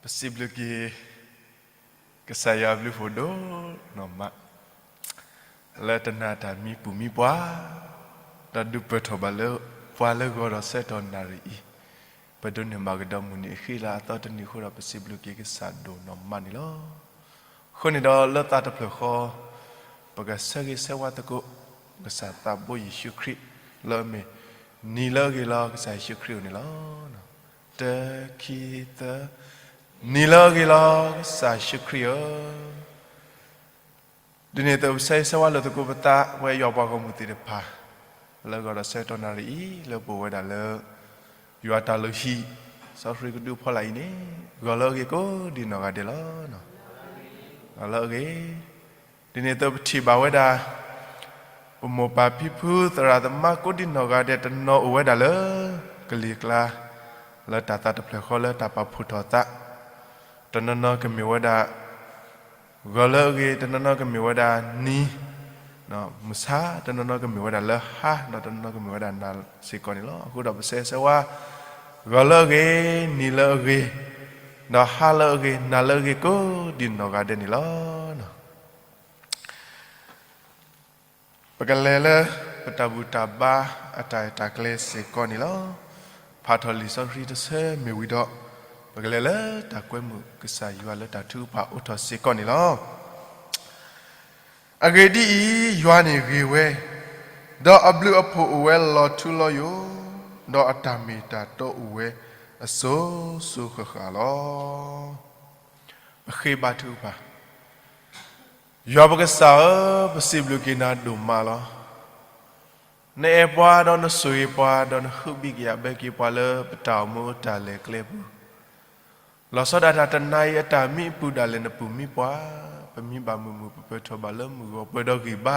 ပစံးဘျုးက့ၤ ကစၢ်ယွၤအဘျုးအဖှိၣ်ဒိၣ်နီၢ်မး လၢတနၤတၢ်မံပူၤမံပှၢ် ဒီးဒုးပၢၢ်ထီၣ်ဘၣ်လၢပှၤလၢဂီၤဒီးဆၢကတီၢ်နၣ်ရံၣ်အံၤ, ပဒိးန့ၢ်ဘၣ်ကဒီးမုၢ်နံၤအဃံလၤအသီတနံၤအဃိဒီး ပစံးဘျုးက့ၤကစၢ်ဒိၣ်နီၢ်မးန့ၣ်လီၤ. အဃိန့ၣ်ဒီးလၢသးတဖျၢၣ်ဃီ ပကဆၢဂ့ၤဆၢဝါသကိး ကစၢ်သးဘိယ့ၣ်ၡူးခရံာ် လၢအမ့ၢ် နံၤလၢအဂ့ၤလီၤ ကစၢ်ယ့ၣ်ၡူးခရံာ်ဧိၤန့ၣ်လီၤ. တၢ ခံ သၢ, နံၤလၢအဂ့ၤလီၤ ကစၢ်ယ့ၣ်ၡူးခရံာ်ဧၢ. ဒ်န့ၣ်အသိးပဆၢဂ့ၤဆၢဝါလိာ်သကိးပသး ပဝဲယွၤပှၤဂီၢ်မုၢ်သ့ၣ်တဖၣ် လၢဂီၤဒီးဆၢကတီၢ်နၣ်ရံၣ်အံၤ လၢပအိၣ်ဝဲဒၣ်လၢ ယွၤတၢ်လုၢ်ဟံၣ် စီဆှံကဒုအဖီလာ်အံၤန့ၣ် ဂီၤလၢအဂ့ၤကိးဒံးနီၢ်ဂၤဒဲးလီၤ. ဂီၤလၢအဂ့ၤ, ဒ်န့ၣ်အသိးပထံၣ်ဘၣ်ဝဲဒၣ် ပမိၢ်ပၢ်ဖံဖုသရၣ်သမါကိးဒံးနီၢ်ဂၤဒဲး တနီၤအိၣ်ဝဲဒၣ်လၢ ကလံၤကျါ လၢတၢ်သးတဖျၢၣ်ဃီလၢတၢ်ပာ်ဖှိၣ်ထီၣ်သး, တနီၤနီၤကမ့ၢ်ဝဲဒၣ် ဂီၤလၢအဂ့ၤ, တနီၤနီၤကမ့ၢ်ဝဲဒၣ်နံၤ, မုၢ်ဆါ, တနီၤနီၤကမ့ၢ်ဝဲဒၣ်လၢဟါ, ဒီးတနီၤနီၤကမ့ၢ်ဝဲဒၣ်နၤစ့ၢ်ကီးန့ၣ်လီၤ. အဃိဒီးပဆၢဂ့ၤဆၢဝါ ဂီၤလၢအဂ့ၤ, နံၤလၢအဂ့ၤ, ဒီးဟါလၢအဂ့ၤ, နၤလၢအဂ့ၤ ကိးဒံးနီၢ်ဂၤဒဲးန့ၣ်လီၤ. ပကလဲၤလၢ ပတၢ်ဘူၣ်တၢ်ဘါအတၢ်အဲၣ်တၢ်ကျဲစ့ၢ်ကီးန့ၣ်လီၤ. ဖးထီၣ်လံာ်စီဆှံတဆၢမ့ၢ်ဝံၤဒီး ပကလဲၤလၢတၢ်ကွဲမုာ်ကစၢ်ယွၤလၢတၢ်ထုကဖၣ်အိးထီၣ်စ့ၢ်ကီးန့ၣ်လီၤ. အဂ့ၢ်ဒ်အံၤ, ယွၤန့ၣ်ဂ့ၤဝဲ, ဒီးအဘျုးအဖှိၣ်အိၣ်ဝဲလီၤထူလီၤယိာ်, ဒီးအတၢ်မ့ၢ်တၢ်တီအိၣ်ဝဲအစိၤစိၤဃၣ်ဃၣ်လီၤ. ပဃ့ဘါထုကဖၣ် ယွၤပကစၢ်ဧၢ, ပစံးဘျုးက့ၤနၤဒိၣ်မးလီၤ. နအဲၣ်ပှၤဒီးနဆိၣ်ဂ့ၤပှၤ ဒီးနဟုဘံၣ်ကယာ်ဘၢက့ၤပှၤလၢပတၢ်အိၣ်မူအတၢ်လဲၤကျဲပူၤ, လီၤဆီဒၣ်တၢ်တနၤအံၤအတၢ်မံအပူၤဒၣ်လဲာ်နပူၤမံပှၤ, ပမံဘၣ်မုာ်မုာ် ပပၢၢ်ထီၣ်ဘၣ်လၢမုၢ်ဂီၤပှဲၤဒီးဂံၢ်ဘါ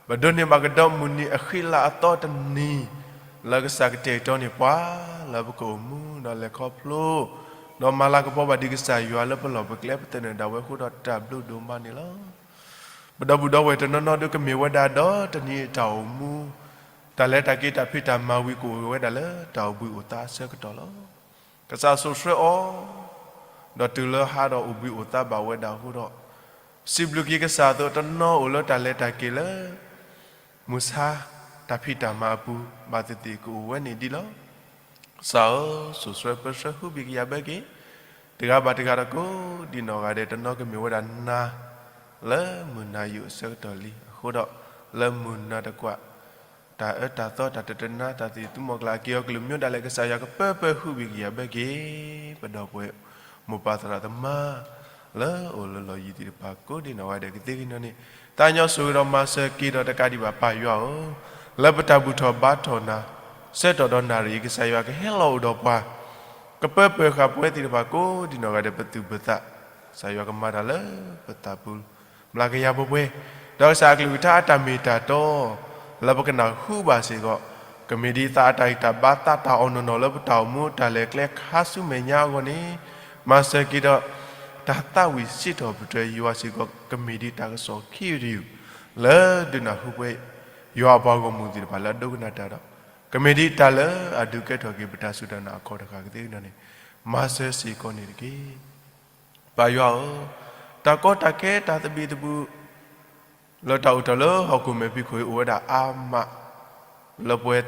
ပဒိးန့ၢ်ဘၣ်ကဒီးမုၢ်နံၤအဃံလၤအသီတနံၤ လၢကစၢ်ကတဲာ်ကတီၤန့ၢ်ပှၤ လၢပကအိၣ်မူဒီးလဲၤခီဖျိ ဒီးမၤလၤကပီၤဘၣ်ဒံးကစၢ်ယွၤလၢပလီၢ်ပကျဲ ပသန့ၤဒၣ်ဝဲအဃိဒီးတၢ်ဘျုးဒိၣ်မးန့ၣ်လီၤ. ပဒီပုၢ်ဒီဝဲၢ်တနီၤနီၤဒုးကမ့ၢ်ဝဲဒၣ်ဒီးတနံၤအတၢ်အိၣ်မူ တၢ်လဲၤတၢ်က့ၤတၢ်ဖံးတၢ်မၤဝံၤကအိၣ်ဝဲဒၣ်လၢတၢ်အိၣ်ဘှံးအိၣ်သါအဆၢကတီၢ်လီၤ. ကစၢ်စိာ်ဆှၢအီၤ ဒီးတုၤလၢဟါဒီးအိၣ်ဘှံးအိၣ်သါဘၣ်ဝဲဒၣ်အဃိဒီး စံးဘျုးက့ၤကစၢ်အသိး တနီၤအိၣ်လၢတၢ်လဲၤတၢ်က့ၤလၢ မုၢ်ဆါ တၢ်ဖံးတၢ်မၤအပူၤ ဘၣ်သ့ၣ်သ့ၣ်ကအိၣ်ဝဲန့ၣ်ဒ်လီၤ. ကစၢ်ဧၢ, စိာ်ဆှၢပၢဆှၢဟုဘံၣ်ကယာ်ဘၢက့ၤ တဂၤဘၣ်တဂၤဒီးကိးဒံးနီၢ်ဂၤဒဲး တနီၤကမ့ၢ်ဝဲဒၣ်နၤ လၢမုၢ်နၤယိာ်အဆၢကတီၢ်လံ. အဃိဒီး လၢမုၢ်နၤတကွၢ် တၢ်အၢတၢ်သီ တၢ်တတနါ တၢ်သံၣ်သူမီၤကျၢ် အက့ၢ်အီၤကလုာ်မံၤဒၣ်လဲာ် ကစၢ်ယွၤကပၢပၢဟုဘံၣ်ကယာ်ဘၢက့ၤ ပဒီပုၢ်ဝဲၢ် မိၢ်ပၢ်သရၣ်သမါ လၢအိၣ်လၢလီၢ်ယံၤသ့ၣ်တဖၣ် ကိးဒံးနီၢ်ဂၤဒဲးကသ့ကညီၤန့ၣ် သးညီဆိၣ်ဂ့ၤဒီးမၤစၢၤက့ၤဒီးတကးဒံးဘၣ်ပၢ်ယွၤဧၢ, လၢပတၢ်ဘူၣ်ထီၣ်ဘါထီၣ်နၤ ဆၢကတီၢ်ဒီးနၣ်ရံၣ်အံၤ ကစၢ်ယွၤကဟဲလီၤအိၣ်ဒီးပှၤ ကပၢပၢၤဃာ်ပဝဲသ့ၣ်တဖၣ်ကိးဒံးနီၢ်ဂၤဒဲး ပသူၣ်ပသး ကစၢ်ယွၤကမၤတၢ်လၢပသးပူၤ ဘျါကယၤပှဲၤပှဲၤ, ဒီးကစၢ်အကလုၢ်ကထါအတၢ်မ့ၢ်တၢ်တီ လၢပကနၢ်ဟူဘၣ်စ့ၢ်ကီး ကမ့ၢ်ဒ်သးအတၢ်ဂံၢ်တၢ်ဘါ သးတၢ်အီၣ်နီၢ်နီၢ်လၢပတၢ်အိၣ်မူတၢ်လဲၤကျဲခါဆူမဲာ်ညါအဂီၢ်န့ၣ် မၤစၢၤက့ၤဒီး တၢ်သးဝံၣ်စံးထီၣ်ပတြၢၤယွၤစ့ၢ်ကီး ကမ့ၢ်ဒ်တၢ်ကစီၣ်ခံတယုၢ် လၢဒုးနၢ်ဟူပဝဲ ယွၤအပှၤဂီၢ်မုၢ်သ့ၣ်တဖၣ်လၢအဒိကနၣ်တၢ်ဒီး ကမ့ၢ်ဒ်တၢ်လၢအဒုးကဲထီၣ်က့ၤပတၢ်စူၢ်တၢ်နာ်အခီၣ်တဃၣ်ကသ့ကညီၤန့ၣ် မၤစၢၤစ့ၢ်ကီးန့ၣ်တက့ၢ်. ပၢ်ယွၤဧၢ, တၢ်ကီတၢ်ခဲတၢ်သဘံၣ်သဘုၣ် လၢတၢ်အိၣ်ထီၣ်လၢဟီၣ်ခိၣ်မဲာ်ဖံးခိၣ်အံၤအိၣ်ဝဲဒၣ်အါမး လၢပဝဲ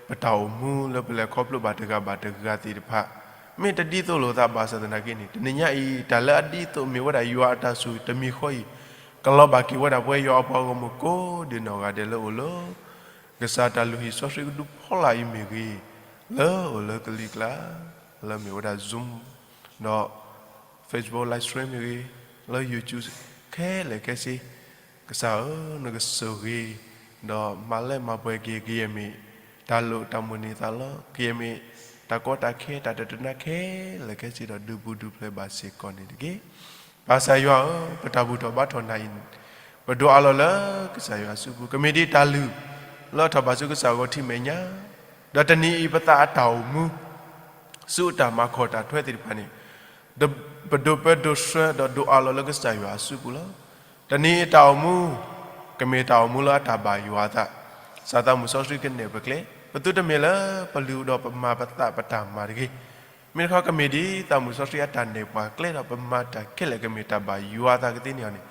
ပတၢ်အိၣ်မူလၢပလဲၤခီဖျိဘၣ်တဂၤဘၣ်တဂၤသ့ၣ်တဖၣ် မ့ၢ်တဒ်သိးလိာ်သးဘၣ်ဆၣ်သနာ်က့န့ၣ် တနံၤညါအံၤ တၢ်လၢအဒ်သိးမ့ၢ်ဝဲဒၣ်ယွၤအတၢ်ဆိၣ်တမံၤဃီအံၤ ကလီၤဘၣ်က့ၤဝဲဒၣ်ပဝဲယွၤအပှၤဂီၢ်မုၢ်ကိးဒံးနီၢ်ဂၤဒဲးလၢအိၣ်လၢ ကစၢ်တၢ်လုၢ်ဟံၣ်စီဆှံကဒုဖီလာ်အံၤမ့ၢ်ဂ့ၤ, လၢအိၣ်လၢကလံၤကျါ လၢမ့ၢ်ဝဲဒၣ် Zoom ဒီး Facebook live stream မ့ၢ်ဂ့ၤ, လၢ YouTube ခဲလၢာ်ခဲဆ့, ကစၢ်ဧၢ, နကဆိၣ်ဂ့ၤ, ဒီးမၤလၢမၤပှဲၤက့ၤ ကယဲၢ်မ့ၢ်တၢ်လိၣ်တၢ်မိၣ်န့ၢ်သးလီ, ကယဲၢ်မ့ၢ်တၢ်ကီတၢ်ခဲ တၢ်တတနါခဲလၢာ်ခဲဆ့ဒီး ဒုးပူၤဒုးဖျဲးဘၣ်စ့ၢ်ကီးန့ၣ်တက့ၢ်. ဘၣ်ဆၣ်ယွၤဧၢ, ပတၢ်ဘူၣ်ထီၣ်ဘါထီၣ်နၤအံၤန့ၣ် ပဒိးအးလီၤလၢကစၢ်ယွၤအစုပူၤ, ကမ့ၢ်ဒ်တၢ်လုၢ်လၢထီၣ်ဘးဆူကစၢ်ဂီၤထံးမဲာ်ညါ, ဒီးတနံၤအံၤပသးအတၢ်အိၣ်မူ ဆူအတၢ်မၤခီၣ်တၢ်ထွဲသ့ၣ်တဖၣ်န့ၣ် ပဒိးပၢဒိးဆှၢဒီးဒိးအးလီၤလၢကစၢ်ယွၤအစုပူၤလီၤ. တနံၤအံၤတၢ်အိၣ်မူ ကမ့ၢ်တၢ်အိၣ်မူလၢအတၢ်ဘၣ်ယွၤအသး, ကစၢ်သးမုၣ်စီဆှံကနဲၣ်ပကျဲ, ပသုတမ့ၢ်လၢပလုၢ်ဒီးပမၤပသးပတၢ်မၤတဂ့ၤ. မ့ၢ်တခီကမ့ၢ်ဒ်သိးမုၢ်စီဆှံအတၢ်နဲၣ်ပှၤကျဲဒီး ပမၤတၢ်ခဲလၢာ်ကမ့ၢ်တၢ်ဘၣ်ယွၤအသးကသ့န့ၣ်အီၤန့ၣ်,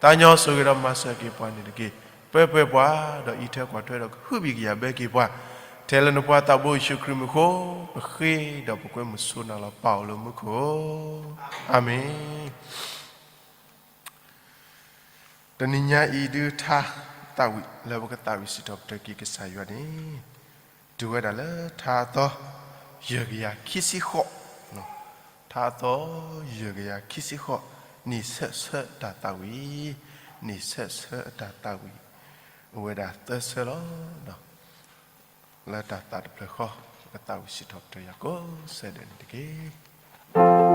သးညီဆိၣ်ဂ့ၤဒီးမၤစၢၤက့ၤပှၤန့ၣ်တက့ၢ်. ပၢပှဲၤပှၤ ဒီးအံးထွဲကွၢ်ထွဲဒီးကဟုဘံၣ်ကယာ်ဘၢက့ၤပှၤ, ထဲလၢနဖိသးဘိယ့ၣ်ၡူးခရံာ်မူခိၣ် ပဃ့ဒီးပကွဲမုာ်ဆိးနၤလီၤ ပၢ်အိၣ်လၢမူခိၣ်ဧၢ, အၤမ့ၣ်. တနံၤညါအံၤဒုး ထါသးဝံၣ်လၢပကသးဝံၣ်စံးထီၣ်ပတြၢၤက့ၤကစၢ်ယွၤန့ၣ်, တုၤဝဲဒၣ်လၢထါအသီ ယဲၢ်ကယၤခံဆံဃိး, ထါအသီ ယဲၢ်ကယၤခံဆံဃိး, နံၣ်ဆၢဆၢအတၢ်သးဝံၣ်, နံၣ်ဆၢဆၢအတၢ်သးဝံၣ်, အိၣ်ဝဲဒၣ်သၢဆၢလီၤ. လၢတၢ်သးတဖျၢၣ်ဃီ ပကသးဝံၣ်စံးထီၣ်ပတြၢၤယၤကိးဆၢဒၢးန့ၣ်တက့ၢ်.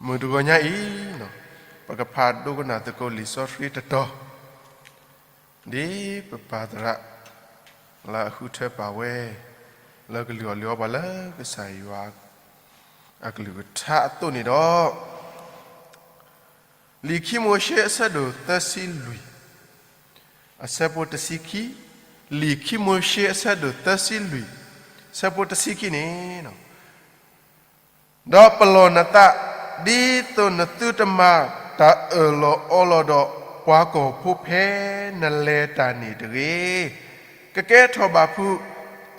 မုၢ်တဂီၤညါအံၤ, ပကဖးဒိကနၣ်သကိးလံာ်စီဆှံတတီၤ, ဒ်ပပၢ်သရၣ်လၢအဃုထၢပာ်ဝဲ လၢကလုၢ်အီၣ်လုၢ်အီပှၤလၢကစၢ်ယွၤအကလုၢ်ကထါအသိးန့ၣ်ဒီး, လံာ်ခံမိၤၡ့အဆၢဒိၣ်သၢဆံလွံၢ်, အဆၢဖိတဆံခံ, လံာ်ခံမိၤၡ့အဆၢဒိၣ်သၢဆံလွံၢ်, ဆၢဖိတဆံခံန့ၣ်, ဒီးပလီၢ်နသး ဒ်သိးနသုတမၤတၢ်အၢၣ်လီၤအီလီၤဒီးပှၤကီၢ်ဖိဖဲနလဲၤတၢ်န့ၣ်တဂ့ၤ, ကကဲထီၣ်ဘၣ်ဖုး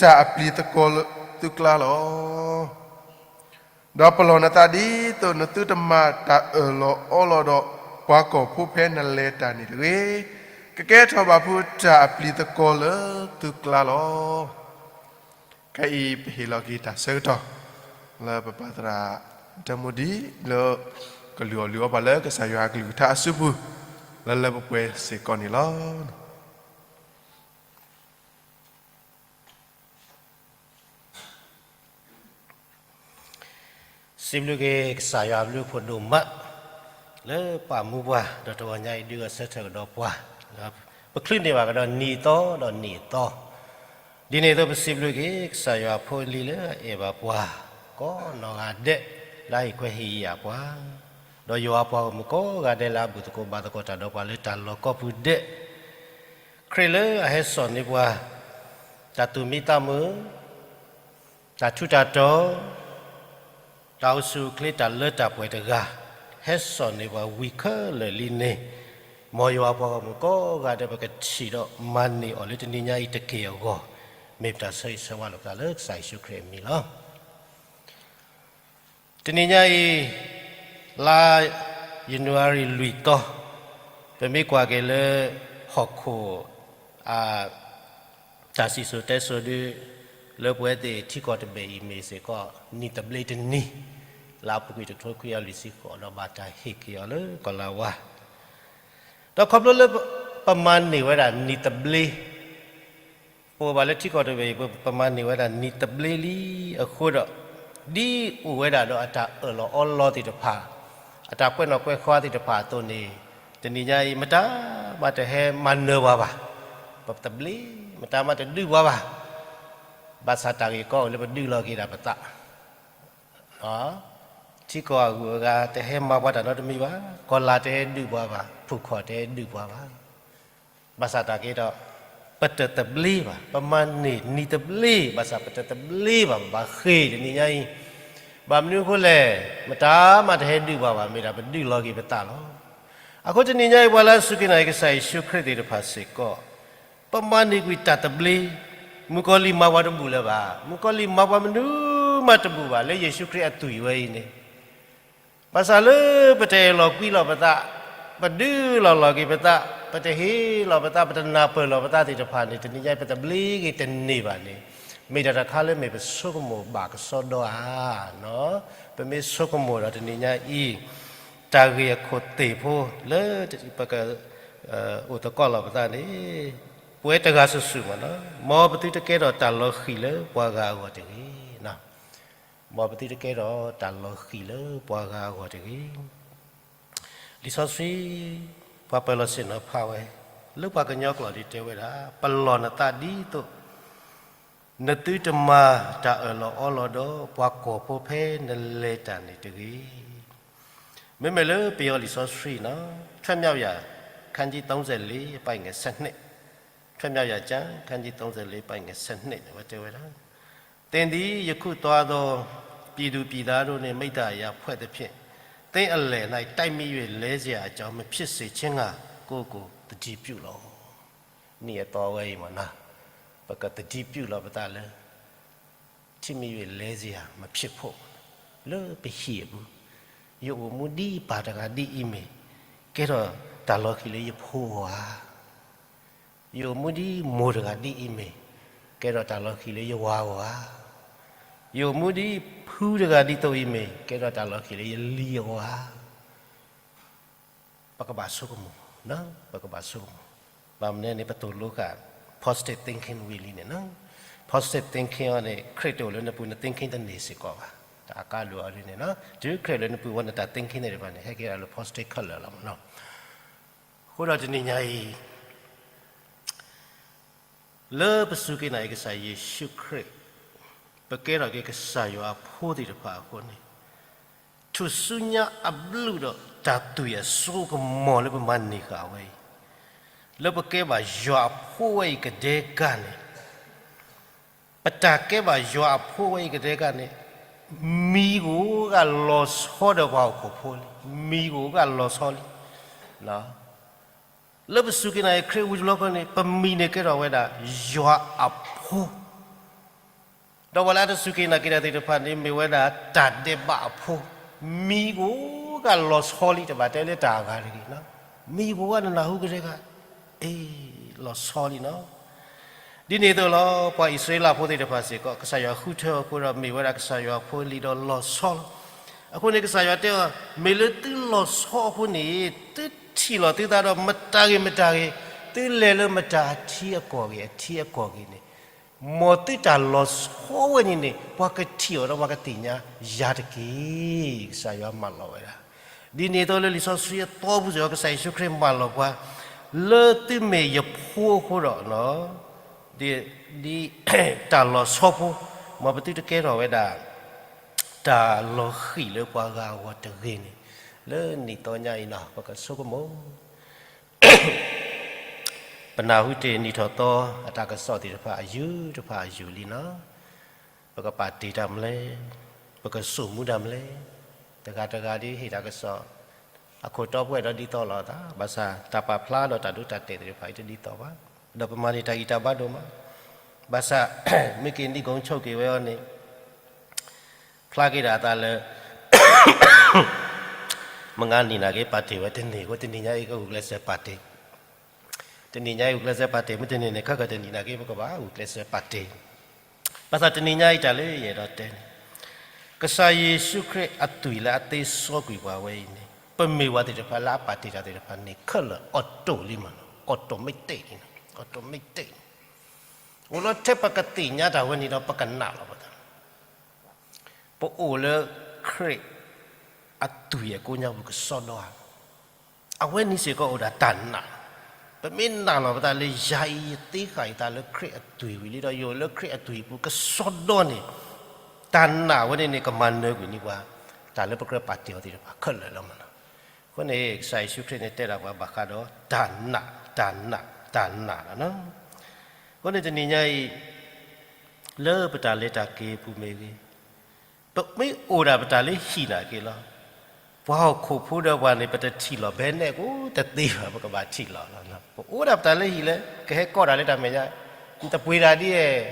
တၢ်အပျံၤသကွီၤလၢသုကျါလီၤ. ဒီးပလီၢ်နသးဒ်သိးနသုတမၤတၢ်အၢၣ်လီၤအီလီၤဒီးပှၤကီၢ်ဖိဖဲနလဲၤတၢ်န့ၣ်တဂ့ၤ, ကကဲထီၣ်ဘၣ်ဖုးတၢ်အပျံၤသကွီၤလၢသုကျါလီၤ. ခဲအံၤပဟ့ၣ်လီၤက့ၤတၢ်ဆၢကတီၢ် လၢပပၢ်သရၣ် ဒၢမူဒံ လၢကလုၢ်အီၣ်လုၢ်အီပှၤလၢကစၢ်ယွၤအကလုၢ်ကထါအစုပူၤ လၢလၢပှဲၤပှဲၤစ့ၢ်ကီးန့ၣ်လီၤ. စံးဘျုးက့ၤကစၢ်ယွၤအဘျုးအဖှိၣ်ဒိၣ်မး လၢပာ်မူပှၤ ဒီးတဂီၤညါအံၤဒုးဂဲၤဆၢထၢၣ်ကဒီးပှၤ, ပချုးန့ၢ်ဘၣ်ကဒီးနံၣ်သီဒီးနံၣ်သီ, ဒ်န့ၣ်အသိးပစံးဘျုးက့ၤကစၢ်ယွၤအဖိအလံၤလၢအအဲၣ်ဘၣ်ပှၤ ကိးနီၢ်ဂၤဒဲး လၢအဟ့ၣ်ခွဲးဟ့ၣ်ယာ်ပှၤ ဒီးယွၤအပှၤဂီၢ်မုၢ်ကိးဂၤဒဲးလၢအဘူၣ်သကိးဘါသကိးတၢ်ဒီးပှၤလၢတၢ်လီၢ်ကိးပူၤဒဲး, ခရံာ်လၢအဟဲစိာ်န့ၢ်ပှၤ တၢ်သူၣ်မံသးမုာ်, တၢ်ထူးတၢ်တီၤ, တၢ်အိၣ်ဆူၣ်အိၣ်ချ့တၢ်လၢတၢ်ပှဲၤတဂၤ, ဟဲစိာ်န့ၢ်ပှၤဝံၤခဲလၢာ်လံန့ၣ်, မ်ယွၤအပှၤဂီၢ်မုၢ်ကိးဂၤဒဲး ပကထံၣ်ဒီးမၤန့ၢ်အီၤလၢတနံၤညါအံၤတက့ၢ်အဂီၢ်, မ့ၢ်ပတၢ်ဆၢဂ့ၤဆၢဝါလိာ်ပသးလၢကစၢ်ယ့ၣ်ၡူးခရံာ်အမံၤလီၤ. တနံၤညါအံၤ, လါယနူၤအါရံၤလွံၢ်သီ, ပမ့ၢ်ကွၢ်က့ၤလၢ ဟီၣ်ခိၣ် အ တၢ်စံၣ်စိၤတဲစိၤဒုး လၢပဝဲသ့ၣ်ထံကီၢ်တဘ့ၣ်အံၤမ့ၢ်စ့ၢ်ကီး နံၣ်သဘျ့တနံၤ, လါအပူၤကွံာ်တကထိခွံကယၤလွံၢ်ဆံဃိး ဒီးဘၣ်တၢ်ဟ့ၣ်က့ၤအီၤလၢကီၢ်လၤဝါ, ဒီးခီဖျိလၢပမၤန့ၢ်ဝဲဒၣ်နံၣ်သဘျ့ ပအိၣ်ဘၣ်လၢထံကီၢ်တဘ့ၣ်အံၤ ပမၤန့ၢ်ဝဲဒၣ်နံၣ်သဘျ့လံအဃိဒီး, ဒ်အိၣ်ဝဲဒၣ်ဒီးအတၢ်အၢၣ်လီၤအီလီၤသ့ၣ်တဖၣ်, အတၢ်ကွဲးနီၣ်ကွဲးဃါသ့ၣ်တဖၣ်အသိးန့ၣ်, တနံၤညါအံၤ မတၤမးတဟဲမၤနၢၤပှၤဘၣ်, ပသဘျ့, မတၤမးတဒုးပှၤဘၣ်, ဘၣ်ဆၣ်တၢ်ဂ့ၢ်ကီအိၣ်လၢပဒုးလီၤက့ၤဒၣ်ပသး ထံကီၢ်အဂုၤအဂၤတဟဲမၤပှၤတၢ်နီတမံၤဘၣ်, ကီၢ်လၤတဟဲဒုးပှၤဘၣ်, ဖုၣ်ခီၣ်တဟဲဒုးပှၤဘၣ်, ဘၣ်ဆၣ်တၢ်က့ဒီး, ပတသဘျ့ဘၣ်, ပမၤန့ၢ်နံၣ်သဘျ့ ဘၣ်ဆၣ်ပတသဘျ့ဘၣ်, ပဘၣ်ဃ့ၢ်တနံၤညါအံၤ, ဘၣ်မနုၤအဃိလဲၣ်, မတၤမးတဟဲဒုးပှၤဘၣ်, မ့ၢ်ဒၣ်ပဒုးလီၤက့ၤပသးလီၤ. အဃိတနံၤညါအံၤ ပှၤလၢအစူၢ်က့ၤနာ်က့ၤကစၢ်ယ့ၣ်ၡူးခရံာ်သ့ၣ်တဖၣ်စ့ၢ်ကီး, ပမၤန့ၢ်ကွံာ်တၢ်သဘျ့, မုၣ်ကီၤလံၢ်မၤပှၤတဘူၣ်လၢၤဘၣ်, မုၣ်ကီၤလံၢ်မၤပှၤမနုၤမးတဘူၣ်ဘၣ် လၢယ့ၣ်ၡူးခရံာ်အသွံၣ်ဝဲအံၤန့ၣ် ဘၣ်ဆၣ်လၢပတအဲၣ်လီၤကွံလီၤပသး, ပဒုးလီၤလီၤက့ၤပသး, ပတဟ့ၣ်လီၤပသး, ပတနၢ်ပၢၢ်လီၤပသးသ့ၣ်တဖၣ်န့ၣ် တနံၤညါအံၤပသဘျ့က့ၤတန့ၢ်ဘၣ်န့ၣ်, မ့ၢ်ဒၣ်တၢ်တခါလၢမ့ၢ်ပဆိကမိၣ်ဘၣ်ကစီဒီဧါ. ပမ့ၢ်ဆိကမိၣ်ဒီးတနံၤညါအံၤ, တၢ်ဂ့ၢ်အခိၣ်သ့ၣ်ဖိလၢပက အိၣ်သကိးလီၤပသးန့ၣ်, ပဝဲတဂၤစုာ်စုာ်မးလီၤ. မ်ပသုတကဲထီၣ်တၢ်လီၤဃံၤလၢပှၤဂၤအဂီၢ်တဂ့ၤ. မ်ပသုတကဲထီၣ်တၢ်လီၤဃံၤလၢပှၤဂၤအဂီၢ်တဂ့ၤ. လံာ်စီဆှံ ပှၤပၢၤလီၢ်ဆ့ၣ်နီၤဖးဝဲ, လၢပှၤကညီကျိာ်ဒ်တဲဝဲဒၣ်, ပလီၢ်နသးဒ်သိး နသုတမၤတၢ်အၢၣ်လီၤအီလီၤဒီးပှၤကီၢ်ဖိဖဲနလဲၤတၢ်န့ၣ်တဂ့ၤ. မ့မ့ၢ်လၢပယီၤလံာ်စီဆှံန့ၣ်, ထွဲမြောက်ရာ ခန်းကြီးသုံးဆယ့်လေး အပိုဒ်ငယ်ဆယ့်နှစ်, ထွဲမြောက်ရာကျမ်း ခန်းကြီးသုံးဆယ့်လေး အပိုဒ်ငယ်ဆယ့်နှစ်န့ၣ် အဝဲတဲဝဲဒၣ်, သင်သည်ယခုသွားသော ပြည်သူပြည်သားတို့နှင့် မိဿဟာယအဖွဲ့သဖြင့် သင့်အလယ်၌ တိုက်မိ၍လဲစရာအကြောင်း မဖြစ်စေခြင်းငှာ ကိုယ့်ကိုယ်သတိပြုလော့. နံၣ်အသီဝဲအံၤမးနီၤ, ပကသတိပြုလီၤပသးလၢ ထိမိ၍ လဲစရာမဖြစ်ဖို့ လၢပဟံၣ်အပူၤ, ယအိၣ်မူဒ်ပၢ်တဂၤဒ်အံၤမ့ၢ် ကဲထီၣ်တၢ်လီၤဃံၤလၢယဖိအဂီၢ်ဧါ. ယအိၣ်မူဒ်မိၢ်တဂၤဒ်အံၤမ့ၢ် ကဲထီၣ်တၢ်လီၤဃံၤလၢယဝၤအဂီၢ်ဧါ. ယအိၣ်မူဒ်ဖုတဂၤဒ်သိးအံၤမ့ၢ် ကဲထီၣ်တၢ်လီၤဃံၤလၢယလံၤအဂီၢ်ဧါ. ပကဘၣ်ဆိကမိၣ်, ပကဘၣ်ဆိကမိၣ်, ဘၣ်မနုၤန့ၣ် ပသိၣ်လိဃာ် positive thinking ဝံၤလံန့ၣ်, positive thinking အီၤန့ၣ် ခရံာ်တအိၣ်လၢနပူၤ န thinking တန့ၢ်စ့ၢ်ကီးဘၣ်. တၢ်အကါဒိၣ်အီၤဒ်န့ၣ်, တုၤခရံာ်လၢနပူၤဝဲ နတၢ် thinking သ့ၣ်တဖၣ်န့ၣ် ဟဲက့ၤဒၣ်လၢ positive color လီၤမးနီၤ. အဃိဒီးတနံၤညါအံၤ လၢပစူၢ်က့ၤနာ်က့ၤကစၢ်ယ့ၣ်ၡူးခရံာ်, ပကဲထီၣ်က့ၤကစၢ်ယွၤအဖိသ့ၣ်တဖၣ်အဃိန့ၣ်, ထူၣ်စုညါအဘျုးဒီးတၢ်သွံၣ်အစိကမီၤလၢပမၤန့ၢ်ဃာ်ဝဲအံၤ, လၢပကဲဘၣ်ယွၤအဖိဝဲအံၤကဒဲကၢ်န့ၣ်, ပတၢ်ကဲဘၣ်ယွၤအဖိဝဲအံၤကဒဲကၢ်န့ၣ်, မံၤကအိၣ်ဂၢၢ်လီၤဆီဒီးပှၤဟီၣ်ခိၣ်ဖိလံ, မံၤကအိၣ်ဂၢၢ်လီၤဆီလံ. လၢပစူၢ်က့ၤနာ်က့ၤခရံာ်ဝံၤတဘျီဃီန့ၣ် ပမံၤန့ၣ်ကဲထီၣ်ဝဲဒၣ် ယွၤအဖိ, ဒီးပှၤလၢအတစူၢ်က့ၤနာ်က့ၤတၢ်သ့ၣ်တဖၣ်န့ၣ် မ့ၢ်ဝဲဒၣ်တၢ်ဒဲးဘးအဖိ, မံၤကအိၣ်ဂၢၢ်လီၤဆီလံ တဘၣ်တဲလၢတၢ်အဂၤတဂ့ၤ, မံၤကအိၣ်ဂၢၢ်နနၢ်ဟူကဒဲကၢ်, အ့ လီၤဆီလံနီၤ. ဒ်န့ၣ်အသိးလီၤ ပှၤအံၣ်စရ့လးဖိသ့ၣ်တဖၣ်စ့ၢ်ကီး ကစၢ်ယွၤဃုထၢအဃိဒီး မ့ၢ်ဝဲဒၣ်ကစၢ်ယွၤအဖိလံဒီးလီၤဆီလီၤ. အဃိန့ၣ် ကစၢ်ယွၤတဲအီၤ မ့ၢ်လၢသုလီၤဆီအဃိန့ၣ် သုထံၣ်လီၤသုသးဒီးမတၤဂ့ၤမတၤဂ့ၤ, သုလဲၤလၢမတၤအထံအကီၢ်ဂ့ၤ အထံအကီၢ်ဂ့ၤန့ၣ်, မ်သုတၢ်လီၤဆီဝဲန့ၣ်န့ၣ် ပှၤကထံၣ်အီၤဒီးပှၤကသ့ၣ်ညါယၤတက့ၢ်. ကစၢ်ယွၤမၢလီၤဝဲဒၣ် ဒ်န့ၣ်အသိးလၢလံာ်စီဆှံအသီပူၤစ့ၢ်ကီး ကစၢ်ယ့ၣ်ၡူးခရံာ်မၢလီၤပှၤ, လၢသုမ့ၢ်ယဖိအဃိဒီး ဒ် ဒ်တၢ်လီၤဆီဖိ, မ်ပသုတကဲထီၣ်ဝဲဒၣ် တၢ်လီၤဃံၣ်လၢပှၤဂၤအဂီၢ်တဂ့ၤန့ၣ်, လၢနံၣ်သီညါအံၤနီၤ ပကဆိကမိၣ် ပနၢ်ဟူတ့ၢ်နံၣ်ထီၣ်သီ အတၢ်ကစီၣ်သ့ၣ်တဖၣ်အယုၢ်တဖၣ်အယုၢ်လံနီၤ. ပကပာ်တ့ၢ်တၢ်မနုၤလဲၣ်, ပကစိာ်မူတၢ်မနုၤလဲၣ်, တဂၤတဂၤဒ်ဟ့ၣ်တၢ်ကစီၣ် အခိၣ်တီပှဲၤဒီးဒ်သိးလိာ်သး ဘၣ်ဆၣ်တၢ်ပာ်ဖျါဒီးတၢ်ဒိတၢ်တဲာ်သ့ၣ်တဖၣ် တဒ်သိးဘၣ်, ဒီးပမၤန့ၢ်တၢ်ဂံၢ်တၢ်ဘါဒိၣ်မး, ဘၣ်ဆၣ် မ့ၢ်က့ၤနံၤကိဆိၣ်က့ၤဝဲအီၤန့ၣ် ဖျါက့ၤဒၣ်အသးလၢ မုၢ်ဂၤနံၤနာ်က့ ပာ်တ့ၢ်ဝဲတန့ၢ် အဃိတနံၤညါအံၤ ကဂုာ်ကျဲးစၢးပာ်တ့ၢ်, တနံၤညါအံၤ ဂုာ်ကျဲးစၢးပာ်တ့ၢ် မ့ၢ်တန့ၢ်န့ၣ် ခဲကတနံၤနာ်က့ ပကဘၣ်ဂုာ်ကျဲးစၢးပာ်တ့ၢ်, ဘၣ်ဆၣ်တနံၤညါအံၤတၢ်လၢယအဲၣ်ဒိးတဲန့ၣ် ကစၢ်ယ့ၣ်ၡူးခရံာ်အသွံၣ်လၢအသ့စီကွံာ်ပှၤဝဲအံၤန့ၣ် ပမ့ၢ်ပှၤသ့ၣ်တဖၣ်လၢအပာ်တ့ၢ်တၢ်သ့ၣ်တဖၣ်န့ၣ် ခဲလၢာ် auto လံမးနီၤ, automatic န့ၣ်, automatic န့ၣ် အိၣ်လီၤထဲပကသ့ၣ်ညါတၢ်ဝဲန့ၣ်ဒီး ပကနာ်လီၤပသး ပအိၣ်လၢခရံာ်အသွံၣ်အကိးညါပူၤကစီဒီဧါ, အဝဲန့ၣ်စ့ၢ်ကီးအိၣ်ဒၣ်တၢ်နာ်, ပမ့ၢ်နာ်လီၤပသးလၢယၤအံၤ ယသ့ဃာ်ယသးလၢခရံာ်အသွံၣ်ဝံၤလံဒီး ယအိၣ်လၢခရံာ်အသွံၣ်အပူၤ ကစီဒီန့ၣ်, တၢ်နာ်ဝဲန့ၣ်န့ၣ် ကမၤနၢၤကွံာ်န့ၢ်ပှၤ တၢ်လၢပကြၢးပာ်တ့ၢ်အီၤသ့ၣ်တဖၣ်ခဲလၢာ်လီၤမးနီၤ. အဃိန့ၣ် ကစၢ်ယ့ၣ်ၡူးခရံာ်န့ၣ်တဲဒၣ်ပှၤဘၣ်ဃးဒီးတၢ်နာ်, တၢ်နာ်, တၢ်နာ်လီၤ. အဃိန့ၣ်တနံၤညါအံၤ လၢပတၢ်လဲၤတၢ်က့ၤအပူၤမ့ၢ်ဂ့ၤ, ပမ့ၢ်အိၣ်ဒၣ်ပတၢ်လၢဟံၣ်နာ်က့လီၤ. ပှၤဟီၣ်ခိၣ်ဖိဒီးပှၤန့ၣ် ပတထံၣ်လီၤဘဲနဲၣ်ကိးတသ့ဘၣ်, ပကဘၣ်ထံၣ်လီၤလီၤ. ပအိၣ်ဒၣ်ပတၢ်လၢဟံၣ်လၢ ကဟဲကီၢ်တၢ်လၢတၢ်မဲာ်ညါ, နတပှ့ၤတၢ်ဒ်အဲၣ်,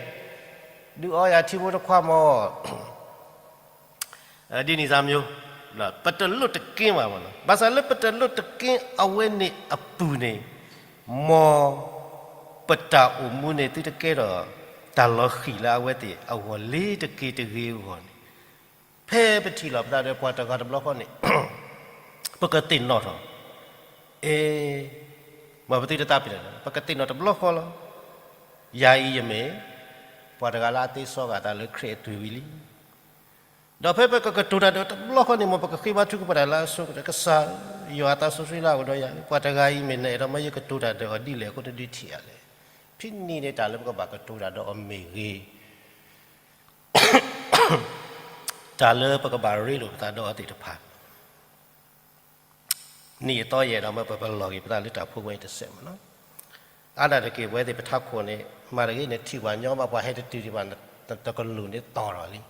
ဒုးအီယၤထံဖိတခွါမီၤ ဒ်န့ၣ်စၢ်မၠိ, ပတလိၣ်တက့ၢ်ဘၣ်မးနီၤ. ဘၣ်ဆၣ်လၢပတလိၣ်တက့ၢ်အဝဲန့ၣ်အပူၤန့ၣ်, မ်ပတၢ်အိၣ်မူန့ၣ် သုတကဲထီၣ်တၢ်လီၤဃံၤလၢအဝဲသ့ၣ်အဂီၢ်လၢတက့ၢ်တဂ့ၤအဂီၢ်န့ၣ်, ဖဲပထံၣ်လီၤပသးဒီးပှၤတဂၤတဘျီဃီန့ၣ် ပကသ့ၣ်နီၣ်ထီၣ်, အဲ, မ်ပသုတသးပ့ၤနီၣ်, ပကသ့ၣ်နီၣ်တဘျီဃီလီၤ. ယၤအံၤယမ့ၢ် ပှၤတဂၤလၢအသ့စီဃာ်အသးလၢခရံာ်အသွံၣ်ဝံၤလံ ဒီးဖဲပကကတိၤတၢ်ဒီးတဘျီဃီန့ၣ် မ်ပကဃ့ဘါထုကဖၣ်တၢ်လၢအဆိကတၢၢ်, ကစၢ်ယွၤအသးစီဆှံလၢအအိၣ်ဒီးယၤ, ပှၤတဂၤအံၤမ့ၢ်နအဲၣ်ဒိးမၢယကတိၤတၢ်ဒီးအီၤဒ်လဲၣ်အဃိ နဒုးထံၣ်ယၤလဲၣ်. ဖဲန့ၣ်န့ၣ် တၢ်လၢပကဘၣ်ကတိၤတၢ်ဒီးအီၤမ့ၢ်ဂ့ၤ, တၢ်လၢပကဘၣ်ရ့လိာ်ပသးဒီးအီၤသ့ၣ်တဖၣ် နံၣ်အသီယဲၢ်ဒီးမၢပပလီၢ်က့ၤပသးလၢတၢ်ဖိဝဲအံၤတစဲးမးနီၤ. အါဒၣ်တက့ၢ် ပဝဲသ့ၣ်ပထးခိၣ်န့ၣ် မၤတဂ့ၤ နထံၣ်ပှၤညီဘၣ် ပှၤဟဲတတုၤဒံးဘၣ် နတကလူးန့ၣ်သီၣ်ထီၣ်လံ,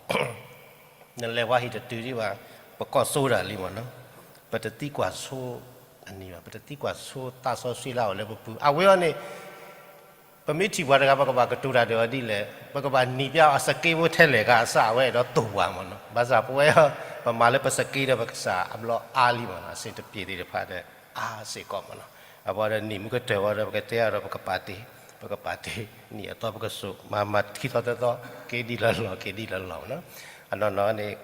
နလဲၤဝါဟံၣ်တတုၤဒံးဘၣ် ပကိးစိဒၣ်လံမးနီၤ. ပတသံကွၢ်ဆိအနံၤဘၣ်, ပတသံကွၢ်ဆိသးစီဆှံလၢအအိၣ်လၢပပူၤ အဝဲအံၤန့ၣ် ပမ့ၢ်ထံၣ်ပှၤတဂၤ ပကဘၣ်ကတိၤတၢ်ဒီးအီၤဒ်လဲၣ်, ပကဘၣ်နံၤပျါအီၤ စက့ဖိထဲလဲၣ်ဂၤအစၢ် အဝဲအဲၣ်ဒိးသိၣ်ပှၤမးနီၤ. ဘၣ်ဆၣ်ပဝဲ ပမၤလၢပစက့ဒီးပကစၢ်အဘျီအါလံမးနီၤ, အဆင်တပြေသ့ၣ်တဖၣ်ဒီး အါစ့ၢ်ကီးမးနီၤ. အဘၣ်ဒီးနံၣ်မုၢ်ကတၢၢ်ဝဲဒီး ပကတဲအီၤဒီးပကပာ်တ့ၢ်, ပကပာ်တ့ၢ် နံၣ်အသီပကစိာ် မၤမၤခံသီသၢသီ က့ၤဒ်လီၢ်လီၢ် က့ၤဒ်လီၢ်လီၢ်မးနီၤ. အနီၢ်နီၢ်န့ၣ်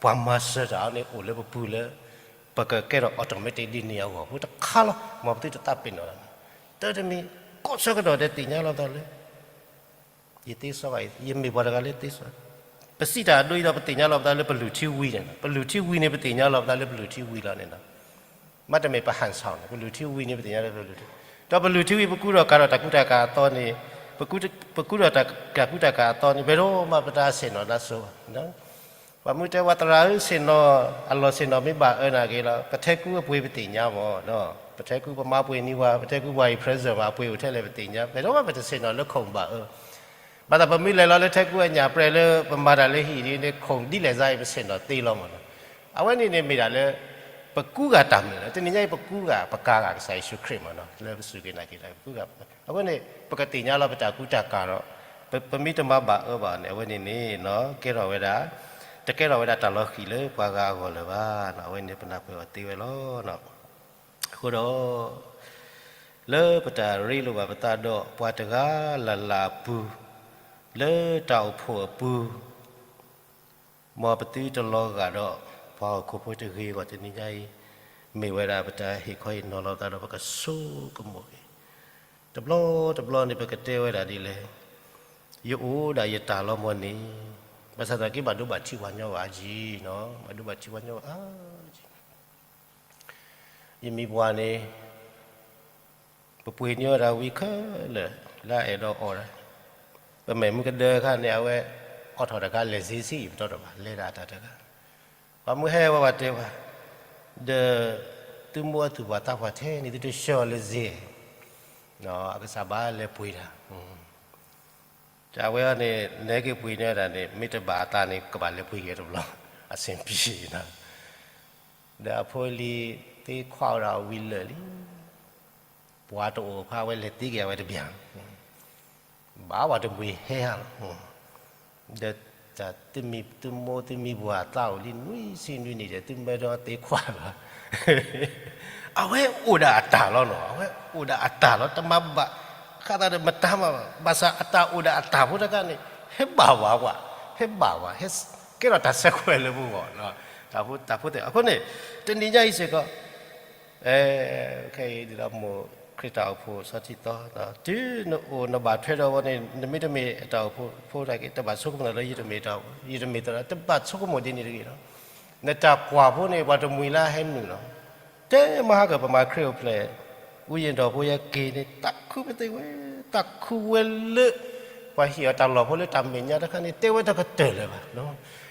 ပှၤမၤစၢၤတၢ်အီၤန့ၣ် အိၣ်လၢပပူၤလၢ ပကကဲထီၣ် automatic ဒ်န့ၣ်အဂီၢ် ဖိတခါလီၤ. မ်ပသုတသးပ့ၤနီၣ်လီၤ. တၢ်တမံၤ ကိးဆၢကတီၢ်ဒီးသ့ၣ်ညါလီၤပသးလၢ ယသ့စီဘၣ်, ယမ့ၢ်ပှၤတဂၤလၢသ့စီ, ပစံးတၢ်အဒိအံၤဒီး ပသ့ၣ်ညါလီၤပသးလၢပလုၢ်ထံဝံၤန့ၣ်, ပလုၢ်ထံဝံၤန့ၣ် ပသ့ၣ်ညါလီၤပသးလၢပလုၢ်ထံဝံၤလီၤန့ၣ်လီၤ. မ့တမ့ၢ်ပဟၣ်ဆၣ်န့ၣ် ပလုၢ်ထံဝံၤန့ၣ် ပသ့ၣ်ညါလီၤပလုၢ်ထံ, ဒီးပလုၢ်ထံဝံၤ ပကူဒီးကၤထီၣ်တၢ်ကူတၢ်ကၤအသီန့ၣ်, ပကူဒီးတၢ်ကူတၢ်ကၤအသီန့ၣ် ဖဲဒိၣ်မးပတၢ်ဆ့ၣ်နီၤတၢ်စိၤဘၣ် ပှၤမုၢ်တဲဝဲသရၣ်ဧၢ ဆ့ၣ်နီၤ အလီၢ်ဆ့ၣ်နီၤမ့ၢ်ဘၣ်အၢနာ်က့လီၤ, ပထဲကူအပှ့ၤပသ့ၣ်ညါမး, ပထဲကူပမါပှ့ၤန့ၢ်ဝဲ, ပထဲကူပှၤအံၤ present ဘၣ်အပှ့ၤအိၣ်ထဲလဲၣ်ပသ့ၣ်ညါ, ဖဲဒိၣ်မးပတဆ့ၣ်နီၤလၢခိၣ်ဘၣ်အၢ, ဘၣ်ဆၣ်ပမ့ၢ်လဲၤလီၤလၢထဲကူအညၣ်ပြဲလၢပမၤတၢ်လၢဟံၣ်ဒ်န့ၣ် ခိၣ်ဒ်လဲၣ်စ့ၢ်ကီး ပဆ့ၣ်နီၤသ့လီၤမးနီၤ. အဝဲန့ၣ်န့ၣ်မ့ၢ်ဒၣ်လၢ ပကူဂၤတၢ်မုာ်လီၤ. တနံၤညါအံၤ ပကူဂၤပကၤဂၤကစၢ်ယ့ၣ်ၡူးခရံာ်မးနီၤ, လၢပစူၢ်က့ၤနာ်က့ၤတၢ် ပကူဂၤ, အဃိန့ၣ် ပကသ့ၣ်ညါလီၤပတၢ်ကူတၢ်ကၤဒီး ပမ့ၢ်တမၤဘၣ်အၢဘၣ်န့ၣ် အဝဲန့ၣ်န့ၣ် ကဲထီၣ်ဝဲဒၣ်, တကဲထီၣ်ဝဲဒၣ်တၢ်လီၤဃံၤလၢပှၤဂၤအဂီၢ်လၢၤဘၣ်, အဝဲန့ၣ်ပနၢ်ပၢၢ်အီၤသ့ဝဲလီၤ. အဃိဒီး လၢပတၢ်ရ့လိာ်ဘၣ်ပသးဒီးပှၤတဂၤလၢ်လၢ်အပူၤ, လၢတၢ်အိၣ်ဖှိၣ်အပူၤ မ်ပသုတလီၤဂာ်ဒီး ပှၤဟီၣ်ခိၣ်ဖိတဂ့ၤအဂီၢ်တနံၤညါအံၤ, မ့ၢ်ဝဲဒၣ်ပတၢ်ဟ့ၣ်ခီဟ့ၣ်နီၤလီၤပသးဒီး ပကဆိကမိၣ်က့ၤ, တဘျီတဘျီန့ၣ် ပကတဲဝဲဒၣ်ဒ်လဲၣ်, ယအိၣ်ဒၣ်ယတၢ်လီၤမၢ်န့ၣ်, ဘၣ်ဆၣ်သနာ်က့ ဘၣ်ဒိဘၣ်ထံးပှၤညီဘၣ်အါက့နီၤ, ဘၣ်ဒိဘၣ်ထံးပှၤညီဘၣ်အါက့ ယမံၤပှၢ်န့ၣ် ပပှ့ၤန့ၢ်ဝဲဒၣ်ဝံခဲလၢာ် လၢအအဲၣ်ဒိးအီၣ်ဒၣ်, ပမဲာ်မုၢ်ကဒၢအခါန့ၣ် အဝဲအိးထီၣ်တခါ လဲၤစ့ဆံးအံၤ ပတီၢ်တဘၣ် လဲၤဒၣ်အတၢ်တဂၤ, ပှၤမုၢ်ဟဲဝဲဝဲတဲပှၤ, ဒီး သုမိၢ်အသူၣ်ပှၤသးပှၢ်ထဲန့ၣ် သုတဆှၢအီၤလၢစ့, အကစၢ်ဘၣ်လဲၤပှ့ၤတၢ်, တၢ်ဝဲအံၤန့ၣ် လဲၤက့ၤပှ့ၤန့ၢ်တၢ်န့ၣ် မ့ၢ်တဘၣ်အသးန့ၣ် ကဘၣ်လဲၤပှ့ၤက့ၤတဘျီ အဆင်ပြေနီၤ. ဒီးအဖိအလံၤသ့ခွါဝဲဒၣ်ဝံၤလၢာ်လံ ပှၤတအိၣ်အခါ အဝဲလဲၤသံက့ၤအဝဲတဘျီ, ဘၣ်ပှၤတမှံၤဟဲဧါလီၤ. ဒီးတၢ်သုမံၤသုမိၢ်သုမံၤပှၢ်သးအိၣ်လံ နွံဆံနွံနံၣ်ဒီး သုမၢဒီးသ့ခွါလီၤ. အဝဲအိၣ်ဒၣ်အတၢ်လီၤနီၤ, အဝဲအိၣ်ဒၣ်အတၢ်လီၤ, တမၤဘၣ်ဃးသးဒီးမတၤမးဘၣ်. ဘၣ်ဆၣ်အတၢ်အိၣ်ဒၣ်အတၢ်ဖိတခါန့ၣ် ဟဲဘၣ်ဝဲကွၢ်, ဟဲဘၣ်ဝဲ, ကဲထီၣ်တၢ်ဆဲးကွဲးလၢပဂီၢ်, တၢ်ဖိသ့ၣ်. အဃိန့ၣ် တနံၤညါအံၤစ့ၢ်ကီး ခဲအံၤဒ်သိးမိၢ်ခရံာ်တၢ်အိၣ်ဖှိၣ်စီၤထံသီ, တုၤနအိၣ်နဘၣ်ထွဲဒီးဝဲန့ၣ် နမ့တမ့ၢ်အတၢ်အိၣ်ဖှိၣ်ဖိတၢ်က့ တဘၣ်ဆိကမိၣ်လၢယတမ့ၢ်တၢ်, ယတမ့ၢ်တၢ်, တဘၣ်ဆိကမိၣ်ဒ်န့ၣ်တဂ့ၤလီၤ. နတၢ်ကွၢ်ဖိန့ၣ် ပှၤတမှံၤလၢဟဲနုာ်လီၤ. တဲမဟါကပမၤခရံာ်အိၣ်ဖျဲၣ် ဝိညာဉ်တော် ဖိယဲက့ၤန့ၣ် သးခုပသ့ၣ်ဝဲ, သးခုဝဲလၢ ပှၤဟ့ၣ်အီၤတၢ်လီၢ်ဖိလၢတၢ်မဲာ်ညါတခါန့ၣ် တဲဝဲတကတၢၢ်လၢၤဘၣ်.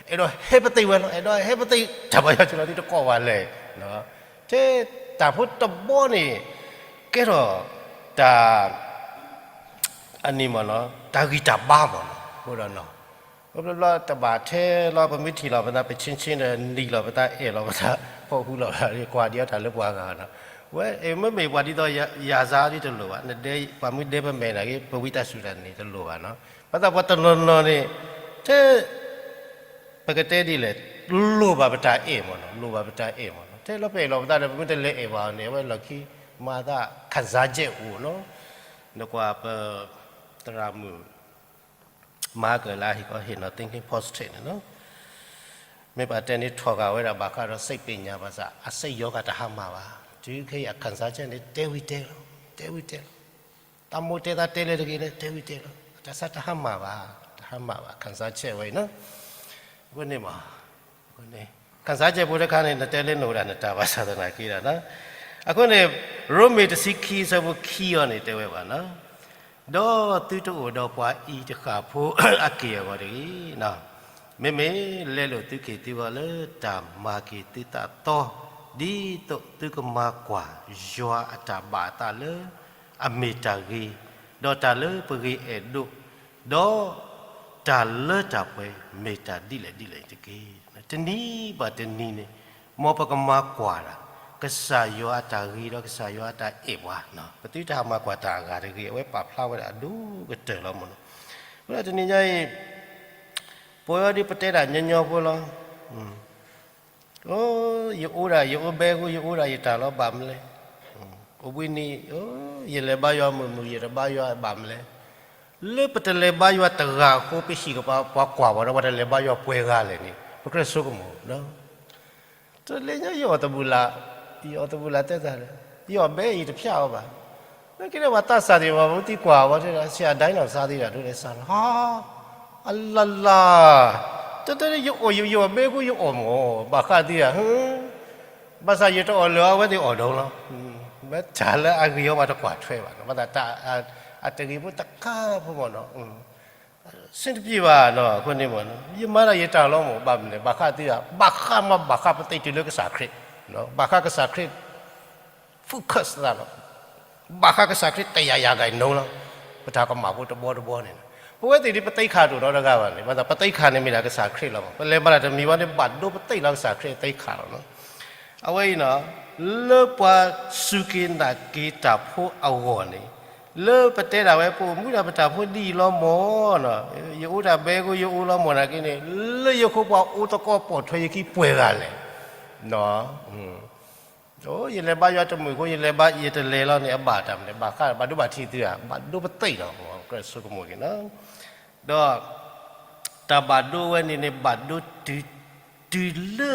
အဲၣ်ဒိးဟဲပသ့ၣ်ဝဲလီၤ, အဲၣ်ဒိးဟဲပသ့ၣ် တၢ်ဘါယွၤစူၤလီၤသုတကိးဘၣ်လဲၣ်. ထဲတၢ်ဖိတဘီန့ၣ် ကဲထီၣ်တၢ် အန့ၣ်မ့ၢ်နီၤ တၢ်ဂံၢ်တၢ်ဘါမ့ၢ်နီၤ, အဃိဒီးနီၤ ဘျီဘျီတဘၣ်ထဲလီၤ ပမ့ၢ်ထံၣ်လီၤပသး ပဆ့ဆ့ဒီး နံၤလီၤပသး အဲၣ်လီၤပသး ဖီၣ်ဃူလီၤပသး ကွၢ်ဒံးအီၣ်တၢ်လၢပှၤဂၤနီၤ. ဝဲ မ့မ့ၢ်ပှၤဒ်သိးယၤစါဒ်တလိၣ်ဘၣ်, နဒဲ ပှၤမ့ၢ်ဒဲပမဲာ်နာ်က့ ပဝံသးစူၤတၢ်န့ၣ်တလိၣ်ဘၣ်နီၤ. ဘၣ်ဆၣ်ပှၤတနီၤနီၤန့ၣ် ထဲ ပကတဲဒ်လဲၣ်, လိၣ်ဘၣ်ပတၢ်အဲၣ်မ့ၢ်နီၤ, လိၣ်ဘၣ်ပတၢ်အဲၣ်မ့ၢ်နီၤ. ထဲလီၤပအဲၣ်လီၤပသးဒီး ပမ့ၢ်တလဲၤအဲၣ်ဘၣ်အီၤန့ၣ် အဝဲလီၢ်ခံ မၤသး ခံစားချက် အိၣ်နီၤ. နကွၢ်ပ သရၣ်မုၣ် မၤကလါဟ့ၣ်ကီးဟ့ၣ်နီၤ thinking positive န့ၣ်နီၤ, မ့ၢ်ဘၣ်တဲန့ၣ် ထီၣ်ဂာ်ဝဲဒၣ်ဘၣ်ဃးဒီး စိတ်ပညာ ဘၣ်ဆၣ် အစိတ်ရောဂါ တဟါမၢ်ဘၣ်. တုၤခဲအံၤ ခံစားချက် န့ၣ် တဲဝံၤတဲလီၤ, တဲဝံၤတဲလီၤ. သးမိၢ်တဲသးတဲလၢတဂ့ၤလၢ တဲဝံၤတဲလီၤ. တၢ်ဆါတဟါမၢ်ဘၣ်, တဟါမၢ်ဘၣ် ခံစားချက် ဝဲအံၤနီၤ. အဃိန့ၣ်မ့ၢ် ခံစားချက် ဖိတခါန့ၣ် နတဲလၢနအိၣ်ဒၣ်နတၢ်ဘၣ်ဆၣ်သနာ်က့ဒီးနီၤ. အဃိန့ၣ် ရိမ့ၤတဆံခံ အဆၢဖိခံအံၤန့ၣ် တဲဝဲဘၣ်နီၤ, ဒီးသုတအိၣ်ဒီးပှၤအံၤတဃၣ်ဖိအက့ၢ်အဂီၤတဂ့ၤ. မ့မ့ၢ်လဲလိာ်သုက့ၢ်သုဂီၤလၢတၢ်မၤက့ၤသုသးသီ, ဒ်သိးသုကမၤကွၢ်ယွၤအတၢ်ဘၣ်အသးလၢအမ့ၢ်တၢ်ဂ့ၤ, ဒီးတၢ်လၢပဂ့ၤအဲၣ်ဒိး, ဒီးတၢ်လၢတၢ်ပှဲၤမ့ၢ်တၢ်ဒ်လဲၣ်ဒ်လဲၣ်တက့ၢ်. တနံၤဘၣ်တနံၤန့ၣ် မ်ပကမၤကွၢ်ဒၣ် ကစၢ်ယွၤအတၢ်ဂ့ၤဒီးကစၢ်ယွၤအတၢ်အဲၣ်ပှၤ, ပသုတဟးမၤကွၢ်တၢ်အဂၤတဂ့ၤ, အဝဲပာ်ဖျါဝဲဒၣ်အဒိၣ်ကတၢၢ်လီၤမ့ၢ်နီၤ. အဃိဒီးတနံၤညါအံၤ ပဝဲဒၣ်ဒ်ပတဲတၢ်ညီညီဖိလီၤ. အိ ယအိၣ်ဒၣ်ယအိၣ်ဘဲအဃိ ယအိၣ်ဒၣ်ယတၢ်လီၤဘၣ်မနုၤလဲၣ်. အိၣ်ဘှံးနံၤ ယလဲၤဘါယွၤမုာ်မုာ် ယတဘါယွၤဘၣ်မနုၤလဲၣ်. လၢပတလဲၤဘါယွၤတဂၤအဃိ ပဟံၣ်ကပၤပှၤကွၢ်ပှၤဒီး ပှၤတလဲၤဘါယွၤပှဲၤဂၤလဲၣ်န့ၣ် ပကြၢးဆိကမိၣ် တလၢညါယအီၣ်တဘူၣ်လၢ်, ယအီၣ်တဘူၣ်လၢ်တဲတၢ်လဲၣ်, ယအီၣ်ဘဲအံၤတဖျါအီၤဘၣ်. လၢက့ၤလၢပှၤသးစၢ်သ့ၣ်တဖၣ် ပသံကွၢ်ဝဲထဲ ဆရာ ဒိုင်းနီၣ် စးသံဒၣ်ဒိလၢစးလီၤ, အလလၢ်, တၢ်တဲယအီၣ်ယအီၣ်ဘဲအဃိယအီၣ်မ့ၢ် ဘၣ်ဃးသံဒၣ်, ဘၣ်ဆၣ်ယတအီၣ်လၢအဝဲသ့ၣ်အီၣ်ဒိလီၤ. မ့ၢ်တၢ်လၢအဂ့ၤအီၤပှၤတကွၢ်ထွဲဘၣ်နီၤ, ဘၣ်သးတၢ် အတဂ့ၤဖိတခါဖိမ့ၢ်နီၤ ဆင်တပြေဘၣ်နီၤ, အဃိန့ၣ်မ့ၢ် ယမၤဒၣ်ယတၢ်လီၤမ့ၢ် ဘၣ်မနုၤလဲၣ်, ဘၣ်ဃးသံဒၣ်, ဘၣ်ဃးမး ဘၣ်ဃးပသ့ၣ်တုၤလၢကစၢ်ခရံာ်, ဘၣ်ဃးကစၢ်ခရံာ် focus သးလီၤ, ဘၣ်ဃးကစၢ်ခရံာ်တယာ်ယၤဂၤနီၤလီၤ, ပတၢ်ကမၣ်ဖိတဘီတဘီန့ၣ်, ပဝဲသ့ၣ်ဒ်ပသ့ခၣ်တအိၣ်နီတဂၤဘၣ်န့ၣ်, ဘၣ်သးပသ့ခၣ်န့ၣ်မ့ၢ်ဒၣ်ကစၢ်ခရံာ်လီၤမး, ပလဲၤမၤတၢ်တမံၤဝဲန့ၣ် ဘၣ်ဒိပသ့လီၤကစၢ်ခရံာ်သ့ခၣ်လီၤနီၤ. အဝဲအံၤနီၤ, လၢပှၤစူၢ်က့ၤနာ်က့ၤတၢ်ဖိအဂီၢ်န့ၣ်, လၢပတဲဒၣ်ဝဲ ပအိၣ်မူဒၣ်ပတၢ်ဖိဒ်အံၤလီၤမ့ၢ်နီၤ, ယအိၣ်တၢ်ဘဲအဃိယအိၣ်လီၤမ့ၢ်နာ်က့န့ၣ်, လၢယဃိပှၤအိၣ်သကိးပိာ်ထွဲယခံပှဲၤဂၤလဲၣ်, ယလဲၤဘါယွၤတမုာ်အဃိ ယလဲၤဘါ ယတလဲၤလီၤန့ၣ် အဘၣ်တၢ်မနုၤလဲၣ်, ဘၣ်ဃး ဘၣ်ဒိဘၣ်ထံးသုဧါ, ဘၣ်ဒိပသ့လီၤ, ကြၢးဆိကမိၣ်က့ၤနီၤ, ဒီး တၢ်ဘၣ်ဒိဝဲန့ၣ်န့ၣ် ဘၣ်ဒိတုၤ တုၤလၢ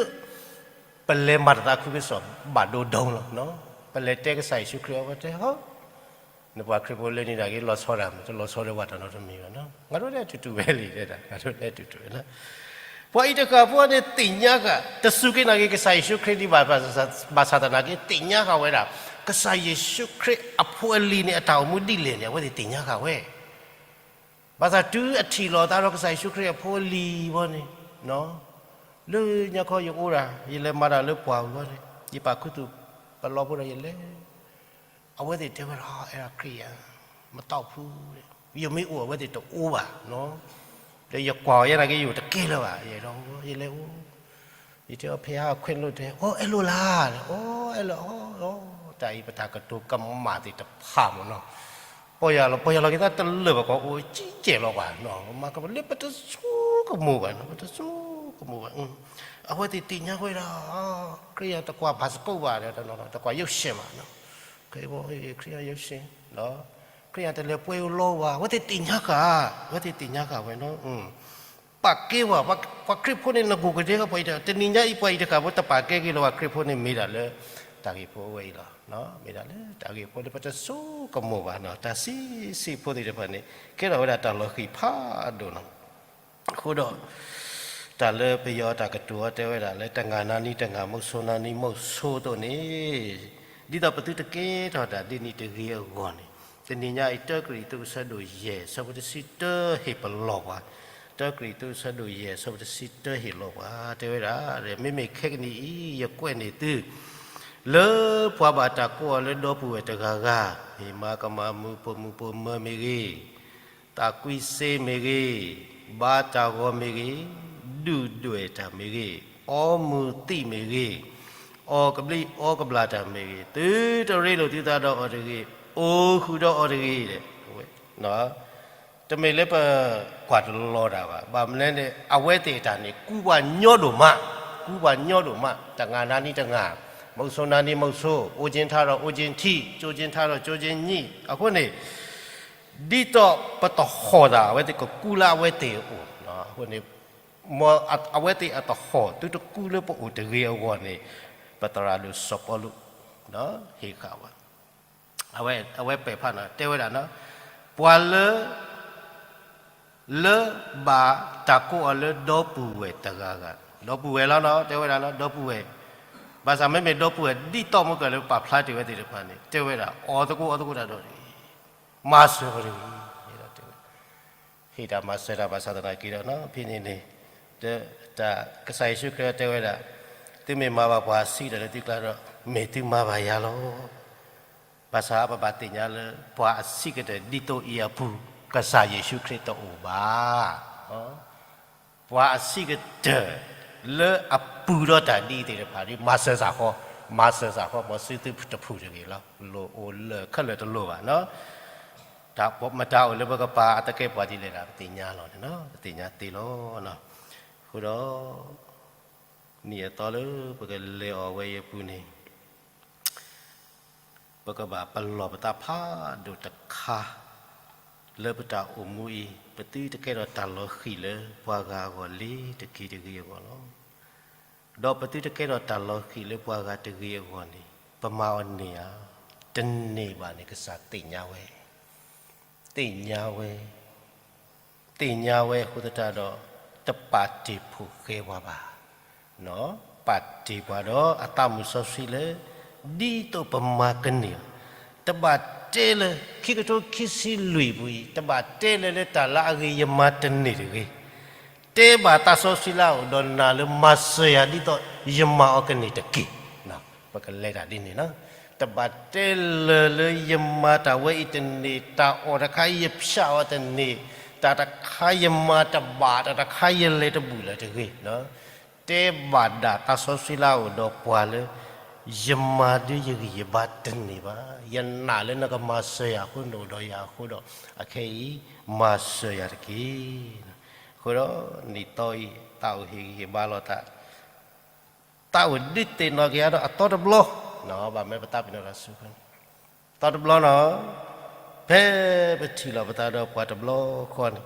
ပလဲၤမၤတၢ်သးခုကစီၣ် ဘၣ်ဒိဒိလီၤ, ပလဲၤတဲကစၢ်ယ့ၣ်ၡူးခရံာ်အဝဲတဲဟီ, နပှၤခရံာ်ဖိလၢန့ၣ်ဒၣ်က့ၤ လီၤဆီဒၣ်မး တလီၤဆီဒၣ်ဝဲတၢ်နီတမံၤဘၣ်နီၤ, ငါဒိးတဲတူၢ်တူၢ်ဝဲလံ, တၢ်ငါဒိးတဲတူၢ်တူၢ်ဝဲလီၤ. ပှၤအံၤတဃၣ်ဖိန့ၣ်သ့ၣ်ညါဃာ် တစူၢ်က့ၤနာ်က့ၤကစၢ်ယ့ၣ်ၡူးခရံာ်ဒံးဘၣ်, ဘၣ်ဆၣ်သနာ်က့ သ့ၣ်ညါဃာ်ဝဲဒၣ် ကစၢ်ယ့ၣ်ၡူးခရံာ်အဖိအလံၤန့ၣ် အတၢ်အိၣ်မူဒ်လဲၣ်န့ၣ် အဝဲသ့ၣ်သ့ၣ်ညါဃာ်ဝဲ ဘၣ်ဆၣ်တုၤအထံၣ်လိာ်သးဒီးကစၢ်ယ့ၣ်ၡူးခရံာ်အဖိအလံၤဝဲန့ၣ်, လၢညါခီယအိၣ်ဒၣ် ယလဲၤမၤတၢ်လၢပှၢ်ဝဲန့ၣ်, ယပာ်ခူသူၣ်ပလီဖိဒီးယလဲၤ, အဝဲသ့ၣ်တဲဝဲဒၣ် အဲၣ်ဒိးခရံာ်ယၤ, မတၢ်အိၣ်ဖှူ, ယမ့ၢ်အိၣ်အဝဲသ့ၣ်တအိၣ်ဘၣ်နီၤ, ဒီးယကွၢ်အီၤယဲနာ်က့ ယအိၣ်တကဲလၢၤဘၣ်, ယဲဒၣ်ယလဲၤအိၣ်, ယတဲအီၤဖဲဟးခွဲးလိာ်တဲ အိၣ်အဲၣ်လိာ်လၢ်, အိၣ်အဲၣ်လိာ်အီၤ, တၢ်အံၤပတၢ်ကတိၤကမၣ်သ့ၣ်တဖၣ်မ့ၢ်နီၤ, ပီၢ်ယၢ်လီၤ ပီၢ်ယၢ်လီၤက့ၤသးတလၢာ်ဘၣ် ကီးအိၣ်ကံကဲာ်လီၤပှၤနီၤ, မၤကမၣ်လၢပတဆိကမိၣ်ဘၣ်နီၤ, ပတဆိကမိၣ်ဘၣ်, အဝဲသ့ၣ်သ့ၣ်ညါဝဲဒၣ် ခရံာ်ယၤတကွၢ်ဖးစကိးဘၣ်ဒီး တကွၢ်ရုပ်ရှင်ဘၣ်နီၤ, ခရံာ်ယၤရုပ်ရှင်, ခရံာ်ယၤတလဲၤပှဲၤအလီၢ်ဘၣ်, အဝဲသ့ၣ်သ့ၣ်ညါဃာ်, အဝဲသ့ၣ်သ့ၣ်ညါဃာ်ဝဲနီၤ, ပာ်ကဲဝဲ, ပှၤခရံာ်ဖိန့ၣ် နကိၢ်ကဒဲကပှၤအံၤတဂၤ, တနံၤညါအံၤပှၤအံၤတဂၤဖိတပာ်ကဲက့ၤလၢၤဘၣ် ခရံာ်ဖိန့ၣ်မ့ၢ်ဒၣ်လၢ တၢ်ဂ့ၢ်ဖိအဝဲအံၤလီၤ, မ့ၢ်ဒၣ်လၢတၢ်ဂ့ၢ်ဖိလၢပတဆိကမိၣ်ဘၣ်နီၤ, တၢ်ဆံးဆံးဖိသ့ၣ်တဖၣ်န့ၣ် ကဲထီၣ်ဝဲဒၣ်တၢ်လီၤဃံၤဖးဒိၣ်နီၤ, အဃိဒီး တၢ်လၢပယီၤတၢ်ကတိၤအီၤတဲဝဲဒၣ်လၢ တၢ်ငါၤနၤနံၤတၢ်ငါၤ မုၢ်ဆိနၤနံၤမုၢ်ဆိအသိးန့ၣ်, ဒ်သိးပသုတကဲထီၣ်တၢ်ဒ်န့ၣ်တဂ့ၤအဂီၢ်န့ၣ်, တနံၤညါအံၤ တၢကရံၣ်သူးအဆၢဒိၣ်ယဲၢ် အဆၢဖိတဆံတၢဟ့ၣ်ပလီၢ်ပှၤ, တၢကရံၣ်သူးအဆၢဒိၣ်ယဲၢ် အဆၢဖိတဆံတၢဟ့ၣ်လီၤပှၤ တဲဝဲဒၣ်, မ့မ့ၢ်ခဲကနံၣ်အံၤ ယကွဲးန့ၢ်သု လၢပှၤဘၣ်တၢ်ကိးအီၤလၢဒီပုၢ်ဝဲၢ်တဂၤဂၤ, မ့ၢ်မၤကမၣ်မုာ်ပိာ်မုၣ်ပိာ်မၢၤမ့ၢ်ဂ့ၤ, သးကွံစ့မ့ၢ်ဂ့ၤ, ဘါတၢ်ဂီၤမ့ၢ်ဂ့ၤ, ဒုၣ်ဒွဲၣ်တၢ်မ့ၢ်ဂ့ၤ, အီမုၢ်သံၣ်မ့ၢ်ဂ့ၤ, အီၣ်ကဘျံးအီကဘျၣ်တၢ်မ့ၢ်ဂ့ၤ, သုတရ့လိာ်သုသးဒီးအီၤတဂ့ၤ, အိၣ်ဃုာ်ဒီးအီၤတဂ့ၤ, တမ့ၢ်လၢပကွၢ်တလီၤတၢ်ဘၣ်. ဘၣ်မနုၤလဲၣ်န့ၣ် အဝဲသ့ၣ်အတၢ်န့ၣ် ကူပှၤညီဒိၣ်မး, ကူပှၤညီဒိၣ်မး, တၢ်ငါၤနၤနံၤတၢ်ငါၤ, မုၢ်ဆိနၤနံၤမုၢ်ဆိ, အိၣ်ကၠ့ထါဒီးအိၣ်ကၠ့ထံ, ကၠိကၠ့ထါဒီးကၠိကၠ့ညံ, အဃိန့ၣ် ဒ်သိးပတဟီၣ်သး အဝဲသ့ၣ်ကကူလၢအဝဲသ့ၣ်အအိၣ်, အဃိန့ၣ် မ်အဝဲသ့ၣ်အတဟီၣ် သုတကူလၢပအိၣ်တဂ့ၤအဂီၢ်န့ၣ် ပသရၣ်ဒိၣ်စီၤပီလူး ဟ့ၣ်ဃာ်ဝဲ, အဝဲပဲာ်ဖးနီၤ တဲဝဲဒၣ်နီၤ, ပှၤလၢ လၢဘၣ်တၢ်ကိးအီၤလၢဒီပုၢ်ဝဲၢ်တဂၤဂၤ, ဒီပုၢ်ဝဲၢ်လီၤနီၤ တဲဝဲဒၣ်နီၤ ဒီပုၢ်ဝဲၢ်, ဘၣ်ဆၣ်မ့မ့ၢ်ဒီပုၢ်ဝဲၢ် ဒ်သိးမုၢ်ကၢၢ်လၢပာ်ဖျါတ့ၢ်ဝဲသ့ၣ်တဖၣ်န့ၣ် တဲဝဲဒၣ် အီၣ်သကိးအီသကိးတၢ်ဒီးတဂ့ၤ, မၤစၢၤအီၤတဂ့ၤ, တဲဝဲ ဟ့ၣ်တၢ်မၤစၢၤတၢ်ဘၣ်ဆၣ်သနာ်က့ဒီးနီၤ ဖဲန့ၣ်န့ၣ် တၢ်ကစၢ်ယ့ၣ်ၡူးခရံာ်တဲဝဲဒၣ်, သုမ့ၢ်မၤဘၣ်ပှၤအဆံးကတၢၢ်လၢသုကျါဒီး မ့ၢ်သုမၤဘၣ်ယၤလီၤ. ဘၣ်ဆၣ်ပဘၣ်သ့ၣ်ညါလၢ ပှၤအဆံးကတၢၢ်ဒ်သိးအံၤအပူၤ ကစၢ်ယ့ၣ်ၡူးခရံာ်တအိၣ်ဘၣ်. ပှၤအဆံးကတၢၢ်လၢအပူၤဒီးတၢ်ဒ်အံၤသ့ၣ်တဖၣ် မၤစၢၤစ့ၢ်ကီး, မၤစၢၤစ့ၢ်ကီး မ်သုသုတဖုၣ်တဂ့ၤလီၤ. လိၣ်အိၣ်လၢာ်ခဲလၢာ်တလိၣ်ဘၣ်နီၤ. တၢ်မတၤအိၣ်လၢပကပၤအသကဲးပဝးဒ်လဲၣ်ဒၣ် ပသ့ၣ်ညါလီၤန့ၣ်နီၤ, ပသ့ၣ်ညါသ့လီၤ. အဃိဒီး နံၣ်အသီလၢပကလဲၤအီၤဝဲအံၤအပူၤန့ၣ် ပကဘၣ်ပလီၢ်ပသးဖးဒိၣ်တခါ လၢပတၢ်အိၣ်မူအံၤ ပသုတကဲထီၣ်တၢ်လီၤဃံၤလၢပှၤဂၤအဂီၢ်လၢတက့ၤတဂ့ၤအဂီၢ်လီၤ. ဒီးပသုတကဲထီၣ်တၢ်လီၤဃံၤလၢပှၤဂၤတဂ့ၤအဂီၢ်န့ၣ် ပမၤအီၤန့ၢ်ဧါ, တန့ၢ်ဘၣ်န့ၣ် ကစၢ်သ့ၣ်ညါဝဲ သ့ၣ်ညါဝဲ, သ့ၣ်ညါဝဲအဃိသတးဒီး တပာ်တ့ၢ်ဖိၣ်ဃဲပှၤဘၣ်. ပာ်တ့ၢ်ပှၤဒီးအသးမုာ်စီဆှံလၢ ဒ်သိးပမၤကန့ၢ်အီၤ, တဘၣ်တဲလၢ ခံကထိခံဆံလွံၢ်အပူၤအံၤ တဘၣ်တဲလၢ လၢတၢ်လၢအဂ့ၤယမၤတန့ၢ်တဂ့ၤ, တဲဘၣ်သးစီဆှံလၢအအိၣ်ဒီးနၤလၢ မၤစၢၤယၤဒ်သိးယမၤအီၤကန့ၢ်တက့ၢ်. ပကလဲၤတၢ်ဒ်န့ၣ်လီၤ. တဘၣ်တဲလၢလၢယမၤတၢ်ဝဲအံၤတန့ၢ်, တၢ်အီၣ်တခါယဖျးအီၤတန့ၢ်, တၢ်တခါယမၤတဘၣ်, တၢ်တခါယလဲၤတဘူၣ်လၢၤတဂ့ၤ. တဲဘၣ်ဒၣ်သးစီဆှံလၢအအိၣ်ဒီးပှၤလၢ ယမၤဒ်ယဂံၢ်ယဘါတန့ၢ်ဘၣ်. ယနာ်လၢနကမၤစၢၤယၤအဃိ, နအိၣ်ဒီးယၤအဃိဒီး အခဲအံၤ မၤစၢၤယၤတက့ၢ်. အဃိဒီးနံၣ်သီအံၤ သးအိၣ်ဟ့ၣ်ဂံၢ်ဟ့ၣ်ဘါလီၤသး သးအိၣ်ဒုးသ့ၣ်နီၣ်က့ၤအါဒီးအသီတဘျီ, ဘၣ်မ့ၢ်ပသးပ့ၤနီၣ်တၢ်စူၤ, သီတဘျီနီၤ, ဖဲပထံၣ်လိာ်ပသးဒီးပှၤတဘျီဃီန့ၣ်,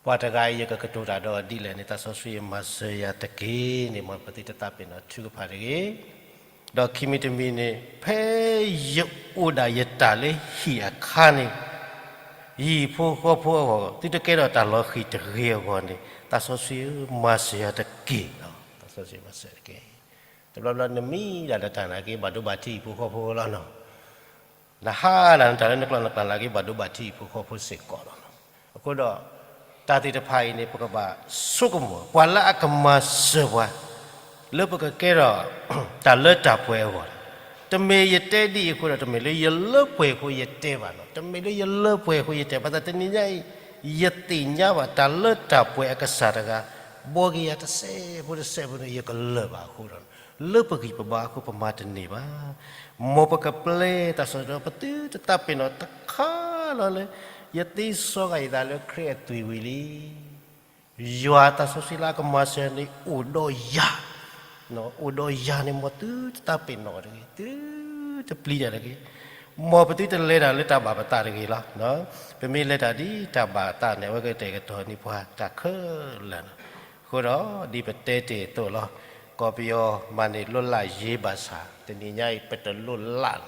ပှၤတဂၤအံၤယကကတိၤတၢ်ဒီးအီၤဒ်လဲၣ်န့ၣ် သးစီဆှံမၤစၢၤယၤတက့ၢ်န့ၣ် မ်ပသုတသးပ့ၤနီၣ်ထုကဖၣ်တဂ့ၤ. ဒီးခံမံၤတမံၤန့ၣ် ဖဲယအိၣ်ဒၣ်ယတၢ်လၢဟံၣ်အခါန့ၣ် ယဟံၣ်ဖိဃီဖိအဂီၢ် သုတကဲထီၣ်တၢ်လီၤဃံၤတဂ့ၤအဂီၢ်န့ၣ် သးစီဆှံဧၢ မၤစၢၤယၤတက့ၢ်. သးစီဆှံမၤစၢၤတက့ၢ်. တဘျီဘျီနမံဒၣ်နတၢ်နာ်က့ ဘၣ်ဒိဘၣ်ထံးဟံၣ်ဖိဃီဖိလီၤနီၤ. နဟးဒၣ်နတၢ်လၢနကျီၢ်နကျါနာ်က့ ဘၣ်ဒိဘၣ်ထံးဟံၣ်ဖိဃီဖိစ့ၢ်ကီးလီၤနီၤ. အဃိဒီး တၢ်သ့ၣ်တဖၣ်အံၤန့ၣ် ပကဘၣ်ဆိကမိၣ် ပှၤလၢအကမၤစၢၤပှၤ လၢပကကဲထီၣ် တၢ်လၢတၢ်ပှဲၤအဂီၢ်, တမ့ၢ်ယတဲဒ်အံၤအဃိဒီး တမ့ၢ်လၢယလၢပှဲၤအဃိယတဲဘၣ်နီၤ, တမ့ၢ်လၢယလၢပှဲၤအဃိယတဲ, ဘၣ်ဆၣ်တနံၤညါအံၤ ယသ့ၣ်ညါဘၣ်တၢ်လၢတၢ်ပှဲၤအကစၢ်တဂၤ, ဘှီက့ၤယၤတစဲးဖိတစဲးဖိန့ၣ် ယကလၢာ်ဘၣ်အဃိဒီး လၢပဂံၢ်ပဘါအဃိပမၤတန့ၢ်ဘၣ်. မ်ပကပျဲတၢ်စီၣ်ဒီး ပသုတသးပ့ၤနီၣ်တခါလီၤလၢ ယသ့စီဂၤယသးလၢခရံာ်အသွံၣ်ဝံၤလံ. ယွၤအသးစီဆှံလၢအကမၤစၢၤန့ၣ်အိၣ်ဒီးယၤ, အိၣ်ဒီးယၤန့ၣ် မ်သုတသးပ့ၤနီၣ်တဂ့ၤ, သုတပျံၤတၢ်တဂ့ၤ, မ်ပသုတလဲၤတၢ်လၢတၢ်ဘၣ်ပသးတဂ့ၤလီၤ. ပမ့ၢ်လဲၤတၢ်ဒ်တၢ်ဘၣ်အသးန့ၣ် အဝဲကတဲာ်ကတီၤန့ၢ်ပှၤတၢ်ခဲလၢာ်လီၤ. အဃိဒီးဒ်ပတဲတ့ၢ်အသိးလီၤ, ကီၢ်ပယီၤမၤန့ၢ်လိၢ်လၢ်ယ့ဘၣ်ဆၣ် တနံၤညါအံၤ ပတလိၢ်လၢ်န့ၣ်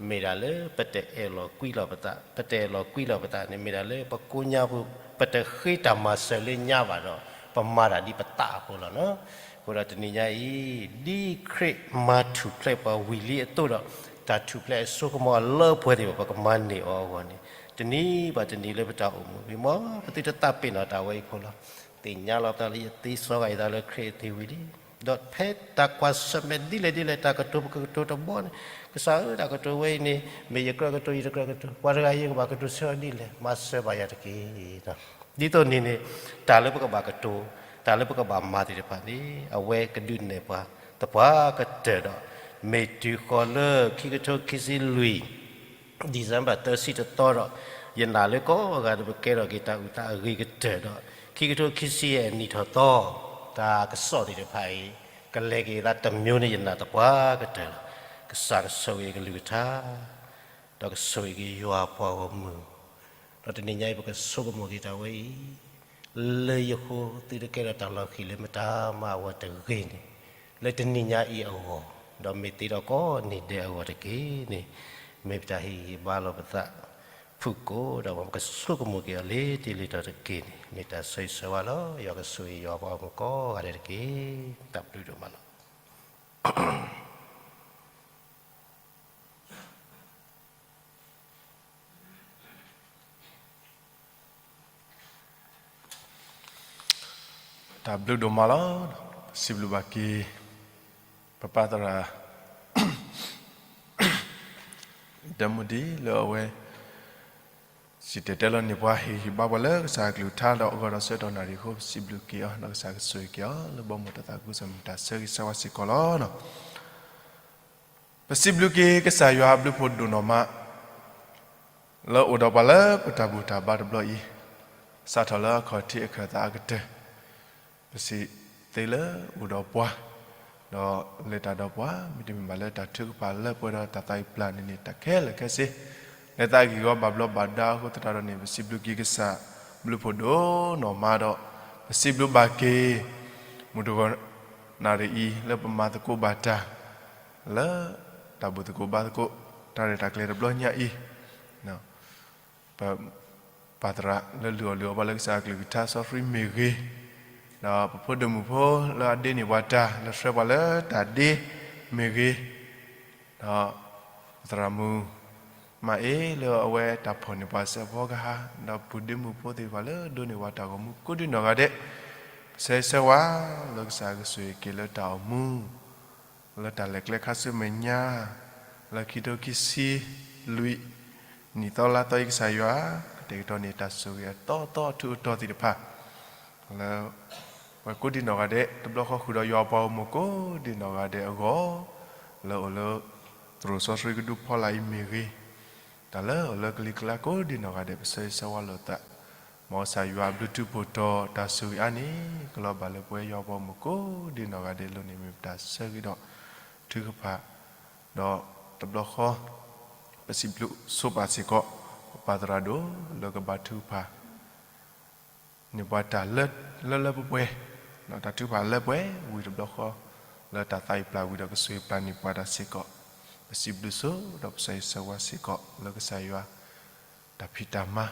မ့ၢ်ဒၣ်လၢပတအဲၣ်လီၤကွံလီၤပသး, ပတအဲၣ်လီၤကွံလီၤပသးန့ၣ် မ့ၢ်ဒၣ်လၢပကိးညါပူၤ ပတဃ့တၢ်မၤစၢၤလၢညါဘၣ်ဒီး ပမၤတၢ်ဒ်ပသးအဃိလီၤနီၤ. အဃိဒီးတနံၤညါအံၤ ဒ်ခရံာ်မၤထူၣ်ဖျဲးပှၤဝံၤလံအသိးဒီး တၢ်ထူၣ်ဖျဲးအစိကမီၤအလၢပှဲၤသ့ၣ်တဖၣ် ပကမၤန့ၢ်အီၤအဂီၢ်န့ၣ် တနံၤဘၣ်တနံၤလၢပတၢ်အိၣ်မူ မ့ၢ်မ်ပသုတသးပ့ၤနီၣ်တၢ်ဝဲအံၤဖိလီၤ. သ့ၣ်ညါလီၤပသးလၢယသ့စီဂၤယသးလၢခရံာ်အသွံၣ်ဝံၤလံ. ဒီးဖဲတၢ်ကွၢ်ဆၢၣ်မဲာ်ဒ်လဲၣ်ဒ်လဲၣ် တၢ်ကတိၤပကကတိၤတဘီန့ၣ်, ကစၢ်ဧၢ တၢ်ကတိၤဝဲအံၤန့ၣ် မ့ၢ်ယကြၢးကတိၤ ယတကြၢးကတိၤ, ပှၤတဂၤအံၤကဘၣ်ကတိၤဆၢအီၤဒ်လဲၣ် မၤစၢၤဘၣ်ယၤတက့ၢ်. ဒ်သိးန့ၣ်န့ၣ် တၢ်လၢပကဘၣ်ကတိၤ, တၢ်လၢပကဘၣ်မၤသ့ၣ်တဖၣ်န့ၣ် အဝဲကဒုးနဲၣ်ပှၤသပှၢ်ကတၢၢ်ဒီး မ့ၢ်တုၤဃီၤလၢခံကထိခံဆံလွံၢ် December သၢဆံတသီဒီး ယနာ်လၢကိးဂၤဒဲးပကဲထီၣ်က့ၤတၢ်အုၣ်သးအဂ့ၤကတၢၢ်ဒီး ခံကထိခံဆံယဲၢ်နံၣ်ထီၣ်သီ တၢ်ကစီၣ်သ့ၣ်တဖၣ်အံၤ ကလဲၤက့ၤသးတမံၤန့ၣ် ယနာ်သပှၢ်ကတၢၢ်လီၤ. ကစၢ်ကဆိၣ်ဂ့ၤကလုၢ်ကထါ ဒီးကဆိၣ်ဂ့ၤက့ၤယွၤပှၤဂီၢ်မုၢ်, ဒီးတနံၤညါအံၤ ပကဆိကမိၣ်က့ၤတၢ်ဝဲအံၤ လၢယဃိသုတကဲထီၣ်တၢ်လီၤဃံၤလၢမတၤမၤအဝဲတဂ့ၤန့ၣ်, လၢတနံၤညါအံၤအဂီၢ်, ဒီးမ့ၢ်သ့ဒီးကိးနံၤဒဲးအဂီၢ်တက့ၢ်န့ၣ်, မ့ၢ်ပတၢ်ဟ့ၣ်ဂံၢ်ဘါလီၤပသးဖုၣ်ကိာ်ဒီး ပကဆိကမိၣ်က့ၤအီၤလၢတ့ၢ်လံတၢ်တက့ၢ်န့ၣ်, မ့ၢ်တၢ်ဆၢဂ့ၤဆၢဝါလီၤ. ယွၤကဆိၣ်ဂ့ၤယွၤပှၤဂီၢ်မုၢ်ကိးဂၤဒဲးတက့ၢ်. တၢ်ဘျုးဒိၣ်မးလီၤ. တၢ်ဘျုးဒိၣ်မးလီၤ. စံးဘျုးဘၣ်က့ၤ ပပၢ်သရၣ် ဒဲမူဒံးလၢအဝဲ စံၣ်တဲၤတဲလီၤန့ၢ်ပှၤ ဟ့ၣ်ဂံၢ်ဟ့ၣ်ဘါပှၤလၢကစၢ်အကလုၢ်ကထါဒီးအဂီၢ်ဒီးဆၢကတီၢ်နၣ်ရံၣ်အဃိ ပစံးဘျုးက့ၤအီၤ ဒီးကစၢ်ကဆိၣ်ဂ့ၤက့ၤအီၤ လၢဘီမုၢ်တၢ်သးခုကစီၣ်မ့ၢ်တၢ်ဆၢဂ့ၤဆၢဝါစ့ၢ်ကီးလီၤ. ပစံးဘျုးက့ၤကစၢ်ယွၤအဘျုးဖှိၣ်ဒိၣ်နီၢ်မး လၢအိၣ်ဒီးပှၤလၢပတၢ်ဘူၣ်တၢ်ဘါတဘျီအံၤ, စးထီၣ်လၢအခီၣ်ထံးအခၢၣ်သးအကတၢၢ်, ပစံးသ့လၢအိၣ်ဒီးပှၤ, ဒီးလဲၤတၢ်ဒီးပှၤ မ့တမ့ၢ်ဘၣ်လၢတၢ်ထုကဖၣ်လၢပှဲၤဒီးတၢ်သးအုးပျၢ်န့ၣ်န့ၣ် တၢ်ခဲလၢာ်ခဲဆ့ လၢသးဂ့ၢ်ဂီၤဘၣ်ဘျီးဘၣ်ဒါအဃိသတးဒီးန့ၣ် ပစံးဘျုးက့ၤကစၢ်ဘျုးဖှိၣ်ဒိၣ်နီၢ်မးဒီး ပစံးဘျုးဘၣ်က့ၤ မုၢ်တဂီၤနၣ်ရံၣ်အံၤ လၢပမၤသကိးဘၣ်တၢ် လၢတၢ်ဘူၣ်သကိးဘါသကိး တၢ်ရဲၣ်တၢ်ကျဲၤတဘျီညါအံၤ, ပပၢ်သရၣ်လၢလုၢ်အီၣ်လုၢ်အီပှၤလၢကစၢ်အကလုၢ်ကထါစီဆှံမ့ၢ်ဂ့ၤ, ဒီးပဖိဒိၣ်မုၣ်ဖိလၢအဒ့န့ၢ်ပှၤတၢ်လၢဆှၢပှၤလၢတၢ်ဒ့မ့ၢ်ဂ့ၤ, ဒီးပသရၣ်မုၣ် မၤအ့လၢအဝဲတၢ်ဖီၣ်န့ၢ်ပှၤစဲးဖီကဟါ, ဒီးပုၢ်ဒ့မုၣ်ဖိသ့ၣ်တဖၣ်လၢဒိးန့ၢ်ပှၤတၢ်ဂီၤမူကိးဒံနီၢ်ဂၤဒဲး, ဆၢဂ့ၤဆၢဝါလၢကစၢ်ကဆိၣ်ဂ့ၤက့ၤလၢတၢ်အိၣ်မူ လၢတၢ်လဲၤကျဲခါဆူမဲာ်ညါ, လၢခံထိခံဆံလွံၢ် နံၣ်သီလါသီအံၤကစၢ်ယွၤ ကတဲာ်ကတီၤန့ၢ်တၢ်ဆိၣ်ဂ့ၤအသီသီအထူအတီၤသ့ၣ်တဖၣ် လၢ ပှၤကိးဒံနီၢ်ဂၤဒဲး တဘျီဃီဃုာ်ဒီးယွၤအပှၤဂီၢ်မုၢ်ကိးဒံနီၢ်ဂၤဒဲးအဂီၢ်, လၢအိၣ်လၢ သရိာ်စီဆှံကဒုဖီလာ်အံၤမ့ၢ်ဂ့ၤ, တၢ်လၢအိၣ်လၢကလံၤကျါကိးဒံနီၢ်ဂၤဒဲး ပဆၢဂ့ၤဆၢဝါလိာ်သး, မ်ကစၢ်ယွၤအဘျုးထူးဖှိၣ်တီၤတၢ်ဆိၣ်ဂ့ၤအါန့ၣ် ကလီၤဘၣ်လၢပဝဲယွၤအပှၤဂီၢ်မုၢ်ကိးဒံနီၢ်ဂၤဒဲးအလိၤန့ၣ် မ့ၢ်ပတၢ်ဆၢဂ့ၤဒီးထုကဖၣ်, ဒီးတဘျီဃီ ပစံးဘျုးဆိပာ်စ့ၢ်ကီး ပပၢ်သရၣ်ဒိၣ်လၢကဘါထုကဖၣ် န့ၢ်ပှၤတၢ်လၢလၢပှဲၤပှဲၤ, တၢ်ထုကဖၣ်လၢပှဲၤဝံၤတဘျီဃီ, လၢတၢ်သးအုးပျၢ်ဝံၤဒီးကဆိၣ်ဂ့ၤပျၢ်န့ၢ်ပှၤတၢ်စ့ၢ်ကီး, ပစံးဘျုးဆိဒီးပဆၢဂ့ၤဆၢဝါစ့ၢ်ကီး လၢကစၢ်ယွၤ တၢ်ဖံးတၢ်မၤ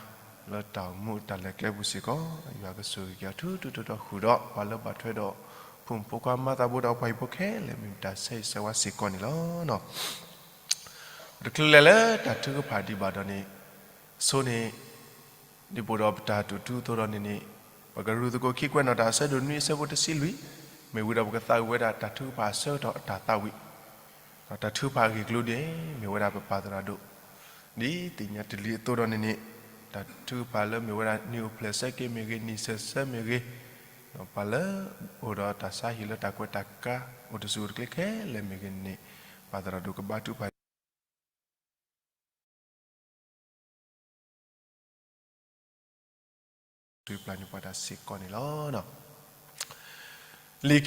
လၢတၢ်အိၣ်မူတၢ်လဲၤကျဲပူၤစ့ၢ်ကီး, ယွၤကဆိၣ်ဂ့ၤက့ၤအီၤထူထူတီတီဃုာ်ဒီး ပှၤလၢဘၣ်ထွဲဒီး ဖိမုၣ်ဖိခွါမါသးဘိဒီးပှၤဟံၣ်ဖိခဲလၢာ် မ့ၢ်ပတၢ်ဆၢဂ့ၤဆၢဝါစ့ၢ်ကီးန့ၣ်လီၤ. ပတချုးလဲၤလၢတၢ်ထုကဖၣ်ဒံးဘၣ်ဒီးန့ၣ်, ဆိန့ၣ် ဒ်ပအိၣ်ဒီးပတၢ်တိာ်ထူအသိးဒီးန့ၣ်န့ၣ်, ပကရူၢ်သကိးခံကွဲးနီၣ်တၢ်အဆၢဒိၣ်နွံအဆၢဖိတဆံလွံၢ်, မ့ၢ်ဝံၤဒီးပကသးဝံၣ်ဝဲဒၣ်တၢ်ထုကဖၣ်အဆၢကတီၢ်အတၢ်သးဝံၣ်, ဒီးတၢ်ထုကဖၣ်အဂ့ၢ်ကျိၤဒ်အံၤ မ့ၢ်ဝဲဒၣ်ပပၢ်သရၣ်ဒိၣ် ဒ်သ့ၣ်ညါတ့ၢ်လံအသိးဒီးန့ၣ်န့ၣ်, တၢ်ထုကဖၣ်လၢမ့ၢ်ဝဲဒၣ်နံၣ်အိၣ်ဖျဲၣ်ဆၢက့ၤမ့ၢ်ဂ့ၤ, နံၣ်ဆၢဆၢမ့ၢ်ဂ့ၤ, ဒီးပှၤလၢအိၣ်ဒီးတၢ်ဆါဟံၣ်လၢတၢ်ကွဲးတၢ်ကါ အိၣ်တစူၣ်အိၣ်တကျဲခဲလၢာ်မ့ၢ်ဂ့ၤန့ၣ်, ပၢ်သရၣ်ဒိၣ်ကဘါထုကဖၣ် ပှၤတၢ်စံးပျၢ်န့ၢ်ပှၤတၢ်စ့ၢ်ကီးန့ၣ်လီၤ. လံာ်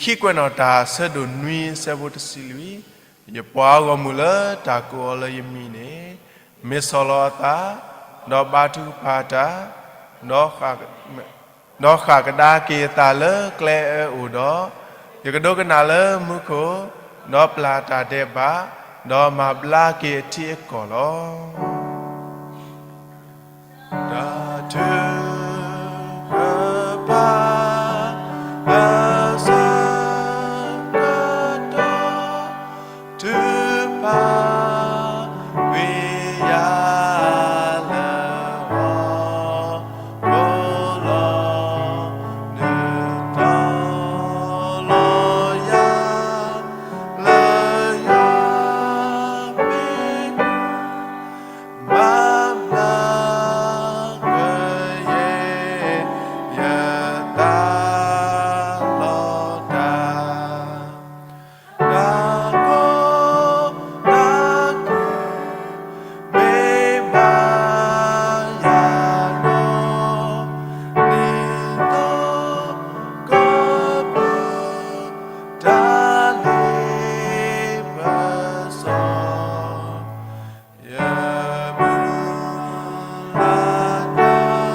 ခံကွဲးနီၣ်တၢ် ဆၢဒိၣ်နွံ ဆၢဖိတဆံလွံၢ်, ယပှၤဂီၢ်မုၢ်လၢတၢ်ကိးအီၤလၢယမံၤန့ၣ်, မ့ၢ်ဆီၣ်လီၤအသး, ဒီးဘါထုကဖၣ်တၢ်, ဒီးဃၣ်ကဒါက့ၤအသးလၢကျဲအၢအိၣ်ဒီး, ယကဒိကနၣ်လၢမူခိၣ်, ဒီးပျၢ်တၢ်ဒဲးဘး, ဒီးမၤဘျါက့ၤအထံအကီၢ်လီၤ. တၢ်ထုကဖၣ် အဆၢကတီၢ် ထုကဖၣ်ကွံာ်ယၤလၢ ဟီၣ်ခိၣ်လီၤ. နုာ်တီလီၤယၤ လၢယွၤမ့ၢ် မၤဘျါကယဲၢ် ယသးလီၤတၢ်, တၢ်ကီတၢ်ခဲ မ့ၢ်ဘၣ်ယၤဒီး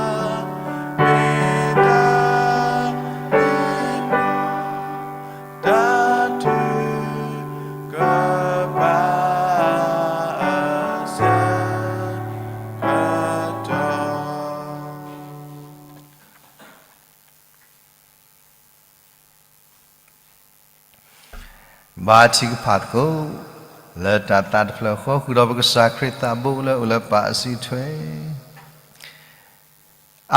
ဒ်သိးကပၢၤ တၢ်လ့ပစီ ယမုၢ်လၢ်တၢ် မ့ၢ်တၢ်လ့ပစီ တၢ်ထုကဖၣ်အဆၢကတီၢ်. ဘါထုကဖၣ်သကိး လၢတၢ်သးတဖျၢၣ်ဃီ ဃုာ်ဒီးပကစၢ်ခရံာ်သးဘိလၢအိၣ်လၢပၢ်အစုထွဲ,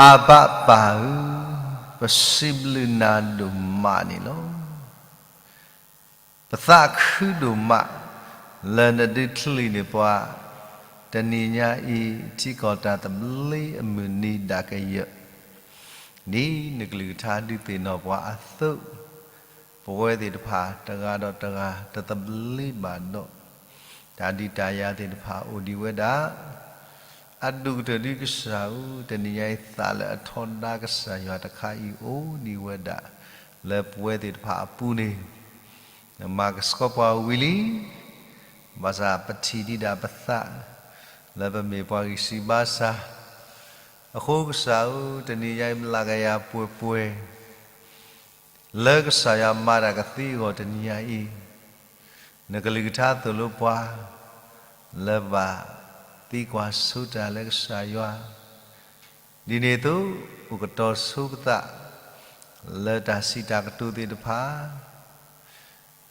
အဘၣ်ပၢ်ဧၢ, ပစံးဘျုးနၤဒိၣ်မးန့ၣ်လီၤ. ပသးခုဒိၣ်မး လၢနဒုးချုးန့ၢ်ပှၤ တနံၤညါအံၤ ထံကီၢ်တၢ်သဘျ့အမုၢ်နံၤဒၣ်ကယၢၢ် ဒ်နကလုၢ်ကထါဒုးသ့ၣ်နီၣ်ပှၤအသိး, ပဝဲသ့ၣ်တဖၣ်တဂၤဒီးတဂၤ တသဘျ့ဘၣ်ဒီး တၢ်ဒုးတၢ်ယၤသ့ၣ်တဖၣ်အိၣ်ဒံးဝဲဒၣ် အဒိၣ်ကတၢၢ်ဒ်ကစၢ်ဧၢ, တနံၤညါအံၤသးလၢအထီဒါကစၢ်ယွၤတခါအံၤအိၣ်ဒံးဝဲဒၣ် လၢပဝဲသ့ၣ်တဖၣ်အပူၤန့ၣ် နမၤကဆှီပှၤဝံၤလံ, ဘၣ်ဆၣ်ပထံၣ်ဒံးဒၣ်ပသး လၢပမ့ၢ်ပှၤဂံၢ်စၢ်ဘါစၢ်, အဃိကစၢ်ဧၢ, တနံၤညါအံၤမလၤကယၤပှဲၤပှဲၤ လၢကစၢ်ယွၤမၤတၢ်ကသ့အဂီၢ်တနံၤညါအံၤ, နကလုၢ်ကထါသိၣ်လိပှၤ လၢဘၣ်သံကွၢ်ဆိတၢ်လၢကစၢ်ယွၤ, ဒ်န့ၣ်အသိး အိၣ်ကတီၤဆိပသး လၢတၢ်စံးတၢ်ကတိၤသ့ၣ်တဖၣ်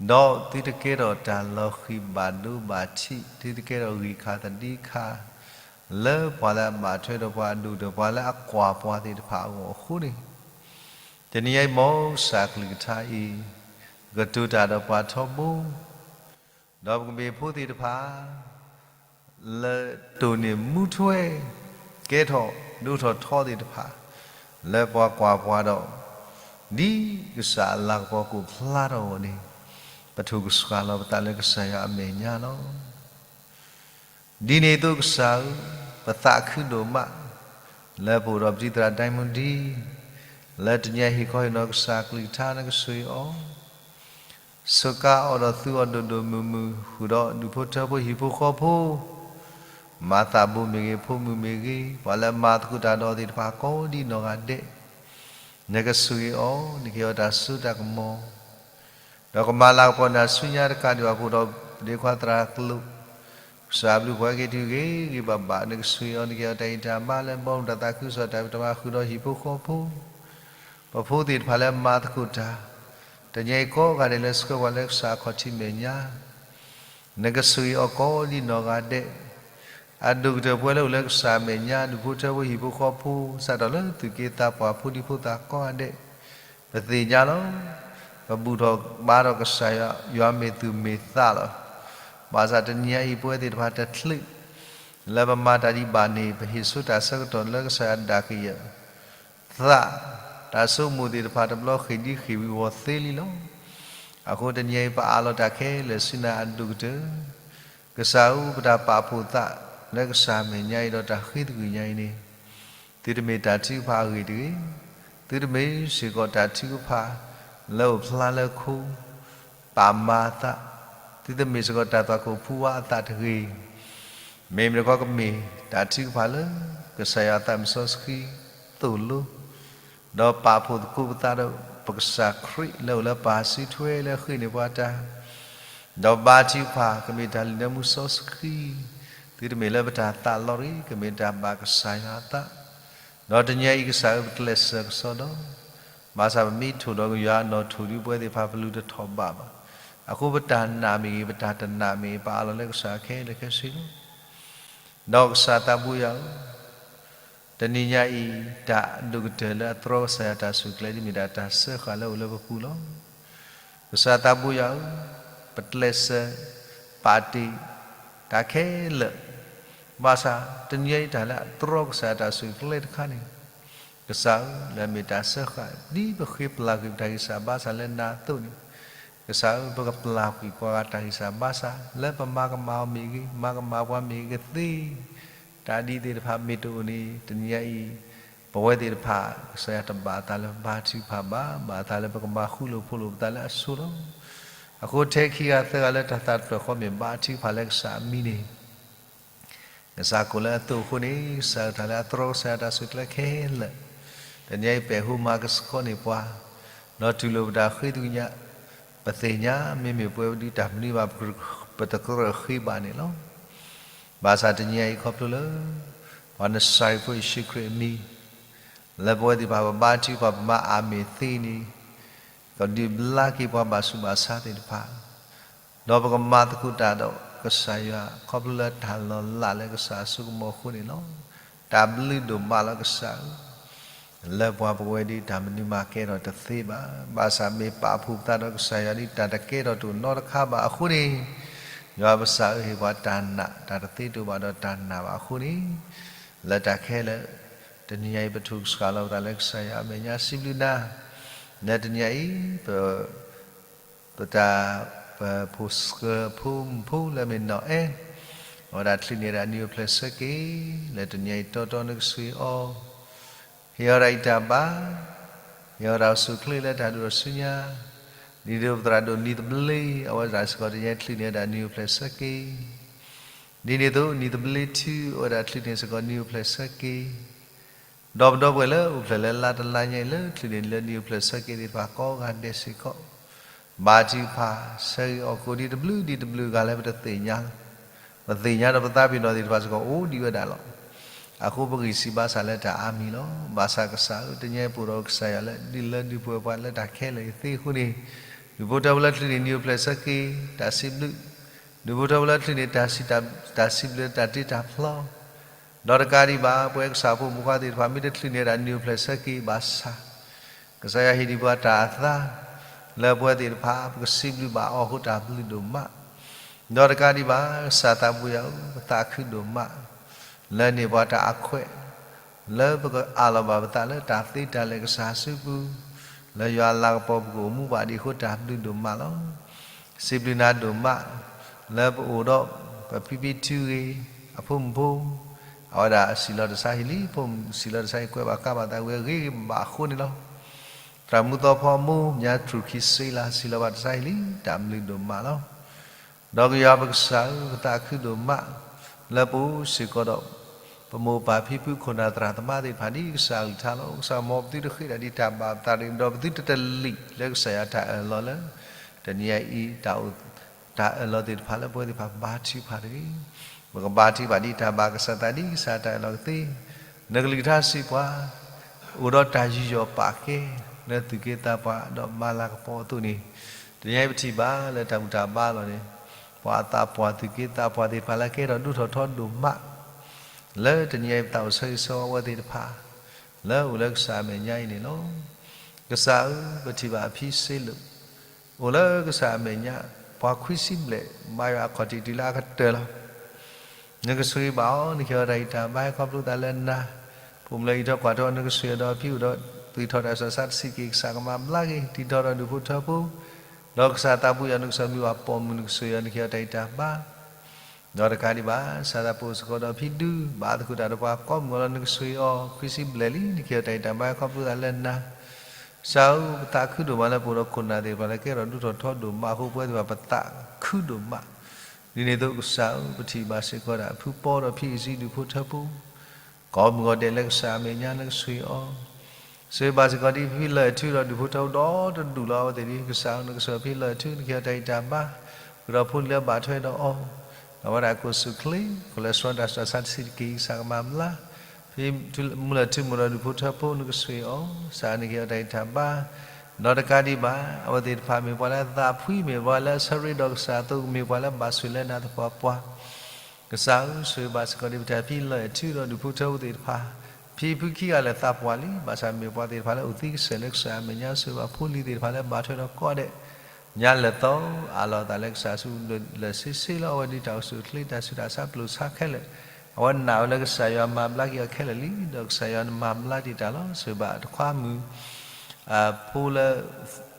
ဒီးသုတကဲထီၣ်တၢ်လီၤဃံၤဘၣ်ဒိဘၣ်ထံး, သုတကဲထီၣ်ဂံၢ်ခါသဒံခါ လၢပှၤလၢအဘၣ်ထွဲဒီးပှၤအဒိၣ်ကတၢၢ် ပှၤလၢအကွၢ်ပှၤသ့ၣ်တဖၣ်အဂီၢ်အဃိန့ၣ်, တနံၤညါအံၤ မ်ကစၢ်ကလုၢ်ကထါအံၤ ကတိၤတၢ်ဒီးပှၤထီဘိ ဒီးပကမ့ၢ်ဖိသ့ၣ်တဖၣ် လၢတိၢ်န့ၢ်မူထွဲ ကဲထီၣ်ဒိၣ်ထီၣ်ထီသ့ၣ်တဖၣ် လၢပှၤကွၢ်ပှၤဒီး ဒ်ကစၢ်အလၤကပီၤကအိၣ်ဖျါထီၣ်အဂီၢ်န့ၣ်, ပထိၣ်ကစှၤလီၤပသးလၢကစၢ်ယွၤအမဲာ်ညါလီၤ. ဒ်န့ၣ်အသိးကစၢ်ဧၢ, ပသးခုဒိၣ်မး လၢပအိၣ်ဒီးပတံၤသရၣ်ဒဲမူဒံ လၢတနံၤအံၤဟ့ၣ်ခီဟ့ၣ်နီၤကစၢ်ကလုၢ်ကထါ နကဆိၣ်ဂ့ၤအီၤ စူးကါအီၤဒီးသုအီၤဒိၣ်ဒိၣ်မုၢ်မုၢ် ဃုာ်ဒီးဒူၣ်ဖိထၢဖိဟံၣ်ဖိဃီဖိ, မၤသးဘိမ့ၢ်ဂ့ၤ ဖိမုၣ်မ့ၢ်ဂ့ၤ, ပှၤလၢအမၤသကိးတၢ်ဒီးအီၤသ့ၣ်တဖၣ်ကိးဒ်နီၢ်ဂၤဒဲး, နကဆိၣ်ဂ့ၤအီၤ, နကဟ့ၣ်အီၤတၢ်စိတၢ်ကမီၤ, ဒီးကမၤလၤကပီၤနၤဆူညါတကးဒံးဘၣ် ပအိၣ်ဒီးပဒ့ခွါသရၣ်ကျိာ် ကစၢ်အဘျုးပှၤက့ၤတုၤဂ့ၤဂ့ၤဘၣ်ဘၣ်, နကဆိၣ်ဂ့ၤအီၤ နကဟ့ၣ်အီၤတၢ်အံၣ်တၢ်မါလၢဘီမုၢ်တၢ်သးခုကစီၣ် တၢ်ဖံးတၢ်မၤဃုာ်ဒီးဟံၣ်ဖိဃီဖိ, ပဖိသ့ၣ်တဖၣ်လၢအမၤသကိးတၢ်, တနံၤအံၤကိးဂၤဒဲးလၢဆှၢပှၤလၢကစၢ်အခီၣ်ထံးမဲာ်ညါ, နကဆိၣ်ဂ့ၤအီၤကိးဒ်နီၢ်ဂၤဒဲး, အဒိၣ်ကတၢၢ်ပဝဲလၢအိၣ်လၢကစၢ်အမဲာ်ညါ ဒူၣ်ဖိထၢဖိဟံၣ်ဖိဃီဖိ စးထီၣ်လၢသူၣ်က့သးပှၢ်ဖိဒံဖိသၣ်ကိးဂၤဒဲး, ပသ့ၣ်ညါလီၤ. ပဘူၣ်ထီၣ်ဘါထီၣ်ကစၢ်ယွၤ ယွၤမ့ၢ်သူၣ်မ့ၢ်သးလီၤ. ဘၣ်ဆၣ်တနံၤအံၤ ပဝဲသ့ၣ်တဖၣ်တချုး လၢပမၤတၢ်ဒံးဘၣ်န့ၣ် ပဟ့ၣ်ဆိတၢ်ဆၢကတီၢ်လၢကစၢ်ယွၤဒၣ်ကယၢၢ်သး, တၢ်ဆိကမိၣ်သ့ၣ်တဖၣ်တဘျီဃ့ၢ်ဒ်ဃ့ၢ်ဝံၤဝီၤသ့လံလီၤ. အဃိတနံၤအံၤ ပအးလီၤတၢ်ခဲလၢာ်ဆူနၤအဒိၣ်ကတၢၢ်, ကစၢ်ဧၢ ပတၢ်ပာ်ဖှိၣ်သးလၢကစၢ်အမဲာ်ညါအံၤဒီးတၢ်ဃ့သကွံၢ်ညါအံၤန့ၣ် သုတမ့ၢ်တၢ်ထုကဖၣ်အဂ့ၢ်တဂ့ၤ, သုတမ့ၢ်စ့ၢ်ကီးတၢ်ထုကဖၣ် လၢအိၣ်ဖျါလၢခိ ပာ်မၤအသး, သုတမ့ၢ်စ့ၢ်ကီးတၢ်သွၣ်ခိၣ်ဖူဝါအသးတဂ့ၤ, မ့မ့ၢ်တခီကမ့ၢ်တၢ်ထုကဖၣ်လၢ ကစၢ်ယွၤအသးမုၢ်စီဆှံသိၣ်လိ ဒီးပာ်ဖှိၣ်သကိးပသးဒီးပကစၢ်ခရံာ်လၢအိၣ်လၢပၢ်စုထွဲလၢဃ့န့ၢ်ပှၤတၢ်, ဒီးဘါထုကဖၣ်ကမ့ၢ်တၢ်လုၢ်နၢမူစီဆှံ, သုတမ့ၢ်လၢပတၢ်သးလီတဂ့ၤ, ကမ့ၢ်တၢ်ဘၣ်ကစၢ်ယွၤအသး, ဒီးတနံၤအံၤကစၢ်ဧၢ ပကျဲးစၢးကစီဒီ, ဘၣ်ဆၣ်ပမ့ၢ်ထိၣ်ဒီးကယွၤအနီၣ်ထိၣ်ဒုးပဝဲသ့ၣ်တဖၣ်ပလူၤတထီၣ်ဘးဘၣ်, အဃိပတၢ်နာ်မ့ၢ်ဂ့ၤ ပတၢ်တနာ်မ့ၢ်ဂ့ၤ ပအးလီၤလၢကစၢ်ခဲလၢာ်ခဲဆ့လီၤ. ဒီးကစၢ်သးဘိယွၤဧၢ, တနံၤညါအံၤ တၢ်အဒိၣ်ကတၢၢ်လၢအတြီကစၢ်ယွၤတၢ်စူၢ်ကျဲၤဒ်မ့ၢ်ဒၣ်တၢ်စၢဃာ်လၢအိၣ်လၢပပူၤလီၤ. ကစၢ်သးဘိယွၤဧၢ, ပကျဲးစၢး ပာ်တ့ၢ်တၢ်ခဲလၢာ်, ဘၣ်ဆၣ်တနံၤညါအံၤတၢ်လၢအတြီကစၢ်ယွၤတၢ်စူၢ်ကျဲၤတခါန့ၣ်, ကစၢ်ဧၢ လၢအမ့ၢ်တၢ်စၢဃာ် ဒ်ပဃ့ပျၢ်ကွံာ်ပတၢ်ဂံၢ်စၢ်ဘါစၢ်လၢနၤအသိးန့ၣ်, ကစၢ်ဧၢ ပကပျၢ်ကွံာ်ပှၤဂၤတၢ်ဂံၢ်စၢ်ဘါစၢ် လၢပမၤကမၣ်အီၤမ့ၢ်ဂ့ၤ မၤကမၣ်ပှၤမ့ၢ်ဂ့ၤကသ့ တၢ်ဒ်သ့ၣ်တဖၣ်မ့ၢ်တအိၣ်န့ၣ် တနံၤညါအံၤ ပဝဲသ့ၣ်တဖၣ် ကစၢ်ယွၤတဘၣ်အသးလၢပဘါထုကဖၣ်ဘၣ်, ဘၣ်အသးလၢပကမၤဃူလိာ်ဖိးလိာ်ပသးလၢအဆိလီၤ. အဃိထဲခံဂၤသၢဂၤလၢတၢ်သးတဖျၢၣ်ဃီမ့ၢ် ဘါထုကဖၣ်လၢကစၢ်အမံၤန့ၣ် ကစၢ်ကိးလၢအသိးအဃိန့ၣ် ကစၢ်တၢ်လၢအတြီကစၢ်ယွၤတၢ်စူၢ်ကျဲၤခဲလၢာ်, တနံၤအံၤပဲာ်ဟိမၤကဆှီန့ၢ်ပှၤ, ဒီးတူၢ်လိာ်ပတၢ်ဃ့သကွံာ်ညါ, ပသ့ၣ်ညါ မ့မ့ၢ်ပဝဲပဒုးတၢ်မနုၤဘၣ် ပတကြၢးဃ့ဘၣ်န့ၣ်လီၤ. ဘၣ်ဆၣ်တနံၤအံၤခီဖျိလၢ ပှၤနစၤရ့းဖိယ့ၣ်ၡူးခရံာ်အမံၤ လၢပဝဲသ့ၣ်တဖၣ်ပဘါထုကဖၣ်ပမၤအမ့ၢ်သ့န့ၣ် ကဒုးဘျါက့ၤပှၤဘၣ်ဆူးဘၣ်ဆါသ့ၣ်တဖၣ်, ဒီးပကမၤသကိးတၢ်ဒီးကစၢ်ယွၤ ခီဖျိလၢတၢ်လီၤလးလၢကစၢ်အစိကမီၤအဃိန့ၣ်လီၤ. တၢ်ဘျုးဒိၣ်မးလီၤကစၢ်ဧၢ, လၢပှၤပဝဲဒၣ်တၢ်မနုၤမၤကဲထီၣ်တသ့ဘၣ်, ဘၣ်ဆၣ်မ့ၢ်ပာ်ဖှိၣ်ပသးဒီးကစၢ်ယွၤဒ်တၢ်တကဲထီၣ်တအိၣ်နီတခါဘၣ်အဃိန့ၣ်, ယွၤပစၢ်ဧၢ ဟ့ၣ်ပှၤတၢ်နာ် တၢ်တသ့တအိၣ်ဘၣ်ဒီးတၢ်နာ်ဘၣ်အဃိန့ၣ်, လၢတၢ်ခဲလၢာ် တနံၤညါအံၤ ပထူၣ်ကဆှီလီၤပသးလၢကစၢ်ယွၤအမဲာ်ညါ စံးဘျုးနၤ, လၢတနံၤညါအံၤ ပ ပတၢ် ပဖိၣ်ဖိမုၣ်ဖိလၢမ့ၢ်နီၢ်အဲၣ်, အဝဲဒၣ်ချုးန့ၢ်ဒၣ်နံၣ်အိၣ်ဖျဲၣ်ဆၢက့ၤ, လၢတနံၤအံၤတီတီနကဆှံအီၤ, ဟ့ၣ်အီၤဒၣ်အံၤတၢ်ဘါ, ဟ့ၣ်အီၤဒၣ်အိၣ်ဆူၣ်အိၣ်ချ့လၢတၢ်ဒိၣ်ထီၣ်ဆူညါ, ဒ်သိးပသရၣ်ဒိၣ်နံၤသဘျ့ အဝဲဒၣ်စ့ၢ်ကီးတနံၤအံၤချုးန့ၢ်ဒၣ်နံၣ်အိၣ်ဖျဲၣ်ဆၢက့ၤ, ဒ်န့ၣ်အသိးနံၤသဘျ့ထူ အဝဲဒၣ်ချုးန့ၢ်စ့ၢ်ကီးနံၣ်အိၣ်ဖျဲၣ်ဆၢက့ၤ ဒီးပဒီပုၢ်ဝဲၢ်လၢအိၣ်ဖျဲၣ်လၢလါတလါညါအံၤလၢချုးန့ၢ်လၢနံၣ်အိၣ်ဖျဲၣ်ဆၢက့ၤသ့ၣ်တဖၣ်ကိးဂၤဒဲးစ့ၢ်ကီး, ဘါထုကဖၣ်ဆၢဂ့ၤအီၣ်ကိးဒံးတဘျုးဒံးတဘျုးဂၤလၢပတသ့ၣ်ညါလီၤ. ပသ့ၣ်ညါဒီးပသးပ့ၤနီၣ်သ့ၣ်တဖၣ်စ့ၢ်ကီးအိၣ်ဒံးဝဲဒၣ်လီၤ. အဃိပဂံၢ်စၢ်ဘါစၢ်လၢတၢ်အါမံၤလီၤ. ဘၣ်ဆၣ်ကစၢ်ဧၢ တနံၤအံၤပအိၣ်ဒီးကစၢ်ယွၤလၢ ဒုးလၢဒုးပှဲၤပှၤလၢတၢ်ခဲလၢာ်အံၤသ့အဃိန့ၣ်, ဒုးဖိထၢဖိလၢချုးန့ၢ်နံၣ်အိၣ်ဖျဲၣ်ဆၢက့ၤ တၢ်စံးဘျုး, ဒုးဖိထၢဖိလၢချုးန့ၢ် တၢ်စံးဘျုးတၢ်တ့တၢ်ဖျီ ဒီးတကးဒံးဘၣ် ပဝဲကစၢ်ဖိမုၣ်ဖိခွါသ့ၣ်တဖၣ် မ့ၢ်တချုးန့ၢ်ဒၣ်နံၣ်အိၣ်ဖျဲၣ်ဆၢက့ၤဘၣ်ဆၣ်, ကစၢ်ယွၤဟ့ၣ်ဒံးပှၤတၢ်အသါ လၢပဝဲသ့ၣ်တဖၣ် ပကစံးဘျုးဘၣ်အီၤအဃိတၢ်ဘျုးဒိၣ်မး, ဒီးတကးဒံးဘၣ် ကစၢ်သးဘိယွၤဧၢ ပသးခုဒိၣ်မး လၢန့ၢ်ပှၤတၢ်အခွဲး လၢပကအးလီၤဘၣ်ပသးလၢတၢ်သ့တၢ်လဲၤကစၢ်စုပူၤ, လၢယွၤအလၤကပီၤပကအိၣ်မူဘၣ်ဒံးအဃိတၢ်ဘျုးဒိၣ်မးလီၤ. စံးဘျုးနၤဒိၣ်မး လၢပအိၣ်ဒီး ပဖံဖံထူဂ့ၤ အဖိမုၣ်ဖိ, အဝဲဒၣ်စံၣ်လီၤတၢ်ဆါဟံၣ်လံ, ဖိမုၣ်စံၣ်လီၤတၢ်ဆါဟံၣ် ကွဲးဘၣ်ကါဘၣ်သးဝံၤအဂ့ၤဂ့ၤဘၣ်ဘၣ်အဃိန့ၣ်လီၤ. သရၣ်မုၣ်သီဖီမူ ညါထရူၣ်ခံစ့လး စံၣ်လီၤဘၣ်တၢ်ဆါဟံၣ်လံ တၢ်ဘျုးဒိၣ်မးလီၤ. ဒီးကယွၤပကစၢ်ဧၢ ပသးခုဒိၣ်မး လၢပအိၣ်စ့ၢ်ကီးဒီး ပမိၢ်ပၢ်ဖံဖုခိၣ်နၢ်သရၣ်သမါသ့ၣ်တဖၣ်ဒ်ကစၢ်အကလုၢ်ကထါလီၤ. ကစၢ်မ့ၢ်ပသုတဃ့ဒၣ်ဒ်တၢ်ဘၣ်ပသးတဂ့ၤ ဒီးပသုတတလံာ်လၢကစၢ်ယွၤတၢ်အၢၣ်လီၤလၢ တနံၤအံၤတၢ်အိၣ် တၢ်အၢၣ်လီၤသ့ၣ်တဖၣ်လၢပဝဲသ့ၣ်တဖၣ်ဘါထုကဖၣ်တဂ့ၤ. ပကဘါထုကဖၣ်ဒ်တၢ်ဘၣ်ကစၢ်သးဒ်ကစၢ်တၢ်အၢၣ်လီၤကသ့. နကလုၢ်ကထါစံးပှၤ အိၣ်ဒီးတၢ်ယူးယီၣ်ပာ်ကဲ လၢသူၣ်က့သးပှၢ်ဒီးမၤလၤကပီၤအသိးန့ၣ်, တနံၤအံၤပထံၣ်ဘၣ်လၢတၢ်ဘူၣ်တၢ်ဘါအလီၢ်န့ၣ် ပှၤအသးပှၢ်သူၣ်က့သးပှၢ်သ့ၣ်တဖၣ်လၢကဲထီၣ်ဒိၣ်ထီၣ်ထီဒိၣ်မး လၢတနံၤအံၤပသးအိၣ်ဆၢဂ့ၤဆၢဝါဝဲသ့ၣ်တဖၣ် လၢအိၣ်လၢကစၢ်အမဲာ်ညါအံၤန့ၣ်လီၤ. ကစၢ်ဧၢ ပထံၣ်ဘၣ်အဖံစ့လိၣ် အိၣ်လၢကစၢ်အမဲာ်ညါ ပှၤခွံဆံဘျဲၣ် ဘါယွၤအခီၣ်ထံးတုၤလၢအကတၢၢ်လီၤ. နကဆိၣ်ဂ့ၤဘၣ်အီၤ နကဟ့ၣ်အီၤတၢ်ဂံၢ်တၢ်ဘါ ဟဲခီဖျိသးလၢနၤ, ဖိမုၣ်လၢအံးထီၣ်ကွၢ်ထီ နကဆိၣ်ဂ့ၤဒီးအဖံအိၣ်ဒီး သွံၣ်ထီၣ်တၢ်ဆၢသးတဆံးက့ၤ ကစၢ်ကမၤဘျါက့ၤ တံၤထီၣ်ဒီးဒူၣ်ဖိထၢဖိ, ဒီးကစၢ်သးပူၤယၤ နကစၢ်မံၤဝဲပိာ်မုၣ် နကဆိၣ်ဂ့ၤအီၤ နကဟ့ၣ်အီၤတၢ်ဂံၢ်တၢ်ဘါ ဒီးတကးဒံးဘၣ် စၢ်သးပှၢ်စ့ၢ်ကီးဒီးဖံဒု ဘါသကိးတၢ်ဒီးပှၤကိးမုၢ်အလီၢ် နကဆိၣ်ဂ့ၤအီၤ ခွံဆံဘျဲၣ်လံ နကဟ့ၣ်အီၤတၢ်ဂံၢ်တၢ်ဘါ ဟဲခီဖျိသးလၢနၤ, ကစၢ်ဧၢ ပသးခုဒိၣ်မးလၢပအိၣ်ဒီးခိၣ်နၢ်သ့ၣ်တဖၣ်လၢကဲထီၣ်ဒိၣ်ထီၣ်ထီဒိၣ်မးအဃိ ပဝဲသ့ၣ်တဖၣ်ပသးခုဒိၣ်မး, ဒ်န့ၣ်အသိးကစၢ်ဧၢ ပထံၣ်ဘၣ်စ့ၢ်ကီးဒၣ် ဖုပီဒီးဖံအံၤစံးဒူၣ်ဖိထၢဖိ ကိးမုၢ်ဂီၤဒဲးလၢကစၢ်အမဲာ်ညါ နကဆိၣ်ဂ့ၤအီၤ ဆိၣ်ဂ့ၤဘၣ်စ့ၢ်ကီးဒ်ဖံလၢာ်အထုဒီးဒူၣ်ဖိထၢဖိဒီတဒူၣ်လီၤ အဝဲသ့ၣ်ဒ်ကစၢ်ဧၢ နကဆိၣ်ဂ့ၤဖံလၢာ်အထု နကဟ့ၣ်အီၤတၢ်ဂံၢ်တၢ်ဘါ, ဃုာ်ဒီးဖိလံၤလၢဘၣ်ထွဲဒီးအီၤ, ဒီးအဝဲဒၣ်ကိးဆူၣ်ချ့ ကလဲၤဆှၢတၢ်ဆၢသးတဆံးတက့ၢ် ကစၢ်ကမၤဘျါ, ဖံမုၢ်လၢာ်ထုမုၢ်ဒီးဒူၣ်ဖိထၢဖိ နကဆိၣ်ဂ့ၤအီၤ ကစၢ်နကဟ့ၣ်အီၤတၢ်ဂံၢ်တၢ်ဘါ, ဒီးတကးဒံးဘၣ် အဝဲသ့ၣ်တဖၣ်မ့ၢ်ပှၤလၢအသးဖှံ မ့ၢ်ပှၤလၢအဆၢရ့ဒီးကစၢ်အသိး မ့ၢ်ပှၤလၢအဘၣ်ဆိၣ်လၢနၤသပှၢ်ပှၢ် ကစၢ်ဧၢ ဆိၣ်ဂ့ၤဘၣ်စ့ၢ်ကီးဒ်ပတၢ်ဖံလၢာ်အထုဒီးဒူၣ်ဖိထၢဖိသ့ၣ်တဖၣ်, ဖံဖုခံဂၤလၢာ်သးပှၢ်လံ ဘၣ်ဆၣ်မ့ၢ်ပှၤသ့ၣ်တဖၣ်လၢအအိၣ်သံကစၢၢ်လၢကစၢ်အမဲာ်ညါ ဆိၣ်ဂ့ၤဘၣ်ဖိလံၤသ့ၣ်တဖၣ်လၢဘၣ်ထွဲဒီးကိးဂၤဒဲး, ညါလၢာ်သီ အးလီၤအသးလၢကစၢ်ဆူလၢာ်စ့ၢ်စ့ၢ်လီၤ အဝဲဒ်တၢ်အိၣ်ဆူၣ်အိၣ်ချ့တၢ်ဆူးတၢ်ဆါပျိာ်ဆါခဲလၢာ်, အဝဲနာ်ဝဲလၢကစၢ်ယွၤမၤဘျါက့ၤအီၤခဲလၢာ်လံ ဒီးကစၢ်ယွၤနမၤဘျါတ့ၢ်တၢ်လီၤ ဆိၣ်ဂ့ၤဘၣ်တခွါမုၣ် အဖိလၢ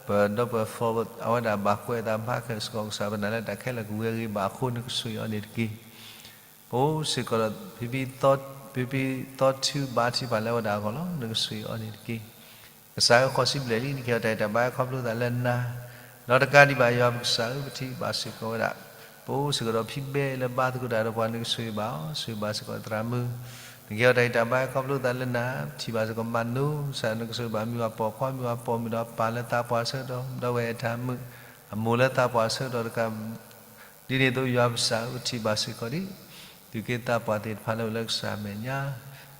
ပဒီပုၢ်ဝဲၢ် forward အဝဲဒၣ်ဘၣ်ကွဲးအသးမၤခဲစ့ၢ်ကီး ကစၢ်ပနာ်လၢတၢ်ခဲလၢာ်ကဝံၤအဂ့ၤဘၣ်အဃိ နကဆိၣ်ဂ့ၤအီၤန့ၣ်တက့ၢ်. ပအိၣ်စ့ၢ်ကီးဒီး ဖံဖံသီ ဖံဖံသီထုဘါထုကဖၣ်လၢအဝဲဒၣ်အဂီၢ်လီၤ နကဆိၣ်ဂ့ၤအီၤန့ၣ်တက့ၢ်. ကစၢ်ဧၢ ဃိးဆံဘျဲၣ်လံ နကဟ့ၣ်အီၤတၢ်ဂံၢ်တၢ်ဘါ ခီဖျိသးလၢနၤ, ဒီးတကးဒံးဘၣ်ယွၤပကစၢ်ဧၢ ပထံၣ်ဘၣ်စ့ၢ်ကီးဝဲဒၣ် ပအိၣ်စ့ၢ်ကီးဒီးဖံဘဲလၢဘါသကိးတၢ်ဒီးပှၤ နကဆိၣ်ဂ့ၤဘၣ်အီၤ ဆိၣ်ဂ့ၤဘၣ်စ့ၢ်ကီးသရၣ်မုၣ်, နကဟ့ၣ်အီၤတၢ်ဂံၢ်တၢ်ဘါ ခီဖျိသးလၢနၤ, ပထံၣ်ဘၣ်စ့ၢ်ကီးမၤနိ ကစၢ်နကဆိၣ်ဂ့ၤဘၣ်မံၤဝဲပိာ်ခွါ မံၤဝဲပိာ်မုၣ်ဒီးပၢ်လၢသးပှၢ်ဆၢကတီၢ် ဒီးဝဲအဲၣ်တၢ်မုၣ်, အမိၢ်လၢသးပှၢ်ဆၢကတီၢ်တကး ဒ်န့ၣ်အသိးယွၤပကစၢ်ဧၢ ပထံၣ်ဘၣ်စ့ၢ်ကီးဒ် သူၣ်က့သးပှၢ်သ့ၣ်တဖၣ်လၢအိၣ်လၢကစၢ်အမဲာ်ညါ,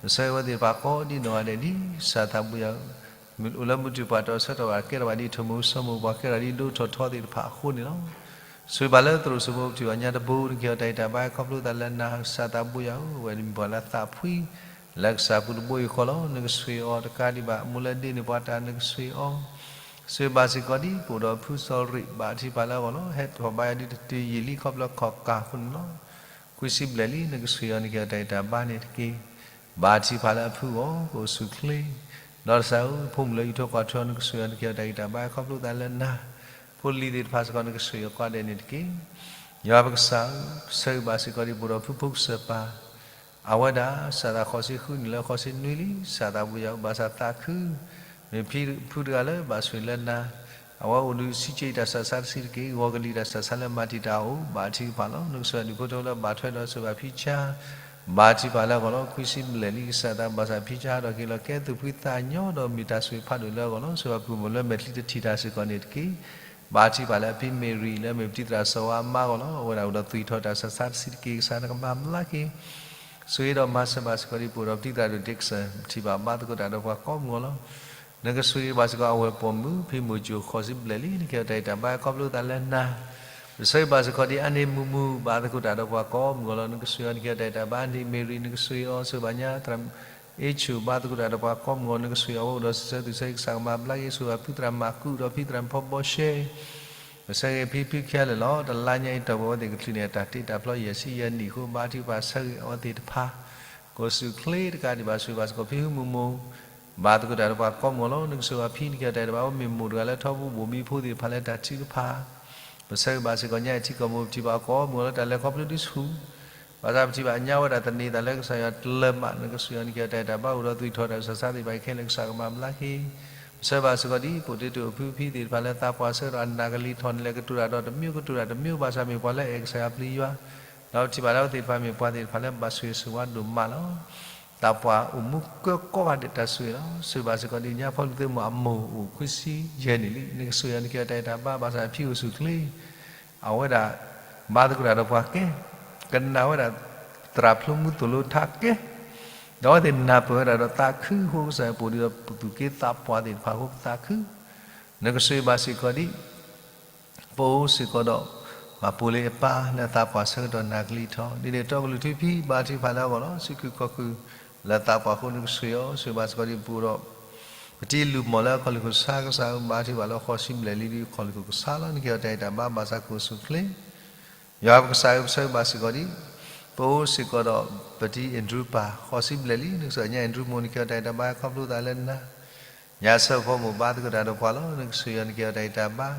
ပဆၢဂ့ၤဝဲသ့ၣ်တဖၣ်ကိးဒ်နီၢ်ဂၤဒဲးဒ် ကစၢ်သးပူၤယၤ အိၣ်လၢမုၢ်တူာ်ပှၤတီဆၢကတီၢ်ဘၣ် ကဲထီၣ်ဘၣ်ဒ်ထိၣ်မူၤစီၤမူၤ ပှၤကဲထီၣ်ဒ်ဒိၣ်ထီၣ်ထီသ့ၣ်တဖၣ်အဃိန့ၣ်လီၤ. ဆိၣ်ဂ့ၤဘၣ်လၢသရိာ်စိမိၤပထံၣ်ဘၣ်ညါတဘိ နကဟ့ၣ်အီၤတၢ်ဂံၢ်တၢ်ဘါခီဖျိသးလၢနၤ ကစၢ်သးပူၤယၤဧၢ အဝဲန့ၣ်မ့ၢ်ပှၤလၢအသးဖှံ လၢကစၢ်ပူၤတဘိယူၢ်ဃီလီၤ. နကဆိၣ်ဂ့ၤအီၤတကးဒံးဘၣ် အမိၢ်လၢဒ့န့ၢ်ပှၤတၢ် နကဆိၣ်ဂ့ၤအီၤ ဆိၣ်ဂ့ၤဘၣ်စ့ၢ်ကီးဒ်ပအိၣ်ဒီးဖုစီၤရံး ဘၣ်ထံးဖးလၢအဂီၢ်လီၤ. ဟဲထီၣ်ဘါယၤဒ်တတုၤယံာ်လံခီဖျိခီၣ်ကၢ်အဃိန့ၣ်လီၤ. ခွံဆံဘျဲၣ်လံ နကဆိၣ်ဂ့ၤအီၤ နကဟ့ၣ်အီၤတၢ်ဂံၢ်တၢ်ဘါန့ၣ်တက့ၢ်. ဘၣ်ထံးဖးလၢအဖုအဂီၢ် ကအိၣ်ဆူၣ်ချ့ ဒီးကစၢ်ဧၢ ဖိမုၣ်လၢအံးထီၣ်ကွၢ်ထွဲအီၤ နကဆိၣ်ဂ့ၤအီၤ နကဟ့ၣ်အီၤတၢ်ဂံၢ်တၢ်ဘါခီဖျိသးလၢနၤ ဖိလံၤသ့ၣ်တဖၣ်စ့ၢ်ကီး နကဆိၣ်ဂ့ၤအီၤကိးဂၤဒဲးန့ၣ်တက့ၢ်. ယွၤပကစၢ်ဧၢ ဆၢဂ့ၤဘၣ်စ့ၢ်ကီးဒ်ပအိၣ်ဒီးဖုဖိကစၢၢ်ပၢ် အဝဲဒၣ် စးထီၣ်ဃိးဆံဃုနံၣ်လၢဃိးဆံနွံလံ ကစၢ်သးပူၤယၤဧၢ ဘၣ်ဆၣ်သးခု မ့ၢ်ဖံဖုတဂၤလၢဘၣ်ဆိၣ်ဂ့ၤလၢနၤ အဝဲအိၣ်ဒီးဆံးကၠ့ၣ်တၢ်ဆၢသးတဆံးတက့ၢ် ဂီၤကလံၤတၢ်ဆၢသးလၢမၤတံာ်တာ်အအိၣ် ဘၣ်ထံးဖးလီၤ. နကဆိၣ်ဂ့ၤဒ်ဖိထၢဖိလၢဘၣ်ထွဲဒီးဆိၣ်ဂ့ၤဘၣ်ဖံဆါ ဘၣ်ထံးဖးလၢအဂီၢ်လီၤ. ခွံဆံဘျဲၣ်လံ ကစၢ်သးဘၣ်ဆၣ်ဖံဆါဟးထီၣ်က့ၤလီၤ ကဲသူၣ်ဖှံသးညီဒီးမ့ၢ်တၢ်ဆိၣ်ဂ့ၤဖးဒိၣ်လၢအဂီၢ်လီၤ. ဆိၣ်ဂ့ၤဘၣ်ဖုမိၢ်လၢမဲာ်ချံတထံၣ်တၢ်စ့ၢ်ကီးန့ၣ်တက့ၢ်. ဘၣ်ထံးဖးလၢအဖံမ့ၢ်ရံလၢမ့ၢ်ပတံၤသရၣ်စီၤဝါအမါအဂီၢ်လီၤ. အဝဲဒၣ်အိၣ်ဒီးသွံၣ်ထီၣ်တၢ်ဆၢသးတဆံးတက့ၢ် ကစၢ်နကမၤဘျါက့ၤ ဆိၣ်ဂ့ၤဒီးမၤစၢၤဘၣ်စ့ၢ်ကီးဒ်ပအိၣ်ဒီးပတံၤသရၣ်ဒိၣ် Dixon ပထံၣ်ဘၣ်ဘါသကိးတၢ်ဒီးပှၤကိးမုၢ်အဂီၢ်လီၤ. နကဆိၣ်ဂ့ၤဘၣ်စ့ၢ်ကီးအဝဲၢ်ပိာ်မုၣ် ဖံမိၢ်ကၠိၣ်ဃိးဆံဘျဲၣ်လံ နကဟ့ၣ်အီၤတၢ်ဂံၢ်တၢ်ဘါခီဖျိသးလၢနၤ ပဆၢဂ့ၤဘၣ်စ့ၢ်ကီးဒ်အါန့ၢ်မုာ်မုာ် ဘါသကိးတၢ်ဒီးပှၤကိးမုၢ်အဂီၢ်လီၤ. နကဆိၣ်ဂ့ၤအီၤ နကဟ့ၣ်အီၤတၢ်ဂံၢ်တၢ်ဘါ အါန့ၢ်မ့ၢ်ရံ နကဆိၣ်ဂ့ၤအီၤ ဆိၣ်ဂ့ၤဘၣ်ညါသရၣ် အ့ၣ်ဆူၣ် ဘါသကိးတၢ်ဒီးပှၤကိးမုၢ်အဂီၢ် နကဆိၣ်ဂ့ၤအီၤ အဝဲအိၣ်ဒီးစံးဆၢသူၣ်ဆၢ ကစၢ်ကမၤဘျါက့ၤ ဆိၣ်ဂ့ၤဘၣ်ဖုသရၣ်မၤကူဒီးဖံသရၣ်ဖီဘီရှဲ ပဆၢဂ့ၤဖံဖုခဲလၢာ်လီၤ. တလါညါအံၤတီၢ်ပှဲၤဝဲသ့ၣ်ကချုးန့ၣ် အတၢ်တ့တၢ်ဖျီယဲၢ်ဆံယဲၢ်နံၣ်အဃိ ဘါထုကဖၣ်ဆၢဂ့ၤအဝဲသ့ၣ်တဖၣ် ကိးဆူၣ်ချ့တကးဒံးဘၣ် ဆိၣ်ဂ့ၤဘၣ်စ့ၢ်ကီးဖံဟုမုၢ်မိၢ် ဘါသကိးတၢ်ဒီးပှၤကိးမုၢ်အဂီၢ်လီၤ. နကဆိၣ်ဂ့ၤဘၣ်ဖံ နကဟ့ၣ်အီၤတၢ်ဂံၢ်တၢ်ဘါ အဝဲမ့ၢ်မိၢ်တဂၤလၢထီဘိဘိၣ်ဘံဖိသ့ၣ်တဖၣ်လၢတၢ်ထုကဖၣ် ပဆၢဂ့ၤဘၣ်စ့ၢ်ကီးညါအံၤထံကီၢ်မိၢ် ပထံၣ်ဘၣ်ကိးမုၢ်အဂီၢ်လၢတၢ်လဲၤခီဖျိဒုးဆူၣ် ဘၣ်ဆၣ်ပထံၣ်ဘၣ်ညါဝဲဒၣ်သန့ၤသးလၢကစၢ်ယွၤတလၢၤဘၣ် နကဆိၣ်ဂ့ၤအီၤ နကဟ့ၣ်အီၤတၢ်ဂံၢ်တၢ်ဘါ အိၣ်ဒီးသွံၣ်ထီၣ်တၢ်ဆၢသးသ့ၣ်တဖၣ်ခဲလၢာ် ကစၢ်ကမၤဘျါက့ၤ ပဆၢဂ့ၤဘၣ်စ့ၢ်ကီးဒ် ပိာ်တ့တိာ်ဖုဖံသ့ၣ်တဖၣ်လၢသးပှၢ်ဆၢကတီၢ်အနၢ်ကလံၤထီၣ်န့ၣ်လဲၣ် ကတိၤတၢ်ဒီးတမံၤကတိၤတၢ်တမံၤ ဘၣ်ဆၣ်မ့ၢ်ပှၤလၢအအဲၣ်ကစၢ်ယွၤပျံၤယွၤ ဒီးပထံၣ်ဘၣ်လၢအဝဲသ့ၣ်တဖၣ်မ့ၢ်ပှၤသ့ၣ်တဖၣ်လၢဘၣ်ဆိၣ်ဂ့ၤဆိၣ်ဝါဒိၣ်မးလီၤ. သးပှၢ်အိၣ်မူကၢကိးဂၤဒဲးတၢ်ဆိၣ်ဂ့ၤလီၤ. ဆိၣ်ဂ့ၤဘၣ်စ့ၢ်ကီးဒ်ညါဖီလူၤသ့ၣ်မုၣ်အမိၢ်အိၣ်ခွံဆံယဲၢ်နံၣ်လံ နကဆိၣ်ဂ့ၤအီၤ နကဟ့ၣ်အီၤတၢ်ဂံၢ်တၢ်ဘါ ဘၣ်ဆၣ်ဖံအိၣ်ဆူၣ်ချ့ အဝဲဒၣ် ဘါသကိးတၢ်ဒီးပှၤကဲ ကနၣ်ဝဲဒၣ် သရၣ်ဖျိမူသိၣ်လိထါကဲ ဒီးအဝဲသ့ၣ်နၢ်ပၢၢ်ဝဲဒၣ်ဒီးသးခုအဃိ ကစၢ်ယွၤပိာ်ဒံးဒီးပသူၣ်က့သးပှၢ်သ့ၣ်တဖၣ်အဃိ ပသးခု နကဆိၣ်ဂ့ၤဘၣ်စ့ၢ်ကီးဒ် ပအိၣ်စ့ၢ်ကီးဒီး ပှၤပိာ်လံအပၢ်လၢသးပှၢ်ဆၢကတီၢ်နၢ်ကလံၤထီၣ် ဒ်န့ၣ်တီကလုာ်ထူဖံ ဘါထုကဖၣ်လၢအဂီၢ်လီၤ. စုခုခီၣ်ခုၣ်လၢသးပှၢ်အဃိ နကဆိၣ်ဂ့ၤအီၤ ဆိၣ်ဂ့ၤဘၣ်စ့ၢ်ကီးဒ်ပအိၣ်ဒီး ပတံၤလူၤမီၢ်လၢအခီၣ်လ့ၣ်ခိၣ်ဆါကစၢ်ဧၢ, ဘါထုကဖၣ်လၢဃိးဆံဘျဲၣ်လံဒ်ခီၣ်လ့ၣ်ခိၣ်ကဆါလီၤ. နကဟ့ၣ်အီၣ်တၢ်အဲၣ်တၢ်ဘါဘၣ်ဆၣ်ကအိၣ်ဆူၣ်အိၣ်ချ့, ယွၤပကစၢ်ဧၢ, ပဆၢဂ့ၤဘၣ်စ့ၢ်ကီးဒံး ပအိၣ်စ့ၢ်ကီးဒီး ပတံၤအဲၣ်ဒရူၤပၢ် ဃိးဆံဘျဲၣ်လံ, နကစၢ်ညါအဲၣ်ဒရူၤမိၢ် နကဟ့ၣ်အီၣ်တၢ်အဲၣ်တၢ်ဘါခီဖျိသးလၢနၤ, ညါဆၢဖီမိၢ်ဘါသကိးတၢ်ဒီးပှၤလီၤ. နကစၢ်ယွၤ နကဟ့ၣ်အီၣ်တၢ်အဲၣ်တၢ်ဘါ ဒ်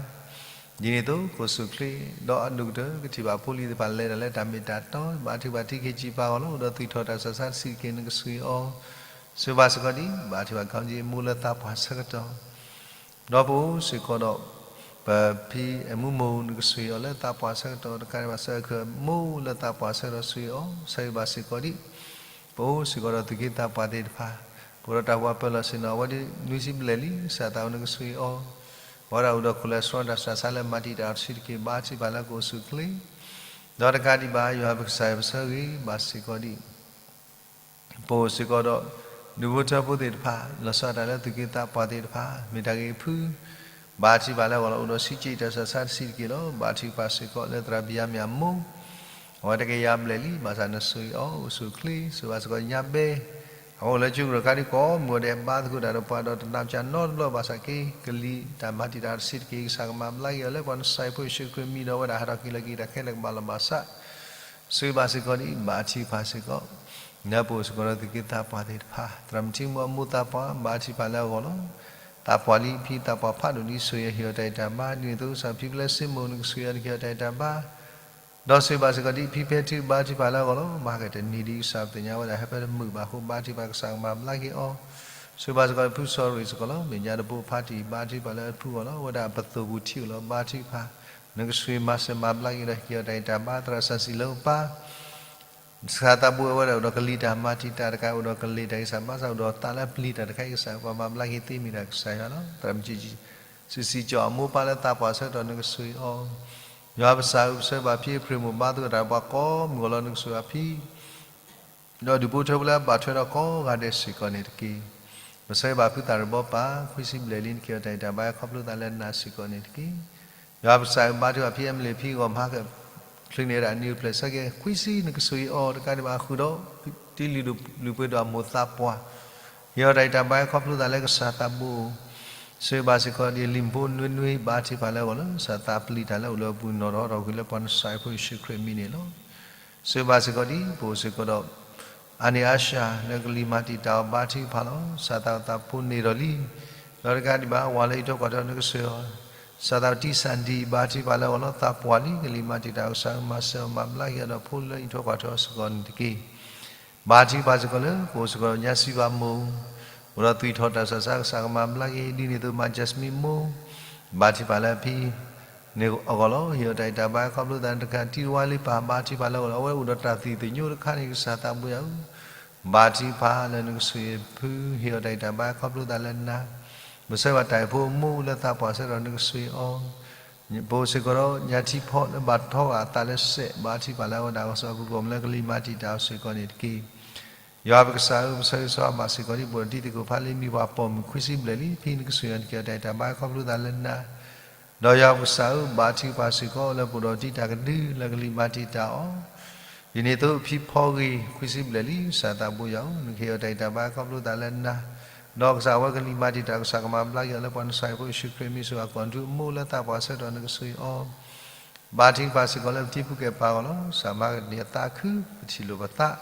န့ၣ်အသိး ကအိၣ်ဆူၣ်အိၣ်ချ့ ဒီးအဒိၣ်ကတၢၢ် ကထံၣ်ဘၣ်ဖိလံၤသ့ၣ်တဖၣ်လဲၤတၢ်လၢတၢ်မ့ၢ်တၢ်တီ, ဘါထုကဖၣ်တံၤခ့စံးပၢ်အဂီၢ်လီၤ. အိၣ်ဒီးသွံၣ်ထီၣ်တၢ်ဆူးတၢ်ဆါတဆံးတက့ၢ် နကစၢ်ယွၤ ဆၢဂ့ၤဘၣ်စ့ၢ်ကီးဒံး ဘါထုကဖၣ်ခီၣ်က့ၤအမိၢ်လၢသးပှၢ်ဆၢကတီၢ်, ဒီးပအိၣ်စ့ၢ်ကီးဒီး ပဖံအဲၣ်မူမိၢ် နကစၢ်ယွၤလၢသးပှၢ်ဆၢကတီၢ်တကးဒံးဘၣ် စၢဃာ်အမိၢ်လၢသးပှၢ်ဆၢကတီၢ် စၢဂ့ၤအီၤ ဆၢဂ့ၤဘၣ်စ့ၢ်ကီးဒံး ပအိၣ်စ့ၢ်ကီးဒီးသူၣ်က့သးပှၢ်သ့ၣ်တဖၣ်, ပအိၣ်ဒီးတၢ်ဟူးပၢလီၤဆ့ၣ်နီၤ အဝဲဒၣ်နွံဆံဘျဲၣ်လံ ကစၢ်သးဘိ နကစၢ်ယွၤ ပဝဲဒၣ်အိၣ်ဒီး cholesterol တၢ်ဆူးတၢ်ဆါလၢမၤတံာ်တာ်အီၤတဆံးတက့ၢ် ဘါထုကဖၣ်လၢကအိၣ်ဆူၣ်အိၣ်ချ့, ဒီးတကးဒံးဘၣ် ယွၤပကစၢ်ယွၤ ပဆၢဂ့ၤဘၣ်စ့ၢ်ကီးဒံး ပအိၣ်စ့ၢ်ကီးဒီး ဒူဖိထၢဖိသ့ၣ်တဖၣ် လီၤဆီဒၣ်တၢ်လၢသူၣ်က့သးပှၢ်သ့ၣ်တဖၣ် မ့ၢ်တၢ်ဂ့ၤအဖု ဘါထုကဖၣ်လၢအဂီၢ်လီၤ. အိၣ်ဒီးဆံးက့တၢ်ဆူးတၢ်ဆါတဆံးတက့ၢ်လီၤ. ဘါထုကဖၣ်စ့ၢ်ကီးလၢသရၣ်ဘံယၤမ့ၣ်အမိၢ်, အဝဲတကယၤဘျဲၣ်လံ ဘၣ်ဆၣ်နဆၢဂ့ၤအီၤ အိၣ်ဆူၣ်အိၣ်ချ့, ဆၢဂ့ၤဘၣ်စ့ၢ်ကီးညါဘဲ အဝဲအိၣ်လၢကၠိကရၢၢ်ခါဒ်ကိးမုၢ်ဂီၤဒဲး ဘါသကိးတၢ်ဒီးပှၤဒီးတနးကၢ်နီတဘျီ ဘၣ်ဆၣ်က့ ကလံၤတၢ်မၤတံာ်တာ်တဆံးတက့ၢ် ကစၢ်ကမၤဘျါက့ၤအီၤလၢပှၤနစဲးဖိယ့ၣ်ၡူးခရံာ်မံၤဒီးအဝဲဒၣ်ဟးထီၣ်က့ၤလီၤက့ၤတၢ်ခဲလၢာ်ကဘၣ်လီၤဘၣ်စး ဆၢဂ့ၤဘၣ်စ့ၢ်ကီးဒံး ဘါထုကဖၣ်စ့ၢ်ကီး လၢပအိၣ်စ့ၢ်ကီးဒီးသူၣ်က့သးပှၢ်သ့ၣ်တဖၣ်, သရၣ်မုၣ်ထံမူအမိၢ်သးပှၢ် ဘါထုကဖၣ်လၢအဂီၢ်လီၤ. သးပှၢ်လံ ဖံသးပှၢ်ဖးဒိၣ်လံ ကစၢ်ယွၤဟ့ၣ်အီၤတၢ်အဲၣ်တၢ်ဘါ ဒ်န့ၣ်အသိး ကစၢ်ဖံဖျဲးစ့မိၢ် နကစၢ်ယွၤ နကဟ့ၣ်အီၤတၢ်အဲၣ်တၢ်ဘါ ဒီးဆၢဂ့ၤဘၣ်စ့ၢ်ကီးဒံး ဖံဖဲထု ဘါထုကဖၣ်လၢအဂီၢ်လီၤ. မၤကတနံၤဒံး ကစၢ်ပသ့ၣ်ညါဝဲဒၣ် ဟဲဖဲတမုာ်ဘၣ်အဃိ ဘါထုကဖၣ် ကစၢ်ကမၤဘျါက့ၤအီၤ, ဆၢဂ့ၤဘၣ်စ့ၢ်ကီးဖုစီၤရ့ၣ်စ့ၢ်ကီးလီၤ. မဲာ်ညါတဘိဖါတံၢ် ဘါထုကဖၣ်လၢအဖုအဂီၢ်လီၤ. အဝဲဒၣ်ပသိၣ်ပူၤထံအိၣ်လီၤ ဘါထုကဖၣ် နကစၢ်မၤစၢၤမၤဘျါက့ၤဒီးဟ့ၣ်က့ၤအီၤတၢ်အဲၣ်တၢ်ဘါ သရၣ်စီဆှံလၢအပၢ် ကစၢ်သးဘိအဝဲဒၣ်အိၣ်ဒီးကလံၤတၢ်မၤတံာ်တာ်တကး အိၣ်ဒီးကလံၤတၢ်ဂံၢ်စၢ်ဘါစၢ် အိၣ်ဒီးသးလၢပျံၤတၢ်တခါအံၤ ကစၢ်ပှၤမၤဘျါက့ၤသ့မ့ၢ်ဒၣ်ကစၢ်ယွၤလီၤ. သရၣ်မုၣ်စံးစံးကၠီၤအမိၢ်ပၢ်လၢသးပှၢ်ဆၢကတီၢ် နကစၢ်အီၤ, ယွၤပကစၢ်ဧၢ ပဆၢဂ့ၤဘၣ်ဖံအ့ဖြ့ၣ်မိၢ် ဘါသကိးတၢ်ဒီးပှၤကိးမုၢ်ဂီၤလီၤ နကစၢ်ယွၤဖံ ဒီးဒူဖိထၢဖိလၢအဘၣ်ထွဲဒီးကိးဂၤဒဲးစ့ၢ်ကီးန့ၣ်တက့ၢ်. ပဆၢဂ့ၤဘၣ်ဖုသၣ်ရဘီပၢ် ခွံဆံဘျဲၣ်လံ နကဟ့ၣ်အီၤတၢ်အဲၣ်တၢ်ဘါခီဖျိသးလၢနၤစ့ၢ်ကီးန့ၣ်တက့ၢ်. ယွၤပကစၢ်ဧၢ ဘါထုကဖၣ်ဖံအမလ့ၣ်ဖံဂီၢ်မး ချုးန့ၢ်ဝဲဒၣ်နံၣ်အိၣ်ဖျဲၣ်ဆၢက့ၤ ခွံဆံ နကစၢ်အီၤ တကးဒံးဘၣ်ဃုာ်ဒီး တံၤလုၢ်ဒိၣ်လုၢ်ပှ့ၤဒိၣ်အမိၢ်သးပှၢ် ဟ့ၣ်အီၤတၢ်အဲၣ်တၢ်ဘါခီဖျိသးလၢကစၢ်သးဘိ ဆၢဂ့ၤဘၣ်စ့ၢ်ကီးဒံး လံၤဖိနွ့နွ့ ဘါထုကဖၣ်လၢအဂီၢ်လၢ ကစၢ်သးပျံၤတၢ်လၢအိၣ်လၢအပူၤ နီၣ်ထီၣ်ထီၣ်ကွံာ်လၢပှၤနစဲးဖိယ့ၣ်ၡူးခရံာ်မံၤန့ၣ်လီၤ. ဆၢဂ့ၤဘၣ်စ့ၢ်ကီးဒံး ပအိၣ်စ့ၢ်ကီးဒီး အါန့ၢ်အါစှၤ လၢကလံၤမၤတံာ်တာ်အီၤ ဘါထုကဖၣ်လီၤ. ကစၢ်သးဝဲသးဖိန့ၢ်ဒီးလံ ဒီးတကးဒံးဘၣ် ဝၤလၢအံးထွဲကွၢ်ထွဲ နကစၢ်အီၤ ကစၢ်သးဝဲတံၢ်စၣ်ဒံး ဘါထုကဖၣ်လၢအဂီၢ်လီၤ. သးပှၢ်လံ ကလံၤမၤတံာ်တာ် ကစၢ်မၤစၢၤမၤဘျါက့ၤအီၤဒီးဖိလၢအံးထွဲကွၢ်ထွဲအီၤစ့ၢ်ကီးန့ၣ်တက့ၢ်. ဘါထုကဖၣ်စ့ၢ်ကီးလၢ ပအိၣ်စ့ၢ်ကီးညါစံးဘၣ်မိၢ် အိၣ်ဒီးသွံၣ်ထီၣ်တၢ်ဆူးတၢ်ဆါ ကစၢ်ကမၤဘျါက့ၤ ဒ်န့ၣ်အသိး မၤ Jasmine မိၢ် ဘါထုကဖၣ်လၢအဖံန့ၣ်အဂီၢ်လီၤ. ဟ့ၣ်အီၤတၢ်အဲၣ်တၢ်ဘါခီဖျိသး တကးတံၤတဝါလံပၢ် ဘါထုကဖၣ်လၢအဂီၢ်လီၤ. အဝဲအိၣ်ဒီးတၢ်သံၣ်သညိတခါန့ၣ် ကစၢ်သးဘိယွၤဧၢ ဘါထုကဖၣ်လၢနကစၢ်ယွၤဖု ဟ့ၣ်အီၤတၢ်အဲၣ်တၢ်ဘါခီဖျိသးလၢနၤ, ပဆၢဂ့ၤဘၣ်တၢ်အံၤဖိအမိၢ်လၢသးပှၢ်ဆၢကတီၢ် နကစၢ်အီၤ ပအိၣ်စ့ၢ်ကီးဒီး ညါထံဖီလၢဘၣ်ထီဂာ်အသးလၢစဲး ဘါထုကဖၣ်လၢအဝဲဒၣ်ကစီၣ်အပူၤ ကိးမုၢ်လၢကလံၤမၤတံာ်တာ်အီၤစ့ၢ်ကီးန့ၣ်တက့ၢ်. ယွၤပကစၢ်ဧၢ ပဆၢဂ့ၤဆၢဝါဘၣ်စ့ၢ်ကီးဒံး ပအိၣ်ဒီးတံၤသကိးဖးလံ မံၤပှၢ်ပိာ်မုၣ်ခွံဆံဘျဲၣ်လံ ဖံနကစၢ်ယွၤ နကဟ့ၣ်အီၤတၢ်အဲၣ်တၢ်ဘါခီဖျိသးလၢနၤ, ဒီးယွၤပကစၢ်ဧၢ ဘါထုကဖၣ်စ့ၢ်ကီးလၢပအိၣ်ဒီးတံၤတၢ်ကဒုလၢကလံၤမၤတံာ်တာ်အီၤ ဒ်န့ၣ်အသိးဖံဖီဂ့ၤ ခွံဆံဘျဲၣ်လံ ကစၢ်သးဘိယွၤဧၢ နကဟ့ၣ်အီၤတၢ်အဲၣ်တၢ်ဘါခီဖျိသးလၢနၤ, ဒီးကစၢ်အဝဲကလံၤမၤတံာ်တာ် ကစၢ်ကမၤဘျါက့ၤအီၤလၢပှၤနစဲးဖိယ့ၣ်ၡူးခရံာ်မံၤ စ့ၢ်ကီး ကိးဒူအမိၢ်လၢသးပှၢ်ဆၢကတီၢ် နကစၢ်အီၤ ဘါထုကဖၣ်စ့ၢ်ကီးလၢပတံၤဖုကဲၣ်ပၢ်အဂီၢ်လီၤ. ကစၢ်မၤကန့ၢ်အသးခု ပထံၣ်လိာ်ပသး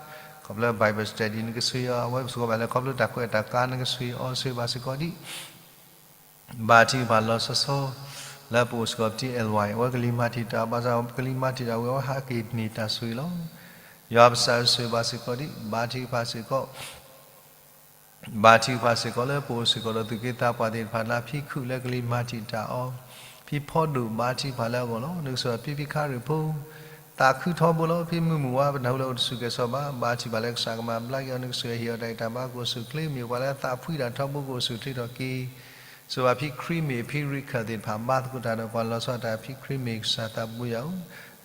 ခီဖျိ Bible study နကစၢ်ယွၤ အဝဲပစ့ၢ်ကီးဘၣ်လၢခီဖျိတၢ်ကွဲးတၢ်ကါ နကစၢ်အီၤ ဆၢဂ့ၤဘၣ်စ့ၢ်ကီးဒံး ဘါထုကဖၣ်လီၤဆီဆီ လၢပအိၣ်စ့ၢ်ကီးပတံၤ L Y အဝဲကလံၤမၤတံာ်တာ် ဘၣ်ဆၣ်ကလံၤမၤတံာ်တာ်ဝံၤ အဝဲဟးက့ၤန့ၢ်တၢ်ဆိၣ်ဂ့ၤလီၤ. ယွၤပကစၢ်ဧၢ ဆၢဂ့ၤဘၣ်စ့ၢ်ကီးဒံး ဘါထုကဖၣ်စ့ၢ်ကီး ဘါထုကဖၣ်စ့ၢ်ကီးလၢပအိၣ်စ့ၢ်ကီးဒီးသူၣ်က့သးပှၢ်သ့ၣ်တဖၣ် လၢဖံခုၣ်လၢကလံၤမၤတံာ်တာ်အီၤ, ဖံဖီဒိၣ် ဘါထုကဖၣ်လၢအဂီၢ်လီၤ. နကစၢ်ယွၤ ဖံဖံခါရ့ၣ်ဖိ သးခုထီဘိလီၤ. ဖံမုၢ်မုၢ်ဝါ ပနၢ်ဟူလၢအိၣ်တဆူၣ်ကဲၣ်ဆိးဘၣ် ဘါထုကဖၣ်လၢကစၢ်ကမၤဘျါက့ၤအီၤ နကစၢ်ယွၤဟ့ၣ်အီၤတၢ်ဂံၢ်တၢ်ဘါ ကအိၣ်ဆူၣ်ချ့ မ့ၢ်ပှၤလၢအသးဖှံတၢ်ထီဘိ ကအိၣ်ဆူၣ်ချ့ထီၣ်က့ၤ စ့ၢ်ကီးဖံခရံာ်မ့ၢ် ဖံရံခၢၣ်သ့ၣ်တဖၣ် ဘါသကိးတၢ်ဒီးပှၤ လီၤဆီဒၣ်တၢ် ဖံခရံာ်မ့ၢ် ကစၢ်သးဘိယွၤဧၢ,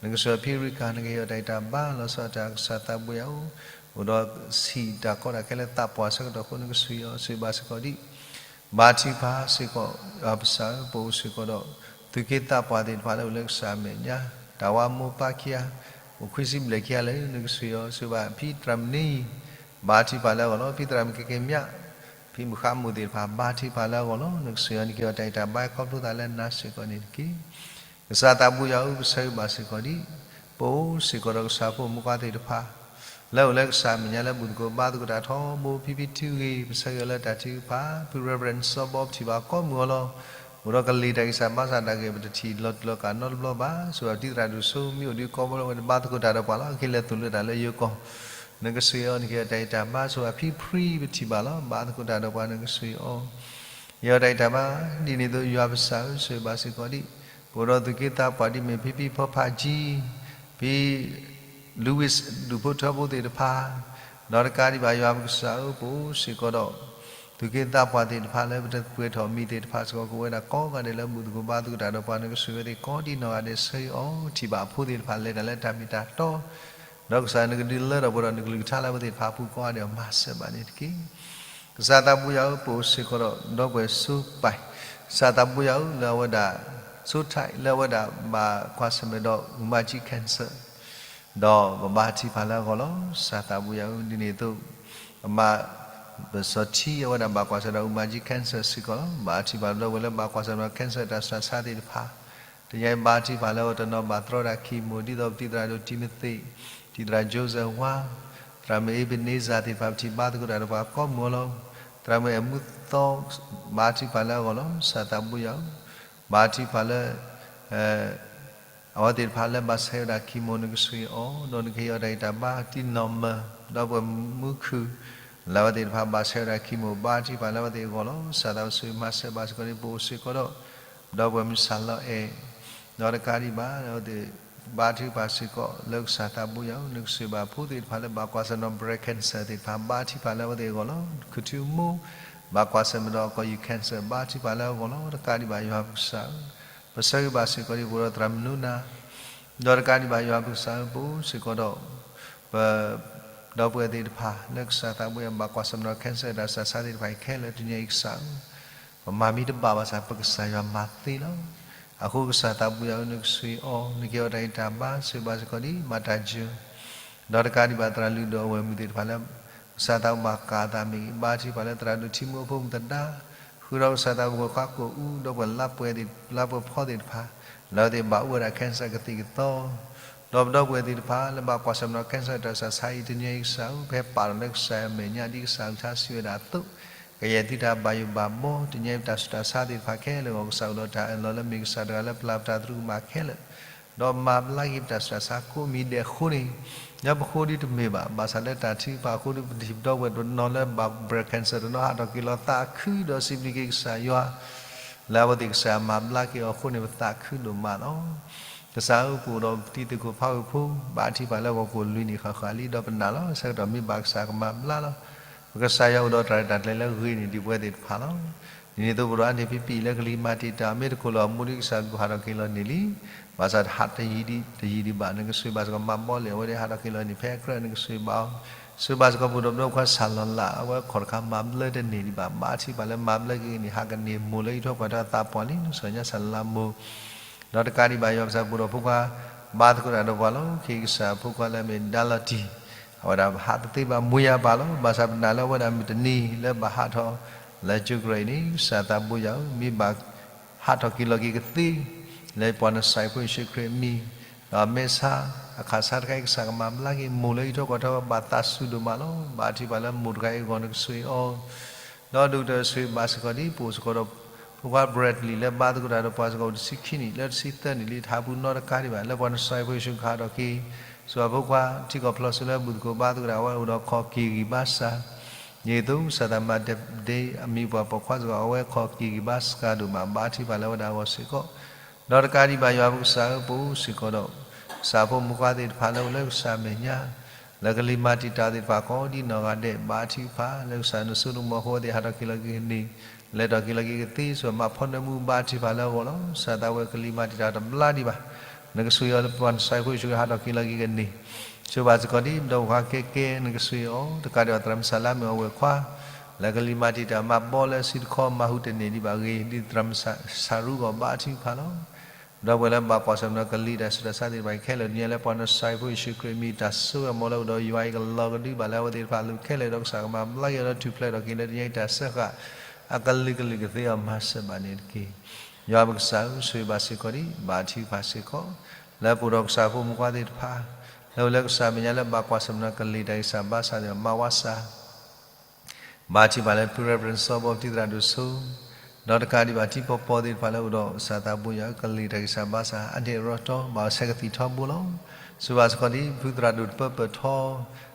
နကစၢ်ယွၤ ဖံရံခၢၣ် နကဟ့ၣ်အီၤတၢ်ဂံၢ်တၢ်ဘါ လီၤဆီဒၣ်တၢ် ကစၢ်သးဘိယွၤဧၢ, အိၣ်ဒီးဆံးတၢ်ကီတၢ်ခဲလၢာ်သးပှၢ်ဆၢကတီၢ်အဃိ နကစၢ်ယွၤ ဆၢဂ့ၤဘၣ်စ့ၢ်ကီးဒံး ဘါထုကဖၣ်စ့ၢ်ကီး ပကစၢ်ဧၢ ပအိၣ်စ့ၢ်ကီးဒီး သူၣ်က့သးပှၢ်သ့ၣ်တဖၣ်လၢအိၣ်လၢကစၢ်အမဲာ်ညါ တၢ်ဝါမိၢ်ပၢ်ခံဂၤ အိၣ်ခွံဆံဘျဲၣ်ခံဂၤလၢ နကစၢ်ယွၤ စ့ၢ်ကီးဘၣ်ဖံသရၣ်မုၣ်နံၤ ဘါထုကဖၣ်လၢအဂီၢ်လီၤ. ဖံသရၣ်မုၣ်ကဲကဲမၠး ဖံမုၣ်ဃါမုၣ်သ့ၣ်တဖၣ် ဘါထုကဖၣ်လၢအဂီၢ်လီၤ. နကစၢ်ယွၤနက့ၤအီၤတၢ်အံၤတၢ်ဘါခီဖျိသးလၢနၤစ့ၢ်ကီးန့ၣ်တက့ၢ်. ကစၢ်သးဘိယွၤဧၢ, ပဆၢဂ့ၤဘၣ်စ့ၢ်ကီးဒံး ပအိၣ်စ့ၢ်ကီးဒီးကစၢ်ဖိမုၣ်ခွါသ့ၣ်တဖၣ် လၢအိၣ်လၢကစၢ်အမဲာ်ညါလၢဘူၣ်သကိးဘါသကိးတၢ်ထီဘိ ဖံဖံထုဂ့ၤ ပဆၢဂ့ၤအီၤလၢတၢ်ထုကဖၣ် ဖု Reverend စီၤဘီ ပထံၣ်ဘၣ်ကိးမုၢ်အီၤလီၤ. အိၣ်ဒီးကလံၤတၢ်ဂံၢ်စၢ်ဘါစၢ် တၢ်ဂ့ၢ်ပတထံၣ်လီၤတူာ်လီၤကာ်နီတဘျီဘၣ်. ဆိၣ်ဂ့ၤဖံသရၣ်ဒိၣ်စိမ့ၢ်အိၣ်ဒံးကိးဘျီဝဲတဘါသကိးတၢ်ဒီးပှၤလီၤ. အခဲလၢာ်သိၣ်လိတၢ်လၢယိၤကီၢ် နကစၢ်ယွၤ နက့ၤအီၤတၢ်အံၤတၢ်ဘါ ဆိၣ်ဂ့ၤဖံဖံ ပထံၣ်ဘၣ်လီၤ. ဘါသကိးတၢ်ဒီးပှၤ နကစၢ်ယွၤ က့ၤအီၤတၢ်အံၤတၢ်ဘါ ဒ်န့ၣ်အသိး ယွၤပကစၢ်ဧၢ, ဆိၣ်ဂ့ၤဘၣ်စ့ၢ်ကီးဒံး ပအိၣ်ဒီးသူၣ်က့သးပှၢ်ဒ်မ့ၢ်ဖံဖံဖီဖးကံ ဖံ Louis ဒူၣ်ဖိထၢဖိသ့ၣ်တဖၣ် ဒီးတကးဒံးဘၣ် ယွၤပကစၢ်ဧၢ, ပအိၣ်စ့ၢ်ကီးဒီး သူၣ်က့သးပှၢ်သ့ၣ်တဖၣ်လၢပတပှဲၤထီၣ်မံၤသ့ၣ်တဖၣ်စ့ၢ်ကီး ကအိၣ်ဝဲဒၣ်ကိးဂၤဒဲးလၢဘူၣ်သကိးဘါသကိးတၢ်ဒီးပှၤ နကစၢ်ယွၤသ့ၣ်ကိးဒ်နီၢ်ဂၤဒဲး ဆၢဂ့ၤအီၤ ထံၣ်ဘၣ်အဖိသ့ၣ်တဖၣ် လဲၤတၢ်လၢတၢ်မ့ၢ်တၢ်တီ ဒီးကစၢ်နကဒုးလၢထီၣ်ပှဲၤဒီးနကလုၢ်ကထါလၢအဝဲသ့ၣ်တဖၣ်အပူၤကိးဂၤဒဲး မၤစၢၤဘၣ်န့ၣ်တက့ၢ်. ကစၢ်သးဘိယွၤဧၢ, ပအိၣ်စ့ၢ်ကီးဒီး ဒီပုၢ်ဝဲၢ်စိပၢ်, ကစၢ်သးဘိယွၤဧၢ, လၢအဝဲဒၣ် စိထၢၣ် လၢအဝဲဒၣ်ဘၣ်ကွၢ်ဆၢၣ်မဲာ်ဒီး အူမၤကၠံ cancer ဒီးပဘါထုကဖၣ်လၢအဂီၢ်လီၤ. ကစၢ်သးဘိယွၤဧၢ, ဒ်န့ၣ်အသိး ပမါ ပစီၤထံ အဝဲဒၣ်ဘၣ်ကွၢ်ဆၢၣ်ဒီးအူမၤကၠံ cancer စ့ၢ်ကီးလီၤ. ဘါထုကဖၣ်ဒီပုၢ်ဝဲၢ်လၢဘၣ်ကွၢ်ဆၢၣ်မဲာ်ဒီး cancer တၢ်စူၢ်တၢ်ဆါသ့ၣ်တဖၣ် တနံၤအံၤဘါထုကဖၣ်လၢအဝဲတနီၤဘၣ်သရီတၢ် chemo ဒ်သိးပတံၤသရၣ်ဒိၣ်တံၤမသ့း, တံၤသရၣ် Joseph ဝါ, သရၣ်မုၣ် Ebenezer သ့ၣ်တဖၣ် ပထံၣ်ဘါသကိးတၢ်ဒီးပှၤကိးမုၢ်အီၤလီၤ. သရၣ်မုၣ်အဲၣ်မူသီ ဘါထုကဖၣ်လၢအဂီၢ်လီၤ. ကစၢ်သးဘိယွၤဧၢ, ဘါထုကဖၣ်လၢ အဝဲသ့ၣ်တဖၣ်လၢဘၣ်ဆဲးဝဲဒၣ် chemo နကစၢ်အီၤ ဒီးနကဟ့ၣ်အီၤတၢ်ဂံၢ်တၢ်ဘါ တံၢ်နီၢ်မၢၤ ဒီပုၢ်ဝဲၢ်မူခုၣ် လၢအဝဲသ့ၣ်တဖၣ်ဘၣ်ဆဲးဝဲဒၣ် chemo ဘါထုကဖၣ်လၢအဝဲသ့ၣ်အဂီၢ်လီၤ. ကစၢ်သးဘိယွၤဧၢ မၤစၢၤဘၣ်စ့ၢ်ကီးဒံး ပအိၣ်စ့ၢ်ကီးဒီး ဒီပုၢ်ဝဲၢ်မုၢ်ဆၣ်လီၤအဲၣ် ဒီးတကးဒံးဘၣ် အဝဲသ့ၣ်ဘါထုကဖၣ်စ့ၢ်ကီးလၢကစၢ်သးဘိယွၤဧၢ, နကစၢ်ဘၣ်ဖိသ့ၣ်တဖၣ်လၢဘၣ်ကွၢ်ဆၢၣ်နီၤ breast cancer သ့ၣ်တဖၣ် ဘါထုကဖၣ်လၢအဝဲသ့ၣ်အဂီၢ်လီၤ. ခူၣ်ထူမိၢ် ဘၣ်ကွၢ်ဆၢၣ်မဲာ်ဒီးအကီၢ်ယူၢ် cancer ဘါထုကဖၣ်လၢအဂီၢ်လီၤ. တကးဒံးဘၣ် ယွၤပကစၢ်ဧၢ, ပဆၢဂ့ၤဘၣ်စ့ၢ်ကီးဒံး ပအိၣ်ဒီးသရၣ်မုၣ်နူနၤ ဒီးတကးဒံးဘၣ် ယွၤပကစၢ်ဧၢ, ပအိၣ်စ့ၢ်ကီးဒီး ပ ဒီပုၢ်ဝဲၢ်သ့ၣ်တဖၣ် လၢကစၢ်သးဘိယွၤ ဘၣ်ကွၢ်ဆၢၣ်မဲာ်ဒီး cancer တၢ်စူၢ်တၢ်ဆါသ့ၣ်တဖၣ်အံၤခဲလၢာ် တနံၤအံၤကစၢ်ဧၢ, ပမၤမ့ၢ်တဘၣ်ဘၣ်ဆၣ် ပကစၢ်ယွၤမၤသ့လီၤ. အဃိကစၢ်သးဘိယွၤဧၢ, နကစၢ်အီၤ နက့ၤအီၤတၢ်ဂံၢ်တၢ်ဘါ ဆိၣ်ဂ့ၤဘၣ်စ့ၢ်ကီးဒံး မၤတၢ်ယၢၤ ဒီးတကးဒံးဘၣ် သရၣ်လုၢ်ဒိၣ်အဝဲၢ်မုၣ်သ့ၣ်တဖၣ်လၢ ကစၢ်သးဘိဘၣ်ကးအသးမ့ၢ်ဂ့ၤ ဘါထုကဖၣ်လၢသရၣ်ဒိၣ်ထံမူအဖိမုၣ်သဒါ ဃုာ်ဒီးကစၢ်သးဘိဝဲၢ်ခွါကိာ်အူ ဒီပုၢ်ဝဲၢ်လါပှဲၤသ့ၣ် လါပှဲၤဖီသ့ၣ်တဖၣ် လၢအဝဲသ့ၣ်ဘၣ်အိၣ်ဝဲဒၣ် cancer ကသံၣ်ကသီ ဒီးပဒီပုၢ်ဝဲၢ်သ့ၣ်တဖၣ် လၢဘၣ်ကွၢ်ဆၢၣ်မဲာ်ဒီး cancer တၢ်စူၢ်တၢ်ဆါအံၤ တနံၤအံၤကစၢ်ဧၢ, ပဟဲပာ်လီၤလၢကစၢ်အမဲာ်ညါဒ်ကစၢ်အကလုၢ်ကထါစံးဝဲဒၣ်အသိး ကယဲၢ်သုတၢ်ဘၣ်ယိၣ်ဘၣ်ဘီ တနံၤအံၤပတၢ်ဆူးတၢ်ဆါသ့ၣ်တဖၣ်ခဲလၢာ်အဂီၢ် ကစၢ်အိၣ်ဒီးတၢ်အၢၣ်လီၤလၢမ့ၢ်ကစၢ်တဂၤလၢပျၢ်ပတၢ်သရူးကမၣ်ခဲလၢာ် ဒီးမၤဘျါက့ၤပတၢ်ဆူးတၢ်ဆါကိးမံၤဒဲးအဃိန့ၣ် လၢပဃိဒ်တမ့ၢ်ဘၣ်, ဘၣ်ဆၣ်လၢတၢ်ထုကဖၣ်အဃိဒီး ပထံၣ်ပဒီပုၢ်ဝဲၢ်တနီၤလၢဘၣ် breast cancer တနီၤဟးထီၣ်က့ၤလီၤသးခုဒီးစံးဘျုးက့ၤကစၢ်ယွၤ လၢအဝဲသ့ၣ်ကစၢ်မၤဘျါက့ၤအီၤအဃိန့ၣ် ပသးခုဒိၣ်မးလီၤ. ကစၢ်ဧၢ, ပအိၣ်ဒီးပတံၤသကိးဖးဂုာ်ဖိ ဘါထုကဖၣ်လၢဂီၤကိာ်လွံၢ်နံၣ်ဃၣ်ဃၣ်လံ ဒီးပနာ်လီၤ ဆၢကတီၢ်မ့ၢ်ဘၣ်ကစၢ်ကမၤဘျါလီၤ. ပကစၢ်ယွၤအိၣ်ဒီးတၢ်ရဲၣ်တၢ်ကျဲၤလၢအဂ့ၤန့ၢ်ဒံးပဝဲသ့ၣ်တဖၣ်လီၤ. ဒ်န့ၣ်အသိး ပဒိၣ်အါန့ၢ်ဖံဖံလၢကလံၤမၤတံာ်တာ် မ့ၢ်တကိၢ်လၢအမူဒ်ကစၢ်ဒုးဟးထီၣ်က့ၤလီၤန့ၢ်လံ. ဘၣ်ဆၣ်တဟးတယံာ်ဒံး တယံာ်ဒံးဘၣ် နကစၢ်ဘၣ်စ့ၢ်ကီးမၤဘီလဲၣ် အဝဲဒၣ်ဟးထီၣ်က့ၤလီၤန့ၢ်ဖဲအကြၢး နကစၢ်ဘၣ်အီၤ စၢဘၣ်စ့ၢ်ကီးပဒိၣ်ပဒီခွါစၢ်လီၤလး အဝဲခိၣ်တခါမၤဘျါတန့ၢ်ဒံးဘၣ် ဘါထုကဖၣ်လၢမၤဘျါက့ၤန့ၢ် ဟးကန့ၢ်မိၢ်လၢအံးထွဲကွၢ်ထွဲသးပှၢ်လံ နကစၢ်ညါစၢ်လးမိၢ် ဒီးတကးဒံးဘၣ် ယွၤပကစၢ်ပဒိၣ်ဖိခွါ ဘါသကိးတၢ်ဒီးပှၤလီၤ. ခ့ကစၢ်ဖိခွါလၢအမ့ၢ်ဒၢလီၤတံၢ် အဝဲဒၣ်ဟးတသ့ဘၣ် မိၢ်ယၤပၢ်လီၤ. ဘၣ်ဆၣ်ပနာ်လၢအဝဲဒၣ်မုၢ်တနံၤလၢဘၣ်ဟးထီၣ်လၢကၠိကရၢအံၤန့ၣ် ကစၢ်သးဘိယွၤဧၢ, မ့ၢ်ဘၣ်ဟးထီၣ်က့ၤလီၤက့ၤကသ့ လၢပှၤနစၤရ့းဖိယ့ၣ်ၡူးခရံာ်အမံၤ ဒီးအမဲာ်ဆါ အခၣ်ဆါတခါအံၤ ကစၢ်ကမၤဘျါက့ၤမိၢ်လၢအံးထွဲကွၢ်ထွဲဝဲ ဘၣ်သးစူၤဒိၣ်မးလီၤ. ဘါထုကဖၣ်လၢမိၢ်တဂၤအံၤအဂီၢ် နကစၢ်အီၤ ဒီးဒိၣ်ကတၢၢ်ဆိၣ်ဂ့ၤဘၣ်စ့ၢ်ကီးဒ်ပအိၣ်စ့ၢ်ကီးဒီး ဖိခွါ Bradley လၢဘါသကိးတၢ်ဒီးပှၤစ့ၢ်ကီးအိၣ်တဆံခံနံၣ် လၢတဆံသၢနံၣ်လံ တဟးပူၤနီတကးဒံးဘၣ် လၢပှၤနစၤရ့းဖိယ့ၣ်ၡူးခရံာ်ဟးထီၣ်က့ၤ စှၤဖိခွါထံကီၢ်ဖျီၣ်စိလၢဘူၣ်သကိးဘါသကိးတၢ် အဝဲအိၣ်ဒီးခီၣ်က့ၤဂံၢ်ဘါစၢ် ဒ်သိးကစၢ်သးမၤဒ့အမံၤပှၤပိာ်ခွါစ့ၢ်ကီး အဝဲခီၣ်က့ၤဂံၢ်ဘါစၢ်ဒိၣ်မး ဘါထုကဖၣ်လၢအဝဲဒၣ်အဂီၢ်စ့ၢ်ကီး ဒီးတကးဒံးဘၣ် ယွၤပကစၢ်ဧၢ, ပအိၣ်စ့ၢ်ကီးဒီး ကစၢ်ဖိမုၣ်ခွါသ့ၣ်တဖၣ်လၢအိၣ်လၢကစၢ်အမဲာ်ညါ လၢကလံၤမၤတံာ်တာ်သ့ၣ်တဖၣ်ကိးဒ်နီၢ်ဂၤဒဲး ဘါထုကဖၣ်လၢကစၢ်နစိနကမီၤအဃိသ့ၣ်ဟးထီၣ်က့ၤလီၤက့ၤကန့ၢ် လဲၤထီၣ်က့ၤလီၤက့ၤကသ့ ဆိၣ်မၤဖီနၢမူဘါထုကဖၣ်လၢအဂီၢ်လီၤ. ကစၢ်သးဝဲကလံၤမၤတံာ်တာ်တဘျါဒံးဘၣ် နကစၢ်ယွၤလၢပှၤနစၤရ့းဖိယ့ၣ်ၡူးခရံာ်ဟးထီၣ်က့ၤလီၤက့ၤကန့ၢ် ဆိၣ်ဘၣ်စ့ၢ်ကီးဒ်ပဒီပုၢ်ဝဲၢ်ခွါကဲကဲ နကစၢ်အီၤ တကးဒံးဘၣ် သရၣ်မုၣ်စၤလါမုၣ်အဝဲၢ်ခွါ လၢကလံၤမၤတံာ်တာ်မၤဘီလၢစုတခီမၤဟူးတန့ၢ်ဒံးဘၣ်အဂ့ၢ် ဒ်သရၣ်မုၣ်စၤရူဂီၢ်ဘါထုကဖၣ်လီၤ. ဒီပုၢ်ဝဲၢ်လၢဘၣ်ကွၢ်ဆၢၣ်မဲာ်ဒီးကလံၤတၢ်ဆူးတၢ်ဆါသ့ၣ်တဖၣ်ခဲလၢာ် တနံၤအံၤလၢပှၤနဆါအံၤဖိယ့ၣ်ၡူးခရံာ်အမံၤ တၢ်ဆိၣ်ဂ့ၤအမူလၢအိၣ်ဒီးယွၤအံၤကလီၤကဒုဘၣ်လၢအဝဲသ့ၣ်တဖၣ်အလိၤခဲလၢာ်ဒီးကစၢ်ကမၤဘျါက့ၤအီၤဒီးထူၣ်ဖျဲးထီၣ်က့ၤလၢတနံၤအံၤ တၢ်စၢဃာ်အကလုာ်ကလုာ်ကသ့အီၤမၤစၢၤဘၣ်န့ၣ်တက့ၢ်. ယွၤပကစၢ်ဧၢ, ဆိၣ်ဂ့ၤဘၣ်စ့ၢ်ကီးဒံး ဘါထုကဖၣ်စ့ၢ်ကီး လၢပအိၣ်ဒီးကစၢ်ဖိမုၣ်ခွါသ့ၣ်တဖၣ် လၢအိၣ်လၢကစၢ်မဲာ်ညါလၢဘၣ်ကွၢ်ဆၢၣ်မဲာ်ဒီးကလံၤတၢ်ဂံၢ်စၢ်ဘါစၢ်သ့ၣ်တဖၣ် မၤဝါစၢ် ဘါထုကဖၣ်လၢဖုရဲၣ်ပရၢၣ်စီၤဘီပတံသရၣ်ဒိၣ်စိ ဒီးတကးဒံးဘၣ်ထံပီၤပီၤသ့ၣ်တဖၣ်လၢအိၣ်ဒီးကစၢ်သးဘိယွၤဧၢ ကလံၤတၢ်ဂံၢ်စၢ်ဘါစၢ် အဒဲးရီထီ ဘၣ်ဆဲးကသံၣ်ထီဘိလီၤ. ဆိၣ်ဂ့ၤဘၣ်စ့ၢ်ကီးဒံး ဖုသရၣ်ဒိၣ်တပၢပၢၢ်ထီ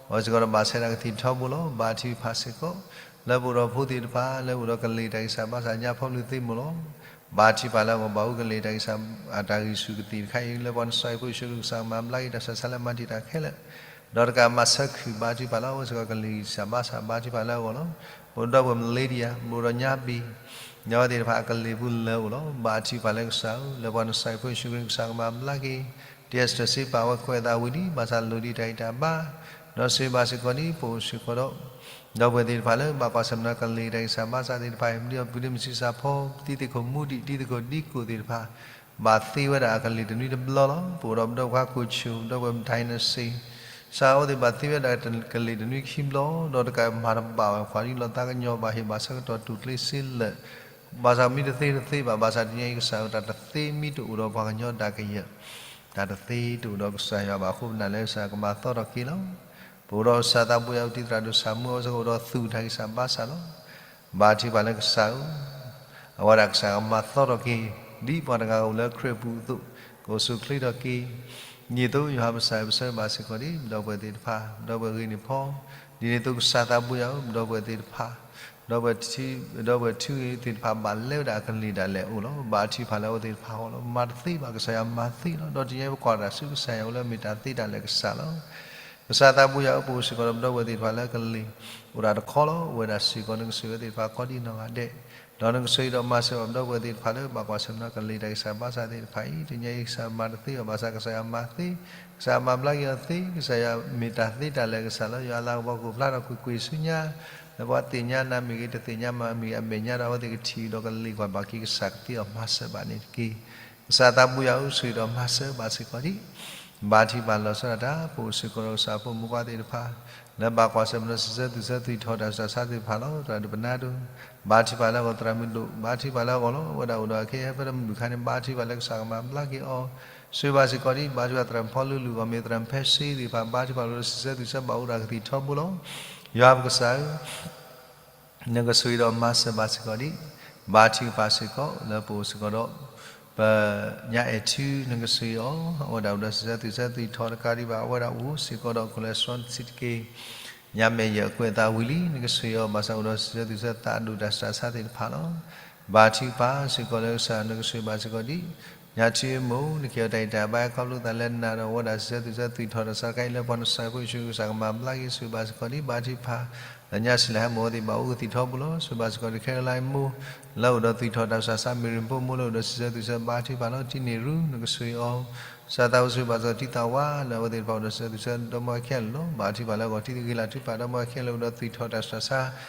အဝဲစ့ၢ်ကီးဒီးဘၣ်ဆဲးတၢ်ကသံၣ်ထီဘိလီၤ. ဘါထုကဖၣ်စ့ၢ်ကီး လၢပအိၣ်ဒီးဖိသ့ၣ်တဖၣ် လၢအိၣ်ဒီးကလံၤတၢ်ဂံၢ်စၢ်ဘါစၢ်ညါဖီမုၢ်သ့ၣ်မုၢ်လီၤ. ဘါထုကဖၣ်လၢအဂီၢ် ဘၣ်အိၣ်ကလံၤတၢ်ဂံၢ်စၢ် အတၢ်ဂံၢ်ဆူၣ်ကသံၣ်တခါအံၤ လၢပှၤနဆါအံၤဖိယ့ၣ်ၡူးခရံာ်ကစၢ်ကမၤဘျါက့ၤတၢ်ဆူးတၢ်ဆါလၢမၤတံာ်တာ်ခဲလၢာ် ဒီးတကးမၤဆၢခုၣ် ဘါထုကဖၣ်လၢအဝဲစ့ၢ်ကီးကလံၤစၢ်ဘါစၢ် ဘါထုကဖၣ်လၢအဂီၢ်လီၤ. ပဒီပုၢ်ဝဲၢ်မလ့ဒံယါ ပအိၣ်ဒီးညါဘံၣ် ညါဝဲသ့ၣ်တဖၣ်အကလံၤပူၤလၢအအိၣ်လီၤ. ဘါထုကဖၣ်လၢကစၢ်ဧၢ လၢပှၤနဆါအံၤဖိယ့ၣ်ၡူးခရံာ်ကစၢ်ကမၤဘျါက့ၤ တံၤအစတၢၢ်စ့ပာ်ဝဲကွဲးအသးဝံၤလံ ဘၣ်ဆၣ်လိၣ်ဒံးတၢ်ဂံၢ်တၢ်ဘါ ဒီးဆိၣ်ဂ့ၤဘၣ်စ့ၢ်ကီးဒံး ပအိၣ်စ့ၢ်ကီးဒီး ဒီပုၢ်ဝဲၢ်သ့ၣ်တဖၣ်လၢဘၣ်ကွၢ်ဆၢၣ်မဲာ်ဒီးကလံၤတၢ်ဂံၢ်စၢ်ဘါစၢ်သ့ၣ်တဖၣ်အံၤ ဒ်အပူၤဒ့မုၢ်ဆံးစၢ်ဖီ တံၤသကိးမူဒံး တံၤသကိးဒံကိးသ့ၣ်တဖၣ် ဘၣ်သ့ဝဲဒၣ်အကလံၤတနွံတဘျီလီၤ. ပအိၣ်ဒီးပဒီပုၢ်ဝဲၢ်ခိၣ်ဆူၣ် ပဒီပုၢ်ဝဲၢ်မတၤအံၤနစ့ၢ် ကစၢ်အဝဲသ့ၣ်ဘၣ်သ့ဝဲဒၣ်ကလံၤတနွံခံဘျီ ဒီးတကးမၤတဘၣ်ဝဲ ပှၤဒ်လီၤသးကညီၤဘၣ်ဟ့ၣ်ဘၣ်ဆၢကတီၢ်တူၢ်ကျ့စ့လၢာ် ဘၣ်ဆၣ်မ့ၢ်တသ့တသ့ဘၣ် ဘၣ်ဆၣ်တနံၤအံၤကစၢ်ဧၢ တၢ်တသ့မ့ၢ်တအိၣ်ဒီးပှၤကညီဒၣ်ကယၢၢ် တၢ်တသ့တအိၣ်ဒီးကစၢ်ယွၤဘၣ်အဃိ ပနာ်လၢကစၢ်ကမၤသီထီၣ်က့ၤလီၤ. ပအိၣ်ဒီးကစၢ်သးဘိယွၤ ပတံၤသရၣ်ဒိၣ်ဆၣ်မူ အဝဲစ့ၢ်ကီးအိၣ်ဒီးသူၣ်တၢ်ဂံၢ်စၢ်ဘါစၢ်လီၤ. ဘါထုကဖၣ်လၢကစၢ်ဧၢ အဝဲဒၣ်ကစၢ်ကမၤသီထီၣ်က့ၤ ဒ်ပှၤတဂၤဂၤအိၣ်လၢခရံာ်အပူၤအသိး ကအိၣ်ဆူၣ်အိၣ်ချ့ထီၣ်က့ၤ ဒ်သိးယွၤပကစၢ်ပဆၢဘၣ်စ့ၢ်ကီးဒံး ပဒီပုၢ်ဝဲၢ်သ့ၣ်တဖၣ် ပဒီပုၢ်ဝဲၢ်ဂ့ၤန့ၢ်ဖီ ဒ်န့ၣ်အသိးကစၢ်သးဘိယွၤဧၢ ပဒီပုၢ်ဝဲၢ်သ့ၣ်တဖၣ် ပဒီပုၢ်ဝဲၢ်ထံ ပဒီပုၢ်ဝဲၢ်ထံဂ့ၤသ့ၣ်တဖၣ်ဘၣ်လဲဝဲဒၣ်အကလံၤဒၣ်လဲာ်အိၣ်လီၤ. ဘါထုကဖၣ်လၢအဝဲသ့ၣ်တဖၣ်အဂီၢ်လီၤ. မၤတသ့ဘၣ်ကစၢ်ယွၤမၤသ့လီၤ. ဒီးတနံၤအံၤပကွၢ်တၢ်ဆူကစၢ်ယွၤအိၣ်လၢမ့ၢ်တၢ်သ့တၢ်လၢာ်ကစၢ်လီၤ. ကစၢ်သးဘိယွၤဧၢ ပအိၣ်စ့ၢ်ကီးဒီးပဒီပုၢ်ဝဲၢ်သ့ၣ်တဖၣ်လၢကလံၤ အိၣ်ဒၣ်တခီလီၤ. အိၣ်ဝဲဒၣ်စ့ၢ်ကီးနကဆိၣ်ဂ့ၤဝဲသ့ၣ်တဖၣ်ကိးဒံနီၢ်ဂၤဒဲး ဒီးနကဆိၣ်ဂ့ၤဒီးမၤစၢၤဘၣ်ပဒီပုၢ်ဝဲၢ်သ့ၣ်တဖၣ်လၢဘၣ်ကွၢ်ဆၢၣ်မဲာ်ဒီးကလံၤတၢ်ဂံၢ်စၢ်ဘါစၢ်သ့ၣ်တဖၣ်အံၤ တနံၤအံၤကစၢ်မၤတသ့ဘၣ် ဘၣ်ဆၣ်ကစၢ်ယွၤမၤသ့ ကစၢ်မၤဘျါက့ၤအီၤသ့ ကစၢ်ယွၤမ့ၢ်တၢ်သ့တၢ်လၢာ်ကစၢ်လီၤ. ယွၤအလၤကပီၤကအိၣ်ဖျါထီၣ်ကွ့ၢ်ကွ့ၢ်ဆူညါ လၢပှၤသ့ၣ်ညါနၤမ့ၢ်ဂ့ၤ တသ့ၣ်ညါမၤမ့ၢ်ဂ့ၤ အမဲာ်ညါဒီးအဝဲသ့ၣ်ကထံၣ်ဒီးကလံၤကွၢ်ဘၣ်က့ၤကစၢ်ကသ့အီၤမၤစၢၤဘၣ်န့ၣ်တက့ၢ်. ကစၢ်သးဘိယွၤဧၢ ဆိၣ်ဂ့ၤဒီးမၤစၢၤဘၣ်စ့ၢ်ကီးဒံး ဘါထုကဖၣ်လီၤဆီဒၣ်တၢ် ပအိၣ်စ့ၢ်ကီးဒီးကစၢ်ဖိမုၣ်ခွါသ့ၣ်တဖၣ် လၢဘၣ်ကွၢ်ဆၢၣ်မဲာ်ဒီးစံးဆၢသူၣ်ဆၢသွံၣ်ထီၣ်တၢ်ဆူးတၢ်ဆါသ့ၣ်တဖၣ်လီၤ. သရၣ်ဒိၣ်ပနါဒိၣ် ဘါထုကဖၣ်လၢအဂီၢ် သရၣ်မုၢ်ဒိၣ် ဘါထုကဖၣ်လၢအဂီၢ်လီၤ. အဝဲဒၣ်အိၣ်ဒီးအခ့အဟဲဖဲတမုၢ်တခါန့ၣ် ဘါထုကဖၣ်လၢကစၢ်ကမၤဘျါက့ၤအီၤ ဆိၣ်ဂ့ၤဘၣ်စ့ၢ်ကီးဒံး ဘါထုကဖၣ်သရၣ်ဖီလူလူအဂီၢ် မ့ၢ်သရၣ်ဖဲစ့သ့ၣ်တဖၣ် ဘါထုကဖၣ်လၢစံးဆၢသူၣ်ဆၢဘၣ်အိၣ်ဒီးကသံၣ်ထီဘိလီၤ. ယွၤပကစၢ်ဧၢ နကဆိၣ်ဂ့ၤဒီးမၤစၢၤဘၣ်စ့ၢ်ကီးဒံး ဘါထုကဖၣ်စ့ၢ်ကီး လၢပအိၣ်စ့ၢ်ကီးဒီး ပညါအဲၣ်ထူ နကဆိၣ်ဂ့ၤအီၤ အဝဲဒၣ်အိၣ်ဒီးစံးဆၢသူၣ်ဆၢသွံၣ်ထီၣ်တကးဒံးဘၣ် အဝဲဒၣ်အိၣ်စ့ၢ်ကီးဒီး cholesterol စံးတက့ၢ် ညါမဲာ်ယဲၢ်ကွဲးအသးဝံၤလံ နကဆိၣ်ဂ့ၤအီၤ ဘၣ်ဆၣ်အိၣ်ဒီးစံးဆၢသူၣ်ဆၢသးဒိၣ်တၢ်ဆူးတၢ်ဆါသ့ၣ်တဖၣ်လီၤ. ဘါထုကဖၣ်စ့ၢ်ကီးလၢကစၢ် နကဆိၣ်ဂ့ၤဘၣ်စ့ၢ်ကီးဒံး ညါထူအမိၢ် နကဟ့ၣ်အီၤတၢ်ဂံၢ်တၢ်ဘါ ခီဖျိသးလၢနၤဒီးအဝဲဒၣ်စံးဆၢသူၣ်ဆၢသွံၣ်ထီၣ်တၢ်ဆူးတၢ်ဆါတခါအံၤ လၢပှၤနဆါအံၤဖိယ့ၣ်ၡူးကစၢ်ကမၤဘျါက့ၤ ဆိၣ်ဂ့ၤဘၣ်စ့ၢ်ကီးဒံး ဘါထုကဖၣ် လၢညါစံးလၢဟဲမိၢ်အဝဲသ့ၣ်ဘၣ်အိၣ်ကသံၣ်ထီဘိလီၤ. ဆိၣ်ဂ့ၤဘၣ်စ့ၢ်ကီးဒံး ခဲရၢလါအံၤမိၢ် လၢအိၣ်ဒီးသွံၣ်ထီၣ်တၢ်ဆူးတၢ်ဆါ မ့ၢ်ရံၣ်ဖိမိၢ်လၢအိၣ်ဒီးစံးဆၢသူၣ်ဆၢဘါထုကဖၣ်လီၤ. ထံန့ၢ်ရူ နကဆိၣ်ဂ့ၤအီၤ ကစၢ်သးဘိဆိၣ်ဂ့ၤဘၣ်စ့ၢ်ကီးထံသးဝါ လၢအဝဲသ့ၣ်တဖၣ်အိၣ်ဒီးစံးဆၢသူၣ်ဆၢဒီမါဝၤခဲလၢာ်လီၤ. ဘါထုကဖၣ်လၢအဂီၢ် ထံသးဂ့ၤလၢ်ထုကဖၣ်ဒီမါဝၤခဲလၢာ်အိၣ်ဒီးသွံၣ်ထီၣ်တၢ်ဆူးတၢ်ဆါ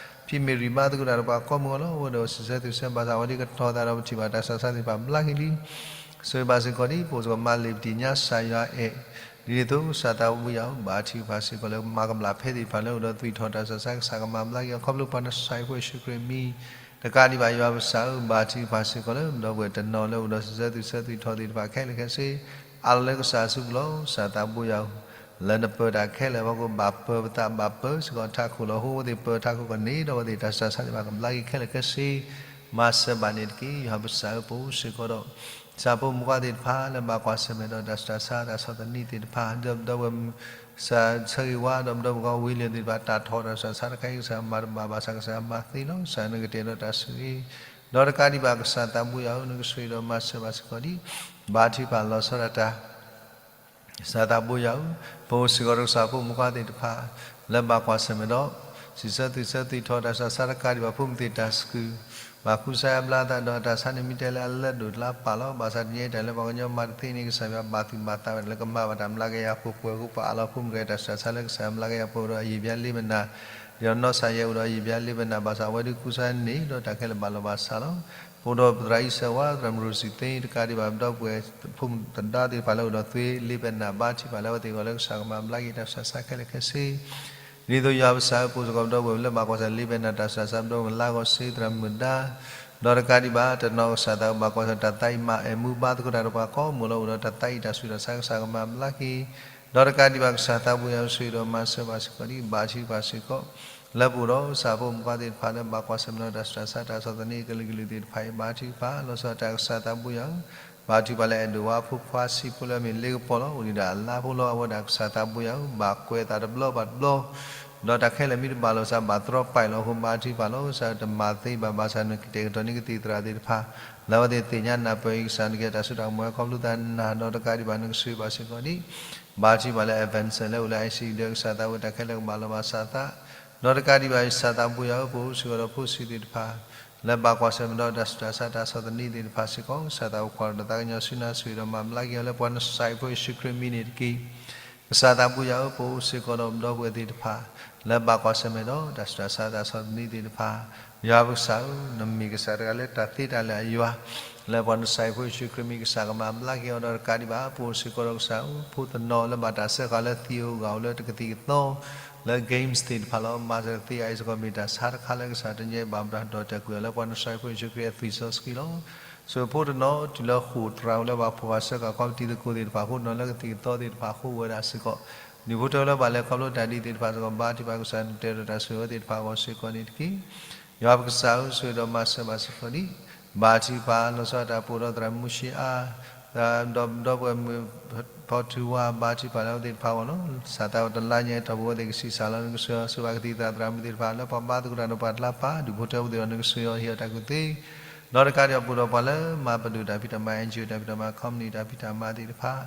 ဖံမ့ၢ်ရံၣ်ဘါသကိးတၢ်ဒီးပှၤကိးမုၢ်အဂီၢ်လီၤ. အဝဲဒီးစံးဆၢသူၣ်ဆၢဘၣ်ဆၣ် အဝဲသ့ၣ်ကထီၣ်သးဒီးပထံၣ်ဘၣ်တၢ်ဆူးတၢ်ဆါသ့ၣ်တဖၣ်ဘျါက့ၤလံ ဆိၣ်ဂ့ၤဘၣ်စ့ၢ်ကီးဒံး ပအိၣ်စ့ၢ်ကီးမၤလ့ၤပတံၢ်ညါကစၢ်ယွၤအဲၣ် ဒ်န့ၣ်အသိးကစၢ်သးဘိယွၤဧၢ ဘါထုကဖၣ်စ့ၢ်ကီးလၢမၤကမျၢ်ဖဲသ့ၣ်တဖၣ်လၢအိၣ်ဒီးသွံၣ်ထီၣ်တၢ်ဆူးတၢ်ဆါ ကစၢ်ကမၤဘျါက့ၤအီၤ ခီဖျိပှၤနဆါအံၤဖိယ့ၣ်ၡူးခရံာ်အမံၤ တကးဒံးဘၣ်ယွၤပကစၢ်ဧၢ ဘါထုကဖၣ်စ့ၢ်ကီးလၢ ဒီပုၢ်ဝဲၢ်တနီၤလၢအိၣ်ဒီးစံးဆၢသူၣ်ဆၢသွံၣ်ထီၣ်သ့ၣ်တဖၣ်ခဲလၢာ်ခဲဆ့ အါလီၤလၢကစၢ်အစုပူၤလီၤ. ကစၢ်သးဘိယွၤဧၢ လၢနပၢၤတၢ်ခဲလၢာ်အဖီခိၣ် ဘၣ်ပၢၤပသးဘၣ်ပၢၤစ့ၢ်ကီးထးခိၣ်လီၤ. ဟိဝဲသ့ၣ်ပၢၤထးခိၣ်ကန့ၢ်ဒီးဝဲသ့ၣ် တၢ်ဆူးတၢ်ဆါသ့ၣ်တဖၣ်ကဘျါက့ၤခဲလၢာ်ခဲဆ့ မၤစၢၤဘၣ်န့ၣ်တက့ၢ်. ယွၤပကစၢ်ဧၢ ပအိၣ်စ့ၢ်ကီးဒီး ကစၢ်ဖိမုၣ်ခွါသ့ၣ်တဖၣ်လၢဘၣ်ကွၢ်ဆၢၣ်မဲာ်ဒီးတၢ်ဆူးတၢ်ဆါ တၢ်ဆီၣ်သနံးသ့ၣ်တဖၣ် ဒီးဒီပုၢ်ဝဲၢ် ကစၢ်ဆၢဂ့ၤဝါ ဒီးဒီပုၢ်ဝဲၢ်ဝံၤလံသ့ၣ်တဖၣ် တၢ်ထီၣ်တၢ်ဆူးတၢ်ဆါတခါအံၤ ကစၢ်မၤတဘၣ်ဘၣ်ဆၣ် ကစၢ်မၤသ့လီၤ. ကစၢ်နကတဲာ်ဒီးတၢ်ဆိၣ်ဂ့ၤ ဒီးတကးဒံးဘၣ်ကစၢ်သးဘိယွၤဧၢ နကဆိၣ်ဂ့ၤဒီးမၤစၢၤဘၣ်စ့ၢ်ကီးဒံး ဘါထုကဖၣ်လီၤဆီဒၣ်တၢ် ကစၢ်သးဘိယွၤဧၢ, ပအိၣ်စ့ၢ်ကီးဒီးကစၢ်ဖိမုၣ်ခွါသ့ၣ်တဖၣ် လၢဘၣ်ကွၢ်ဆၢၣ်မဲာ်ဒီး စံးဆၢသူၣ်ဆၢသွံၣ်ထီၣ်တၢ်ဆူးတၢ်ဆါတကးဒံးဘၣ် ဖိမုၣ်သ့ၣ်တၢ်ဆှုၣ် ဘၣ်ကူစါယါဘျါသးဒီးတၢ်ဆါန့ၣ် မ့ၢ်တဲလၢအလၢဒိၣ်တလါပာ်လီၤ. ဘၣ်ဆၣ်တနံၤအံၤတၢ်လၢပှၤကညီမၤတသ့န့ၣ် ကစၢ်ယွၤဘၣ်သူၣ်ဘၣ်သးဝဲဒၣ်လၢကမၤဘၣ်တၢ်မျးကယၤဖိပှဲၤအဃိ ပှၤအးလီၤဖိမုၣ်ကဲတၢ်ဆူးတၢ်ဆါလၢကစၢ်ယွၤမျးကယၤဖိဒီးအယံာ်ဘျါလံမနၤ ဒီးနီၢ်ဆါယဲအိၣ်ဒီးယံာ်ဘျါလ့ပနၢ်ဘၣ်ဆၣ် အဝဲဒုးကူစါန့ၢ်ဒီးတၢ်ခဲလၢာ်ဘၣ်လီၤဘၣ်ဆၣ်လီၤ. ပအိၣ်ဒီးပသရၣ်အံၣ်စၢၤဝါ သရၣ်မုၣ်ရိၤစံၣ်သ့ တကးဒံးဘၣ် ပဒီပုၢ်ဝဲၢ်ဖိမုၣ်သဒါသ့ၣ်တဖၣ်လၢအိၣ်ဒီးသွ့လ့ပနၢ်ဘါထုကဖၣ်လၢအဝဲသ့ၣ်အဂီၢ်လၢကစၢ်ကမၤဘျါက့ၤတၢ်ဆူးတၢ်ဆါခဲလၢာ်ခဲဆ့ ဒ်သိးယွၤပကစၢ်ဧၢ ပအိၣ်စ့ၢ်ကီးပဒီပုၢ်ဝဲၢ်လၢဘၣ်ကွၢ်ဆၢၣ်လ့ပနၢ်တၢ်ဆူးတၢ်ဆါ ပဒီပုၢ်ဝဲၢ်လါဂီၢ်စ့ သရၣ်မုၣ်ဒါ ဒီးတကးဒံးဘၣ် တနီၤကစၢ်သးဘၣ်ကွၢ်ဆၢၣ်တၢ်သးအံၤမၤအဲၣ်မူဘါသကိးတၢ်ဒီးပှၤကိးမုၢ်လၢအိၣ်ဒီးတၢ်သးအံၤတၢ်ဆူးတၢ်ဆါကစၢ်ကမၤဘျါက့ၤ ဒီးတကးဒံးဘၣ်ကစၢ်သးဘိယွၤဆိၣ်ဂ့ၤဒီးမၤစၢၤဘၣ်စ့ၢ်ကီးဒံး ဘါထုကဖၣ်စ့ၢ်ကီး လၢပအိၣ်ဒီးကစၢ်ဖိမုၣ်ဖိခွါသ့ၣ်တဖၣ်လၢဘၣ်ကွၢ်ဆၢၣ်မဲာ်ဒီးတၢ်ဆူးတၢ်ဆါတၢ်ဆီၣ်သနံးအကလုာ်ကလုာ်သ့ၣ်တဖၣ်အံၤ ဘါထုကဖၣ် လီၤဆီဒၣ်တၢ်ကစၢ်သးဘိယွၤဧၢ ဘါထုကဖၣ်လၢအဲၣ်ဒိးဝဲဖိခွါဆံးဖိလၢ မ့ၢ်လ့ကပီၤလီၤ အိၣ်ဒံးဒၣ်အလါဖိလီၤ အဝဲဒၣ်ကစၢ်သးဘိယွၤဧၢ ဘၣ်ကွဲးအသးတဘျီဘၣ်တဘျီ ဒီးတၢ်ခဲလၢာ်မ့ၢ်တဘၣ်လိာ်သးဘၣ်တြီပာ်လီၤအဃိ ဘါထုကဖၣ်လီၤ ကစၢ်တမၤသ့ဘၣ် ဘၣ်ဆၣ်နကတဲာ်ကတီၤန့ၢ်ကသံၣ်သရၣ်သ့ၣ်တဖၣ် လၢအဝဲသ့ၣ်သ့ၣ်ညါနၢ်ပၢၢ်အံၤ ကစၢ်နကဲတၢ်စိတၢ်ကမီၤဝဲခီဖျိသးနၤ ဒီးတကးဒံးဘၣ်နကဆိၣ်ဂ့ၤဘၣ်စ့ၢ်ကီးဒံး ဘါထုကဖၣ်လၢ Evanson လၢအိၣ်လၢ I C U ဒီးကစၢ်သးဝဲတၢ်ခဲလၢာ်ကဘၣ်လီၤဘၣ်စးသး ဒီးတကးဒံးဘၣ် ကစၢ်သးဘိယွၤဧၢ ပအိၣ်စ့ၢ်ကီးဒီးဖိဆံးသ့ၣ်တဖၣ် လၢဘၣ်ကွၢ်ဆၢၣ်မဲာ်ဒီးတၢ်ဆူးတၢ်ဆါတၢ်ဆီၣ်သနံးသ့ၣ်တဖၣ်စ့ၢ်ကီး ကစၢ်သးဘိကွၢ်ဒီးတၢ်သးကညီၤဆူနၤ ဆိၣ်ဂ့ၤဒီးမၤဘျါက့ၤအီၤလၢပှၤနစၤရ့းဖိယ့ၣ်ၡူးခရံာ်မံၤန့ၣ်တက့ၢ်. ကစၢ်သးဘိယွၤဧၢ ပအိၣ်စ့ၢ်ကီးဒီးပဒီပုၢ်ဝဲၢ်သ့ၣ်တဖၣ် လၢဘၣ်ကွၢ်ဆၢၣ်မဲာ်ဒီးတၢ်ဆူးတၢ်ဆါတၢ်ဆီၣ်သနံးသ့ၣ်တဖၣ် ယွၤပကစၢ်ဧၢ နမ့ၢ်ကစၢ်တဂၤလၢတၢ်သ့တၢ်လၢာ်အယွၤ လၢပှၤနစၤရ့းဖိယ့ၣ်ၡူးခရံာ်မံၤ ကစၢ်ကမၤဘျါက့ၤအီၤဒီးတကးဒံးဘၣ် ပအိၣ်စ့ၢ်ကီးဒီးကစၢ်ဧၢ ဖိတနီၤလၢဘၣ်တၢ်စၢဃာ်လၢသံးဧိၤဂာ်ဧိၤလၢတကသံၣ်ကသီ လၢ games သ့ၣ်တဖၣ်လီၤ. မၤစၢၤကသ့အံၤစ့ၢ်ကီး မ့ၢ်တၢ်ဆါတခါလၢကစၢ်တညီဘၣ်မတၤဒီးတဲာ်ကွံာ်အီၤလၢပှၤနစၤရ့းဖိယ့ၣ်ၡူးခရံာ်အသွံၣ်စီဆှံလီၤ. ဆိၣ်ဂ့ၤဖိတနီၤတုၤလၢဃိာ်တရံးလၢဘၣ်ဖှီၣ်ဘၣ်စၢဃာ်ခီပတံၤသကိးသ့ၣ်တဖၣ်အဃိ တနီၤလၢကသံၣ်ကသီသ့ၣ်တဖၣ်အဃိဝဲဒၣ်စ့ၢ်ကီး ဒူၣ်ဖိထၢဖိလၢဘၣ်လဲၤခီဖျိတၢ်ဒ်သ့ၣ်တဖၣ်စ့ၢ်ကီး ဘါထုကဖၣ်ကစၢ်နတဲဒီးတၢ်ဆိၣ်ဂ့ၤဝဲသ့ၣ်တဖၣ်အဂီၢ်စ့ၢ်ကီးန့ၣ်တက့ၢ်. ယွၤပကစၢ်ဧၢ ဆိၣ်ဂ့ၤဒီးမၤစၢၤဘၣ်စ့ၢ်ကီးဒံး ဘါထုကဖၣ် လီၤဆီဒၣ်တၢ်ပအိၣ်ဒီးသရၣ်မုၣ်ၡ့အါ ဒီးဒီပုၢ်ဝဲၢ်မုၣ်ဖီထူဝါ ဘါထုကဖၣ်လၢအဝဲသ့ၣ်တဖၣ်အဂီၢ်လီၤ. ကစၢ်သးဝဲတလါညါအံၤ ထီၣ်ပဝဲသ့ၣ်ကဆံးစၢ်လီၤ နကဆိၣ်ဂ့ၤ ဆိၣ်ဂ့ၤဘၣ်ကသံၣ်သရၣ်သရၣ်မုၣ်သ့ၣ်တဖၣ် လၢပှၤဘါသကိးတၢ်ဒီးပှၤတလါပၢ် ဒူၣ်ဖိထၢဖိသ့ၣ်တဖၣ် နကဆိၣ်ဂ့ၤအီၤဟ့ၣ်အီၤတၢ်ကူၣ်သ့ ဒီးတကးဒံးဘၣ်ပအိၣ်ဒီးပှၤလၢမၤပဒိၣ်တၢ်ဖံးတၢ်မၤ N G O တၢ်ဖံးတၢ်မၤ company တၢ်ဖံးတၢ်မၤသ့ၣ်တဖၣ်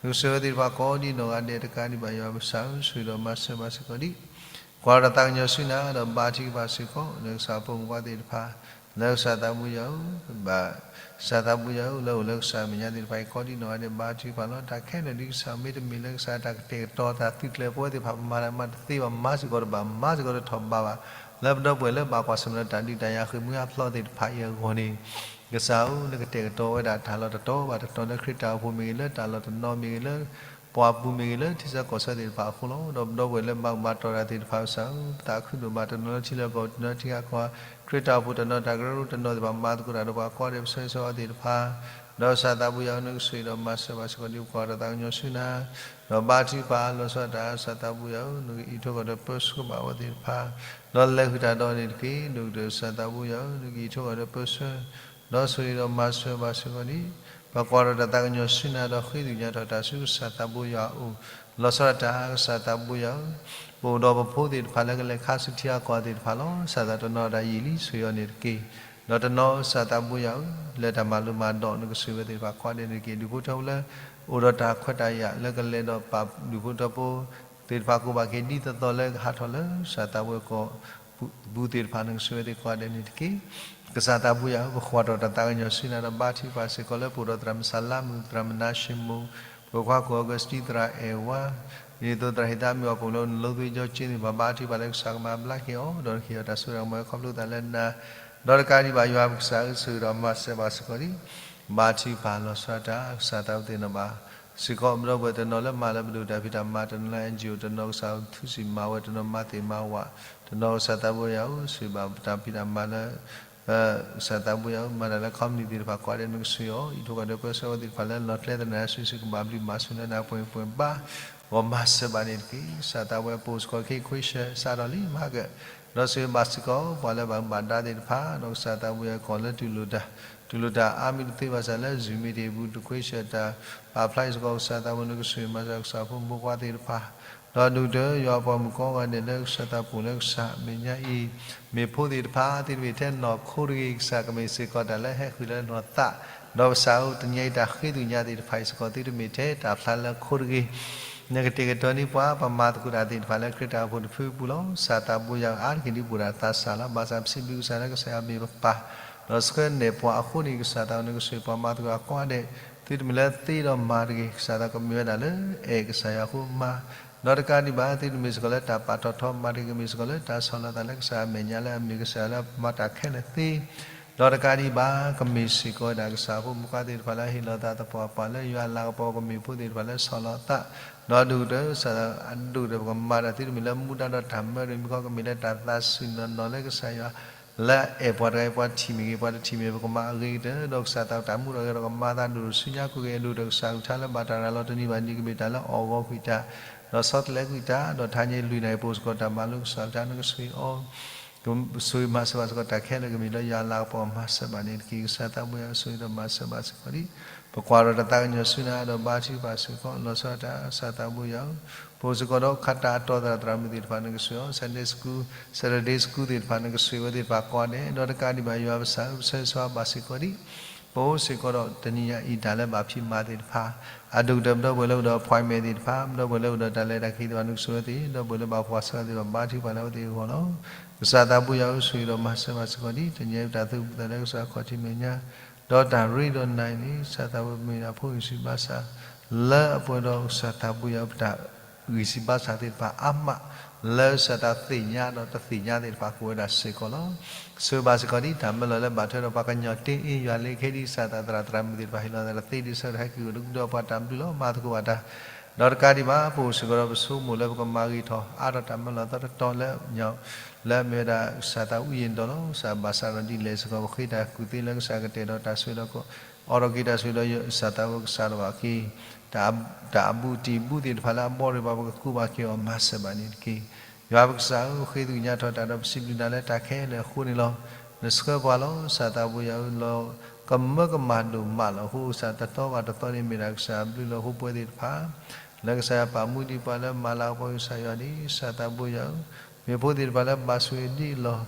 နကဆိၣ်ဂ့ၤဝဲသ့ၣ်တဖၣ်ကိးဒံနီၢ်ဂၤဒဲး တကးဒံးဘၣ်ယွၤပကစၢ်ဧၢ ဆိၣ်ဂ့ၤဒီးမၤစၢၤဘၣ်စ့ၢ်ကီးဒံး ကွၢ်ဒီးတၢ်သးကညီၤဆူနၤ ဒီးဘါထုကဖၣ်စ့ၢ်ကီး နကစၢ်ဖိမုၣ်ဖိခွါသ့ၣ်တဖၣ် လၢကစၢ်သးဘိယွၤဧၢ ဘၣ် ကစၢ်သးဘိယွၤဧၢ လၢအိၣ်လၢကစၢ်အမဲာ်ညါသ့ၣ်တဖၣ်အံၤ ကိးဒံနီၢ်ဂၤဒဲး ဘါထုကဖၣ်လီၤ. တၢ်ခဲလၢာ်ဒ်ကစၢ်မ့တမ့ၢ်လၢကစၢ်တၢ်ကတဲာ်ကတီၤတၢ်သုးကျဲၤ ပဝဲသ့ၣ်တဖၣ်မၤတၢ်မၤတသ့ဘၣ် မၤစ့ၢ်ကီးတဘၣ် မၤစ့ၢ်ကီးတထီၣ်ဘးဘၣ် လၢပဒီပုၢ်ဝဲၢ်လၢဘၣ်ကွၢ်ဆၢၣ်မဲာ်ဒီးတၢ်ဒုးတၢ်ယၤဃ့ၢ်မှံဟးဖျိးသ့ၣ်တဖၣ်အံၤအဂီၢ်န့ၣ် ကစၢ်ဧၢ နကတဲာ်ကတီၤဝဲဒၣ်တၢ်လီၢ်တတီၤဘၣ်တတီၤ လၢခရံာ်တၢ်အိၣ်ဖှိၣ်မ့ၢ်ဂ့ၤ လၢတၢ်လီၢ်တနီၤမ့ၢ်ဂ့ၤ လၢပှၤပူၤမ့ၢ်ဂ့ၤ လၢထံဆၢကီၢ်ဆၢသ့ၣ်တဖၣ်အဃိလီၤ. ဒီးပဒီပုၢ်ဝဲၢ်လၢဘၣ်မူဘၣ်တီၢ်တၢ်သ့ၣ်တဖၣ်ကစၢ်ဧၢ ပသးခုဒိၣ်မး တနီၤလၢထံလၢကီၢ် တနီၤထံဂၤကီၢ်ဂၤ ခရံာ်တၢ်အိၣ်ဖှိၣ်တနီၤ တၢ်ကရၢကရိတနီၤသ့ၣ်တဖၣ် မၤသကိးတၢ်ဒီးပှၤကိးဂၤဒဲး ပဆၢဂ့ၤဆၢဝါသ့ၣ်တဖၣ် ဒီးကစၢ်သးဘိယွၤဧၢ နကဆိၣ်ဂ့ၤဒီးမၤစၢၤဘၣ်စ့ၢ်ကီးဒံး ပကွၢ်ဒီးတၢ်သးကညီၤဆူနၤ ဒီးဘါထုကဖၣ် လီၤဆီဒၣ်တၢ် ကစၢ်သးဘိယွၤဧၢ နကအံးထွဲကွၢ်ဒီးပၢဆှၢဘၣ်ဝဲသ့ၣ်တဖၣ် ဒီးလဲၤဃုာ်တၢ်ဒီးန့ၣ်တက့ၢ်. ဒိၣ်ကတၢၢ်ကစၢ်သးဘိယွၤဧၢ နကအံးထွဲကွၢ်ဒီးပၢဆှၢ ဒီးဆိၣ်ဂ့ၤဒီးမၤစၢၤဘၣ်စ့ၢ်ကီးဒံး ပကွၢ်ဒီးတၢ်သးကညီၤဆူနၤ ဒီးဃ့ကညးထီၣ်တၢ်ဆူကစၢ်သးဘိယွၤအအိၣ် လီၤဆီဒၣ်တၢ် ကစၢ်သးဘိယွၤဧၢ ပအိၣ်ဒီးပဖိသ့ၣ်တဖၣ်လၢကလဲၤခါဆူထံဂၤကီၢ်ဂၤသ့ၣ်တဖၣ်လီၤ. ကစၢ်သးတနီၤဒၣ်ယံာ်လံ ဆိၣ်ဂ့ၤအီၤန့ၣ်တက့ၢ်. ဒီးတနီၤကစၢ်သးဘိယွၤဧၢ လၢတၢ်မၤလိမၤဒိး နကဆိၣ်ဂ့ၤဝဲသ့ၣ်တဖၣ်ကိးဂၤဒဲးန့ၣ်တက့ၢ်. ဒူၣ်ဖိထၢဖိလၢ အိၣ်ဒီးတၢ်ခွဲးတၢ်ယာ်လၢကလဲၤဒီးပာ်ဒူၣ်ဖိထၢဖိသ့ၣ်တဖၣ်ကိးဘၣ်က့ၤ ဒ်သိးသိးလၢကဟးထီၣ်လၢကစၢ်သးဘိယွၤကီၢ်ပူၤသ့ၣ်တဖၣ် နကဆိၣ်ဂ့ၤဝဲသ့ၣ်ကိးဂၤဒဲးန့ၣ်တက့ၢ်. ကစၢ်သးဘိယွၤဧၢ ပကွၢ်ထီၣ်တၢ်သးကညီၤဆူနၤဒီးဘါထုကဖၣ်စ့ၢ်ကီးလၢပအိၣ်ဒီးသရၣ်မုၣ်စၤလါမုၣ် သရၣ်မုၣ်နါၡ့မိၣ် ပှၤခွါကိၣ်အီကူးစတံ သရၣ်အဲၣ်ဝါ ဒ်သိးသရၣ်ဟ့ၣ်သးမုၢ်အီၤပိာ်လၢနလိသဝ့ကၠီက့န့ၣ် ပဘါထုကဖၣ်လၢကစၢ်ကမၤဘျါက့ၤအီၤ ဒီးကဟ့ၣ်အီၤတၢ်စိတၢ်ကမီၤခီဖျိသးလၢနၤ ဒီးတကးဒံးဘၣ်ယွၤပကစၢ်ဧၢ ဆိၣ်ဂ့ၤဒီးမၤစၢၤဘၣ်စ့ၢ်ကီးဒံး ဘါထုကဖၣ်လီၤဆီဒၣ်တၢ် ကစၢ်သးဝဲသ့ၣ်နီၣ်ဘၣ် စ့ၢ်ကီးပဒီပုၢ်ဝဲၢ်တနီၤလၢမၤလၢပဒိၣ်တၢ်ဖံးတၢ်မၤ တနီၤလၢ N G O တနီၤကစၢ်ထူစံၣ်မၤဝဲ တနီၤမၤသ့ၣ်မၤဝး တနီၤကစၢ်သးဘိယွၤဧၢ ဆိၣ်ဂ့ၤဘၣ်ပတၢ်ဖံးတၢ်မၤလၢ ကစၢ်သးဘိယွၤဧၢ မၤတၢ်လၢ company သ့ၣ်တဖၣ်ကိးဂၤဒဲး နကဆိၣ်ဂ့ၤအီၤ အံးထွဲကွၢ်ဒီးပၢဆှၢဝဲသ့ၣ်တဖၣ်လၢလီၤကျဲသနၢၣ်စုာ်စုာ် ကဘၣ်ဘျုးဘၣ်ဆိၣ်လၢနၤပှဲၤပှဲၤဘါ ဂီၢ်မၤစၢၤဘၣ်န့ၣ်တက့ၢ်. ကစၢ်သးဝဲပအိၣ်စ့ၢ်ကီးခဲအံၤ ခွ့ဆၢစးထီၣ်လံမၤက ဒီးဆိၣ်ဂ့ၤဘၣ်စ့ၢ်ကီး ပှၤလၢဘၣ်မူဘၣ်ဒါသ့ၣ်တဖၣ် ဒီးကစၢ်သးဘိယွၤကီၢ်လၢတူၢ်လိာ်တၢ် တူၢ်လိာ်တၢ်အါမံၤတသ့ဘၣ်ဆၣ်လၢ Zoom meeting ပူၤ တခွ့ဆၢတၢ် ပာ်ဖျါအံၤစ့ၢ်ကီး ကစၢ်သးဘိ နကဆိၣ်ဂ့ၤမၤစၢၤကစၢ်ဖိမုၣ်ဖိခွါသ့ၣ်တဖၣ် ဒီးဒူၣ်ကတၢၢ်ယွၤပှၤမုၣ်ကိးဂၤဒဲးလၢ ကစၢ်သးပူၤလၢကစၢ်မဲာ်ညါအံၤ မ့ၢ်ဖိသ့ၣ်တဖၣ် သုတမ့ၢ်ထဲနီၢ်ခိတဂ့ၤ ကစၢ်ကမ့ၢ်စ့ၢ်ကီးတၢ်လၢဟဲဃုာ်လၢနီၢ်သး ဒီးကစၢ်ဧၢ တနံၤအံၤတၢ်ဃ့ကညးသ့ၣ်တဖၣ်အံၤစ့ၢ်ကီး သုတမ့ၢ်ထဲတၢ်ဖျါလၢခိတဂ့ၤ နကတဲာ်ကတီၤန့ၢ်ပှၤ ပမၤသကိးတၢ်သ့ၣ်တဖၣ်လၢခရံာ်တၢ်အိၣ်ဖှိၣ်တဖုအပူၤလီၤ. ကစၢ်သးဘိယွၤဧၢ အါတက့ၢ်ဒ်ပအိၣ်ဒၣ်သးစၢ်လီၤ. ဘၣ်ဆၣ်ပစံးဘျုးကစၢ်လၢကစၢ်ယွၤမ့ၢ်ပပၢ် ဒီးဆှၢနဲၣ်ပှၤအဃိန့ၣ် ကစၢ်သးဝဲ နကဆိၣ်ဂ့ၤပှၤမၤသကိးအကိးဂၤဒဲး သုတမ့ၢ်လၢသ့ဒီးမၤတဂ့ၤ ကစၢ်သးကမ့ၢ်ဝဲဒၣ်လၢအဲၣ်ကစၢ်ယွၤအဃိမၤ ဒီးတကးဒံးဘၣ် သုတမ့ၢ်စ့ၢ်ကီးလၢတၢ်ပာ်ထီၣ်ထီမၤတ့ၢ် ကမ့ၢ်စ့ၢ်ကီးလၢတၢ်ဆီၣ်လီၤသးလၢကစၢ်အမဲာ်ညါလၢအမ့ၢ်ကစၢ်လၢအမၤတၢ်ခဲလၢာ်သ့, ဒီးတကးဒံးဘၣ် ကမ့ၢ်စ့ၢ်ကီးဝဲဒၣ်ကစၢ်ဖိမုၣ်ခွါသ့ၣ်တဖၣ်လၢအဟ့ၣ်လီၤသးသပှၢ်ပှၢ်လၢယွၤအလၤကပီၤ ကမ့ၢ်ဖိသ့ၣ်တဖၣ်လၢဆီၣ်လီၤသး, ဒီးဒိၣ်ကတၢၢ် ကစၢ်အဒိၣ်ကတၢၢ် ပကမၤတၢ်သ့တမ့ၢ်လၢမူဒါဒီးတၢ်မၢရံမံၤခီ ကမ့ၢ်လၢတၢ်သးစူၤနီၢ်နီၢ်လၢကစၢ်ယွၤ လၢအအဲၣ်ပှၤတဂၤအံၤ ပှၤတထံၣ်မ့ၢ်ဂ့ၤ ပှၤတထံၣ်မ့ၢ် ပကမၤအဂ့ၤကတၢၢ် ဒီးကစၢ်သးတၢ်မူထီၣ်ဂဲၤထီၣ် ကမၤသးဒိၣ်ဒိၣ်ဆူညါကိးဂၤဒဲး ဒိၣ်ကတၢၢ်ကစၢ်ကလုၢ်ကထါလၢဘၣ်တၢ်ရၤလီၤတနံၤဘၣ်တနံၤ ကမ့ၢ်တၢ်လၢအီၣ်ဂီၤကွံာ်တၢ်, ဒီးဆီတလဲကွံာ်တၢ်, ဒီးထါညါလွံၢ်နၣ်ရံၣ် ပအိၣ်စ့ၢ်ကီးတၢ်မၤလိကစၢ်ကလုၢ်ကထါ နကဆိၣ်ဂ့ၤအီၤ ဆိၣ်ဂ့ၤမၤစၢၤဘၣ်စ့ၢ်ကီးတၢ်ခဲလၢာ် ကမ့ၢ်လၢယွၤအလၤကပီၤမၤစၢၤဘၣ်န့ၣ်တက့ၢ်. ကစၢ်သးဘိယွၤဧၢ ဆိၣ်ဂ့ၤဒီးမၤစၢၤဘၣ်စ့ၢ်ကီးဒံး ပကွၢ်ဒီးတၢ်သးကညီၤဆူနၤ ဒီးဘါထုကဖၣ်စ့ၢ်ကီး လီၤဆီဒၣ်တၢ် ကစၢ်သးဘိယွၤဧၢ, ပအိၣ်စ့ၢ်ကီးဒီးခးတၢ်အတီသရၣ်သရၣ်မုၣ်သ့ၣ်တဖၣ် နကဆိၣ်ဂ့ၤအီၤ Sunday School, Saturday School သ့ၣ်တဖၣ် နကဆိၣ်ဂ့ၤဝဲသ့ၣ်တဖၣ်ကိးဂၤဒဲး ဒီးတကးဒံးဘၣ် ယွၤပကစၢ်ဧၢ ပဆၢဂ့ၤဆၢဝါဘၣ်စ့ၢ်ကီးဒံး ပအိၣ်စ့ၢ်ကီးဒီးတနံၤညါအံၤ တၢ်လၢဘၣ်ဖံးမၤသ့ၣ်တဖၣ် အဒိၣ်ကတၢၢ် ပဒီပုၢ်ဝဲၢ်လၢအိၣ်ဒီး appointment သ့ၣ်တဖၣ် ပဒီပုၢ်ဝဲၢ်လၢအိၣ်ဒီးတၢ်လဲၤတၢ်က့ၤသ့ၣ်တဖၣ် နကဆိၣ်ဂ့ၤဝဲသ့ၣ်, ဒီပုၢ်ဝဲၢ်လၢဘၣ်ပှၤဆှၢသ့ၣ်တဖၣ် ဘါထုကဖၣ်လၢအဝဲသ့ၣ်အဂီၢ်လီၤ. ကစၢ်သးဘိယွၤဧၢ ဆိၣ်ဂ့ၤဒီးမၤစၢၤဘၣ်စ့ၢ်ကီးဒံး တနံၤညါအံၤ ပတၢ်သူၣ်ပူၤသးလၢကစၢ်ခီၣ်ထံးမဲာ်ညါ ဒီးတၢ်ရ့ဒီးနၤအံၤန့ၣ် ကစၢ်သးဘိမ့ၢ်ဒၣ်ဖိဂံၢ်စၢ်ဘါစၢ် လၢအပှဲၤဒီးကစၢ်သးဘိယွၤဧၢ ပတၢ်ဂံၢ်စၢ်ဘါစၢ်သ့ၣ်တဖၣ်အါမး လၢကစၢ်သးသ့ၣ်ညါဒီးတသ့ၣ်ညါသ့ၣ်တဖၣ် ကအိၣ်ဝဲဒၣ်စ့ၢ်ကီးလီၤ. ဆိၣ်ဂ့ၤဘၣ်စ့ၢ်ကီးဒံး တၢ်မၢလီၤလၢဘၣ်ထွဲဒီးပှၤကညီတ့အ့ၣ်ယွၤလၢခဲဒံး ကစၢ်သရၣ်သရၣ်မုၣ်သ့ၣ်တဖၣ် ဟ့ၣ်လီၤသးတသ့ဒံးဆၢကတီၢ် ဟဲက့ၤအိၣ်ဒီးပှၤတၢ်ဘျုးလီၤ မၤသကိးဘၣ်တၢ် ဒီးတကးဒံးဘၣ် ပအိၣ်စ့ၢ်ကီးဒီးပဆိကမိၣ်လၢပကမၤဂ့ၤထီၣ်အါထီၣ်တၢ်မၢလီၤသီတတီၤလၢ လၢအမ့ၢ်ဝဲဒၣ်ကစၢ်သးအူယံၤဒီးလီၤ. ကစၢ်ဘၣ်ဆၣ်ဒီးဒ်လဲၣ်စ့ၢ်ကီး ပဃ့တၢ်ကူၣ်သ့လၢကစၢ်ကတဲာ်ဒီးတၢ်ဆိၣ်ဂ့ၤဒီး အိးထီၣ်က့ၤတၢ်ဆိၣ်ဂ့ၤဒီး ကစၢ်သးဝဲကစၢ်ဒီးဘၣ်က့ၤ တၢ်အဘူးတံၢ်ဘူးသ့ၣ်တဖၣ်လၢအဘီရ့ၣ်ဘၣ် ပကကူးဘၣ်က့ၤအီၤ မၤစၢၤဘၣ်န့ၣ်တက့ၢ်. ယွၤပကစၢ်ဧၢ ဃ့သးကညီၤထီၣ်တၢ်ဒီး ပစံးဘျုးနၤလၢတၢ်ခဲလၢာ်အဃိန့ၣ်လီၤ. နဆှၢပှၤလီၤ ကစၢ်သးဘိယွၤဧၢ လီၤကမၢကမၣ်ဒိၣ်မးလီၤ. အဃိကစၢ်တသီဘၣ်တသီန့ၣ် မ့ၢ်ဒၣ်ကစၢ်အဘျုးလၢဟီၣ်ခိၣ်ပှဲၤသ့ၣ်တဖၣ် လၢကစၢ်ယွၤပာ်မူဒံးပှၤလၢမၤလၤကပီၤကစၢ်ယွၤန့ၣ် ကစၢ်သးဘိယွၤဧၢ, မ့ၢ်ဖိသ့ၣ်တဖၣ်လၢဘၣ်ဆိၣ်ဂ့ၤဒံးလီၤ.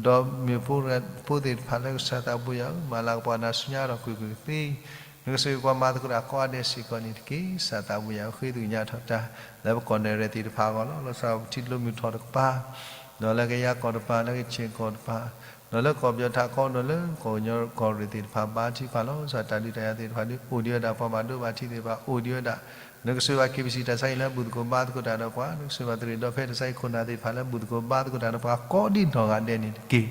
ဒီးမ့ၢ်ဖိသ့ၣ်တဖၣ်လၢကစၢ်သးဘိယွၤဧၢ မၤလၤကပီၤနၤဆူညါဒီးကွ့ၢ်ကွ့ၢ်သ့ နကဆိၣ်ဂ့ၤပှၤမၤသကိးတၢ်ကိးဂၤဒဲးစ့ၢ်ကီးန့ၣ်တက့ၢ်. ကစၢ်သးဘိယွၤဧၢ ဃ့သးကညီၤထီၣ်တၢ် လၢပကီၢ်နဲၣ်ရဲၣ်သ့ၣ်တဖၣ်အဂီၢ်လီၤ. လီၤဆီဒၣ်ပထံၣ်လိာ်မုာ်ထီၣ်တကပၤ ဒီးလၢကယၤကီၢ်တကပၤ လၢကခ့ၣ်ကီၢ်တကပၤ ဒီးလၢကီၢ်ပယီၤထးခိၣ် ဒီးလၢကီၢ်ကညီကီၢ်ရ့ၣ်သ့ၣ်တဖၣ် ဘါထုကဖၣ်လီၤ. ကစၢ်တၢ်ဒုးတၢ်ယၤသ့ၣ်တဖၣ်ဒုး အိၣ်ဒံးဝဲဒၣ် ပှၤဘၣ်ဒိဘၣ်ထံးသ့ၣ်တဖၣ် အိၣ်ဒံးဝဲဒၣ် နကဆိၣ်ဂ့ၤဘၣ် KBC တၢ်ဆါဟံၣ်လၢဘူၣ်သကိးဘါသကိးတၢ်ဒီးပှၤ, နကဆိၣ်ဂ့ၤဘၣ်သရ့ၣ်ဒီဖဲတၢ်ဆါဟံၣ်ခိၣ်နၢ်သ့ၣ်တဖၣ်လၢဘူၣ်သကိးဘါသကိးတၢ်ဒီးပှၤ ကိးဒံးနီၢ်ဂၤဒဲးန့ၣ်တက့ၢ်.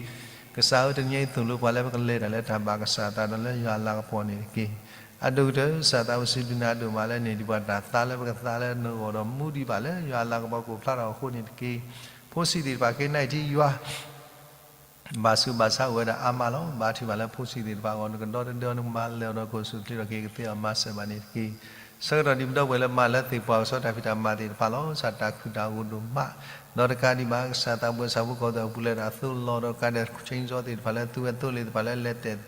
ကစၢ်ဧၢ တနံၤအံၤသိၣ်လိပှၤလၢပကလဲၤတၢ်လၢတၢ်ဘၣ်ကစၢ်အသးဒီး လၢယွၤအလၤကပီၤန့ၣ်တက့ၢ်. အဒိၣ်ကတၢၢ် ကစၢ်သးဝဲစံးဘျုးနၤဒိၣ်မးလၢန့ၢ်ဒံးပှၤတၢ်သါလၢပကသါလၢနဂီၢ်ဒီး မူဒံးဘၣ်လၢယွၤအလၤကပီၤ ကိးဖျါထီၣ်အဃိန့ၣ်တက့ၢ်. ဖိဆံးသ့ၣ်တဖၣ်က့ၤနၢ်အံၤထံယွၤ ဘၣ်ဆူးဘၣ်ဆါအိၣ်ဝဲဒၣ်အါမးလီၤ. ဘါထုကဖၣ်လၢဖိဆံးသ့ၣ်တဖၣ်အဂီၢ် နကဒီတဒၢ နကမၤလၢာ်ဒီး ကအိၣ်ဆူၣ်အိၣ်ချ့ထီၣ်က့ၤကသ့အီၤ မၤစၢၤဘၣ်န့ၣ်တက့ၢ်. ဆၢကတီၢ်ဒ်ပဒီပုၢ်ဝဲၢ်လၢမၤလၢသ့ၣ်ပှၢ် ကဆီတၢ်ဖံးတၢ်မၤသ့ၣ်တဖၣ်လီၤ. ကစၢ်တၢ်ခုၣ်တၢ်ဂိၢ်ဒိၣ်မး ဒီးတကးဒံးဘၣ် ကစၢ်သးဘိယွၤ ဆၣ်ဖိကီၢ်ဖိအပူၤလၢတၢ်သိၣ်လိဒီး ကါဒဲး chainsaw သ့ၣ်တဖၣ်လၢသူဝဲသိလ့ၣ်သ့ၣ်တဖၣ်လၢလဲၤတဲာ်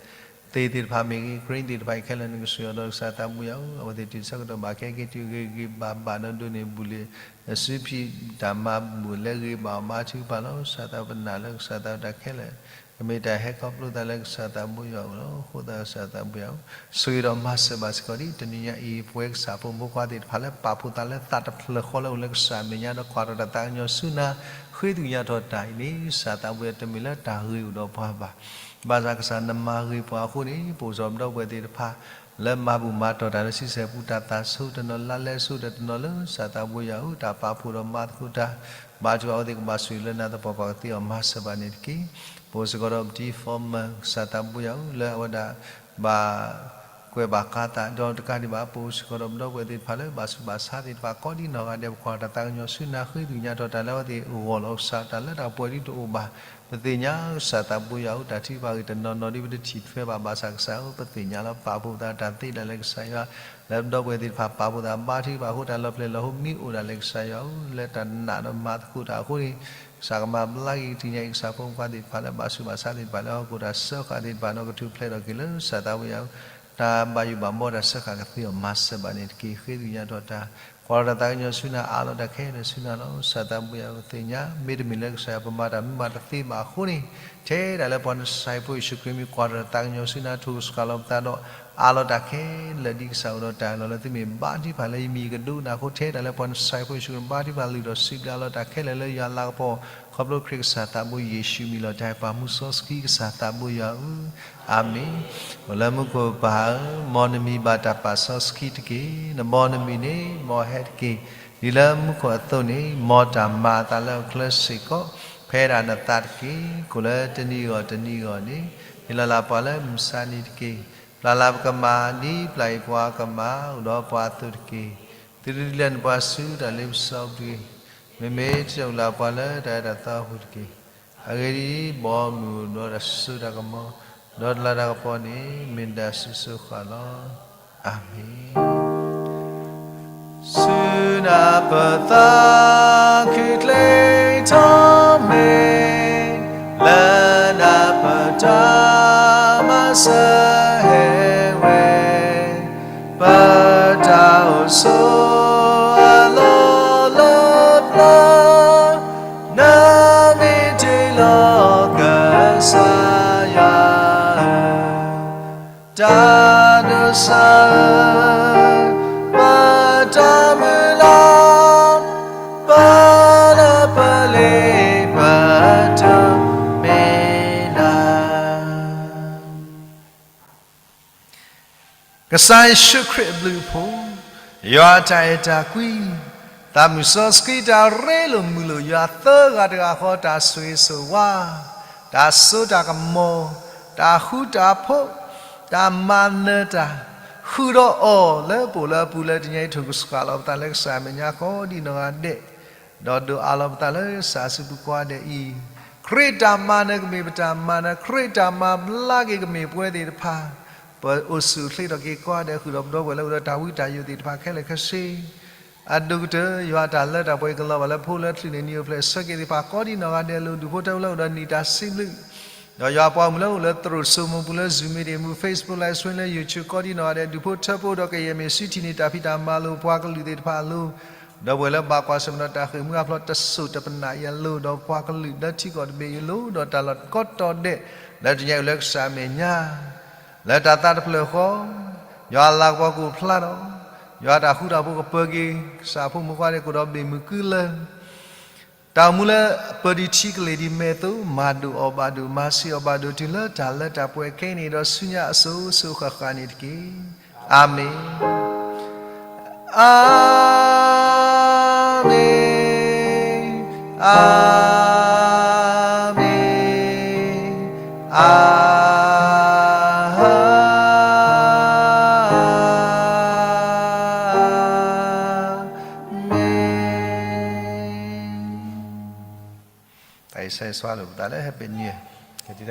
သ့ၣ်သ့ၣ်တဖၣ်မ့ၢ်ဂ့ၤ crane သ့ၣ်တဖၣ်အံၤခဲလၢာ် နကဆိၣ်ဂ့ၤအီၤဒီး ကစၢ်သးဘိယွၤဧၢ အဝဲသ့ၣ်တုၤဆၢကတီၢ်ဘၣ်ကဲက့ၤတုၤဂ့ၤဂ့ၤဘၣ်ဘၣ်ဒီး ဒိးန့ၢ်ဘူၣ်လ့ၣ် အစုဖံးတၢ်မၤဘူၣ်လၢဂ့ၤဘၣ်အီၤ ဘါထုကဖၣ်လီၤ. ကစၢ်သးပနာ်လၢကစၢ်သးတၢ်ခဲလၢာ် ကမ့ၢ်တၢ်ဟဲခီဖျိသးလၢကစၢ်သးဘိယွၤအအိၣ်လီၤ. အဃိသတးကစၢ်သးဘိယွၤဧၢ ဆိၣ်ဂ့ၤဒီးမၤစၢၤဘၣ်စ့ၢ်ကီးဒံး တနံၤညါအံၤ ပဝဲကစၢ်ဖိမုၣ်ဖိခွါသ့ၣ်တဖၣ်လၢ ပာ်ဖှိၣ်သးလၢသးတဖျၢၣ်ဃီလၢအိၣ်လၢကစၢ်အမဲာ်ညါဒီး ကွၢ်ထီၣ်တၢ်သးကညီၤဆူနၤ ဃ့သးကညီၤထီၣ်တၢ်အံၤန့ၣ် ကစၢ်သးဘိယွၤ တမ့ၢ်လၢတၢ်ဂ့ၤအိၣ်ဒီးပှၤဘၣ် ဘၣ်ဆၣ်ကစၢ်နမၤဂ့ၤပှၤအဃိန့ၣ် ပအိၣ်စ့ၢ်ကီးပဒီပုၢ်ဝဲၢ်သ့ၣ်တဖၣ် လၢမၤဘူၣ်မၤတီၢ်တၢ်လၢဆံဆဲၣ်ပူၤ တၢ်သးဆိတနီၤ လါလဲဆိတနီၤလၢ ကစၢ်သးဘိယွၤဧၢ တၢ်ပာ်ဖှိၣ်ဒီးမၤသကိးတၢ် ဘါထုကဖၣ်အဝဲသ့ၣ်ကဘၣ်ဆိၣ်ဂ့ၤလၢနၤသပှၢ်ပှၢ်ကသ့အီၤ မၤစၢၤဘၣ်န့ၣ်တက့ၢ်. ပအိၣ်စ့ၢ်ကီးဒီးပတံၤ former ကစၢ်သးဘိယွၤဧၢ လၢအဝဲဒၣ်ဘၣ် ကွဲးဘၣ်ဃးသးဒီးတကးဒံးဘၣ် ပအိၣ်စ့ၢ်ကီးဒီးပဒီပုၢ်ဝဲၢ်သ့ၣ်တဖၣ်လၢ ဘၣ်ဆူးဘၣ်ဆါသ့ၣ်တဖၣ် ကိးဒံးနီၢ်ဂၤဒဲး ပကွၢ်တၢ်သးကညီၤဆူနၤ ဃ့သးကညီၤထီၣ်တၢ်လၢအဝဲသ့ၣ်အဂီၢ်လီၤ. ကစၢ်တၢ်လၢတၢ်ပှဲၤဒ်တအိၣ်ဘၣ် ပသ့ၣ်ညါ ကစၢ်သးဘိယွၤဧၢ တၢ်ထုကဖၣ်ဂ့ၤတနီၤနီၤဒ်ပတထံၣ်ထွဲဘၣ် ဘၣ်ဆၣ်ကစၢ်ဧၢ ပသ့ၣ်ညါလီၤ ပာ်ဖှိၣ်သးတၢ်သ့ဒၣ်လဲာ်ကစၢ်ယွၤ လၢပဒီပုၢ်ဝဲၢ်သ့ၣ်တဖၣ်ပာ်ဖှိၣ်သး ဘါထုကဖၣ်အဃိ တၢ်လီၤဖျဲၣ်လီၤဟိမ့ၢ်အိၣ်ဒၣ်လဲာ်ကစၢ်ယွၤဧၢ လၢတၢ်နာ်ဒီးမၤသကိးတၢ်အဃိန့ၣ် ကစၢ်ကမၤဘျါက့ၤတနံၤညါအံၤ ကစၢ်ဖိမုၣ်ဖိခွါသ့ၣ်တဖၣ်လၢ ဘၣ်ဆူးဘၣ်ဆါသ့ၣ်တဖၣ်လၢ ဟီၣ်ခိၣ်တၢ်စၢဃာ်သ့ၣ်တဖၣ်ဒီး ကထူၣ်ဖျဲးထီၣ်က့ၤလၢ ကစၢ်သးဘိယွၤဧၢ တၢ်ဘၣ်ယိၣ်ဘၣ်ဘီတၢ်စၢဃာ်ကသ့အီၤ မၤစၢၤဘၣ်န့ၣ်တက့ၢ်. ဃ့သးကညီၤထီၣ်တၢ် ကွၢ်ထီၣ်တၢ်သးကညီၤဆူနၤ အးလီၤတၢ်ခဲလၢာ်ဆူနၤလီၤ. ကစၢ်သးဘိယွၤဧၢ သ့ၣ်ညါ မ့တမ့ၢ်လၢကစၢ်ယွၤ ပမၤတၢ်မုာ်မးတသ့ဘၣ်အဃိန့ၣ် ထဲဒၣ်လၢပှၤနဆၣ်ဖိယ့ၣ်ၡူးခရံာ်မံၤ ကွၢ်ထီၣ်တၢ်သးကညီၤဆူနၤ ထိၣ်စှၤလီၤပသးဒီး အးလီၤတၢ်ခဲလၢာ် ဒ်ကစၢ်အိၣ်ဒီးတၢ်အၢၣ်လီၤလၢသုမ့ၢ်ဘါထုကဖၣ်လၢယမံၤကဒိကနၣ်အဃိ ထဲဒၣ်လၢပှၤနဆၣ်ဖိယ့ၣ်ၡူးခရံာ် ဘါထုကဖၣ်လုၢ်ထီၣ်စံးဘျုးအးလီၤတၢ်ခဲလၢာ်လၢယွၤလၤကပီၤ ခီဖျိခရံာ်ကစၢ်သးဘိယ့ၣ်ၡူးမံၤလီၤ. တၢ်ပာ်မူစီဆှံကစၢ်သးဘိယွၤဧၢ အၤမ့ၣ်. အိၣ်လၢမူခိၣ်ပၢ်ဧၢ, မ်နမံၤဘၣ်တၢ်ပာ်စီဆှံတက့ၢ်. နဘီနမုၢ်န့ၣ် မ်အဟဲတက့ၢ်. ဒ်လၢမူခိၣ်အသိးန့ၣ်, မ်တၢ်မၤအသးလၢဟီၣ်ခိၣ်ချၢစ့ၢ်ကီး, ဖဲဒၣ်နသးတက့ၢ်. ကိၣ်လၢတနံၤဂီၢ်တနံၤဂီၢ်န့ၣ်, ဟ့ၣ်လီၤလၢပှၤလၢမုၢ်ဆါနံၤတက့ၢ်. ပျၢ်လၢပကမၤ, ဒ်ပျၢ်အံၤပှၤကမၤ, အိၣ်ဒီးပှၤအသိးတက့ၢ်. သုတဒုးလဲနပှၤဆူတၢ်လ့ပစီပူၤတဂ့ၤ. မ့မ့ၢ်တၢ်အိၣ်လၢပှၤလၢတၢ်အဲၣ်တၢ်သီအပူၤတက့ၢ်. အဂ့ၢ်ဒ်အံၤ, ဘီမုၢ်ဒီးတၢ်စိတၢ်ကမီၤ, ဒီးတလၤတၢ်ကပီၤန့ၣ်, မ့ၢ်ဒၣ်ဆူစိၤဃၣ်လီၤ. အၤမ့ၣ်. ဆူနၢ်ပၢၢ်သးခုချ့ထီၣ်မ့ၢ်, လၢနၢ်ပၢၢ်တၢ်မၤစၢၤဟဲဝဲ, ပတၢ်အိၣ်ဆိးအလီၢ်လၢပျၢၤ, နမ့ၢ်တ့လီၤကစၢ်ယွၤဧၢ, တၢ်ဒိးစၢ်ဧၢ, ပတၢ်မုၢ်လၢ်, ပလၢပလ့ပတၢ်မ့ၢ်လၢ ကစၢ်ယ့ၣ်ၡူးခရံာ်အဘျုးအဖှိၣ်, ယွၤအတၢ်အဲၣ်တၢ်ကွံ, သးမုၢ်စီဆှံတၢ်ရ့လိာ်မုာ်လိာ်ယွၤသၢဂၤတဂၤဃီ တၢ်ဆိၣ်ဂ့ၤဆိၣ်ဝါ, တၢ်စိတၢ်ကမီၤ, တၢ်ဃူတၢ်ဖိး, တၢ်မၤနၢၤတၢ်, ဃုာ်ဒီးအီၤလၢပအိၣ်လၢအပူၤလၢတနံၤအံၤ ထိၣ်ကစှၤလီၤပသးလၢကစၢ်အမဲာ်ညါကိးဒံနီၢ်ဂၤဒဲး ဒီးဒိးအးလီၤပသးလၢကစၢ်အစုပူၤကိးဂၤဒဲးအံၤ, ခရံာ်တၢ်မၤနၢၤကမ့ၢ်ပတၢ်မၤနၢၤ, ခရံာ်တၢ်မၤဘျါက့ၤကမ့ၢ်ပဝဲသ့ၣ်တဖၣ်, ပအိၣ်ဆူၣ်အိၣ်ချ့ထီၣ်က့ၤကိးဂၤဒဲး ဃုာ်ဒီးပဒီပုၢ်ဝဲၢ်လၢအိၣ်ဒီးတၢ်ဝံတၢ်ယိာ်သ့ၣ်တဖၣ်ခဲလၢာ်ခဲဆ့, အဒိၣ်ကတၢၢ် ယွၤအတၢ်လၢတၢ်ပှဲၤကလီၤဘၣ်လၢဖိလၢတၢ်ချုးန့ၣ် နံၤအိၣ်ဖျဲၣ်ဆၢက့ၤသ့ၣ်တဖၣ်ကိးဒံနီၢ်ဂၤဒဲးအလိၤ, ဒုးဖိထၢဖိလၢအိၣ်ဒီးနံၣ်တၢ်စံးဘျုး ဒီးယွၤပှၤမုၣ်လၢအိၣ်လၢသရိာ်စိမိၢ်ပူၤလၢ Zoom meeting မူ Facebook Live Stream လၢ YouTube ကိးဒံနီၢ်ဂၤဒဲး ဒုးဖိထၢဖိဒီးကယဲၢ်မ့ၢ်စုထံၣ်န့ၢ်တၢ်ဖံးတၢ်မၤလိာ်ပှၤကလုာ်သ့ၣ်တဖၣ်အလိၤ, ဒီပုၢ်ဝဲၢ်လၢဘၣ်ကွၢ်ဆၢၣ်မဲာ်ဒီးတၢ်ဃ့ၢ်မှံဟးဖျိးတစိၢ်တပနၣ်အံၤအလိၤ, ဒီးပှၤကလုာ်လၢထံကီၢ်တဘ့ၣ်အံၤအလိၤ, ဒီးတၢ်လီၢ်ကိးတီၤဒဲး လၢတနံၤအံၤလၢကစၢ်အမဲာ်ညါ လၢတၢ်သးတဖျၢၣ်ဃီ, ယွၤအလၤကပီၤကအိၣ်ဖျါဒီး, ယွၤအတၢ်ဃူတၢ်ဖိးကပၢၤက့ၤ ကစၢ်ဖိမုၣ်ဖိခွါသ့ၣ်ကိးဒီးဘ့ၣ်မုၢ်ကုလၢ တၢ်အိၣ်မူလၢပၢၤဒံးထံကလ့ၢ်ဒံးမဲာ်အသိး, မၤဒိၣ်အီၣ်ဘၣ်ဒိၣ်, မၤဆံးအီၣ်ဘၣ်ဒိၣ် တုၤလၢတၢ်လၢတၢ်ပှဲၤခဲအံၤန့ၣ်ဒီးဆူညါအစိၤစိၤဃၣ်ဃၣ်န့ၣ်တက့ၢ်. အၤမ့ၣ်. အၤမ့ၣ်, အၤမ့ၣ်, အၤမ့ၣ်. တၢ်အံၤဆၢဂ့ၤဆၢဝါလိာ်ပသးလၢ Happy New Year. Happy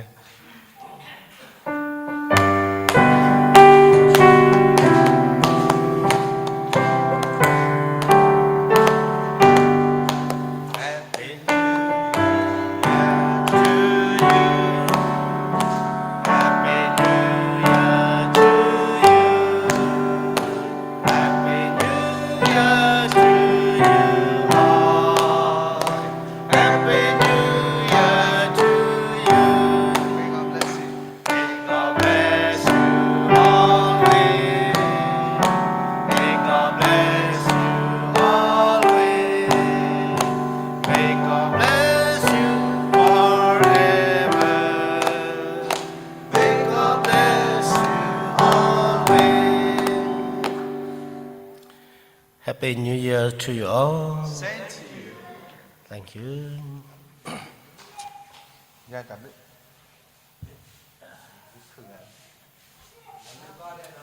New Year to you all. Happy New Year to you. May God bless you. May God bless you always. May God bless you always. May God bless you forever. May God bless you always. Happy New Year to you all. Same to you. Thank you.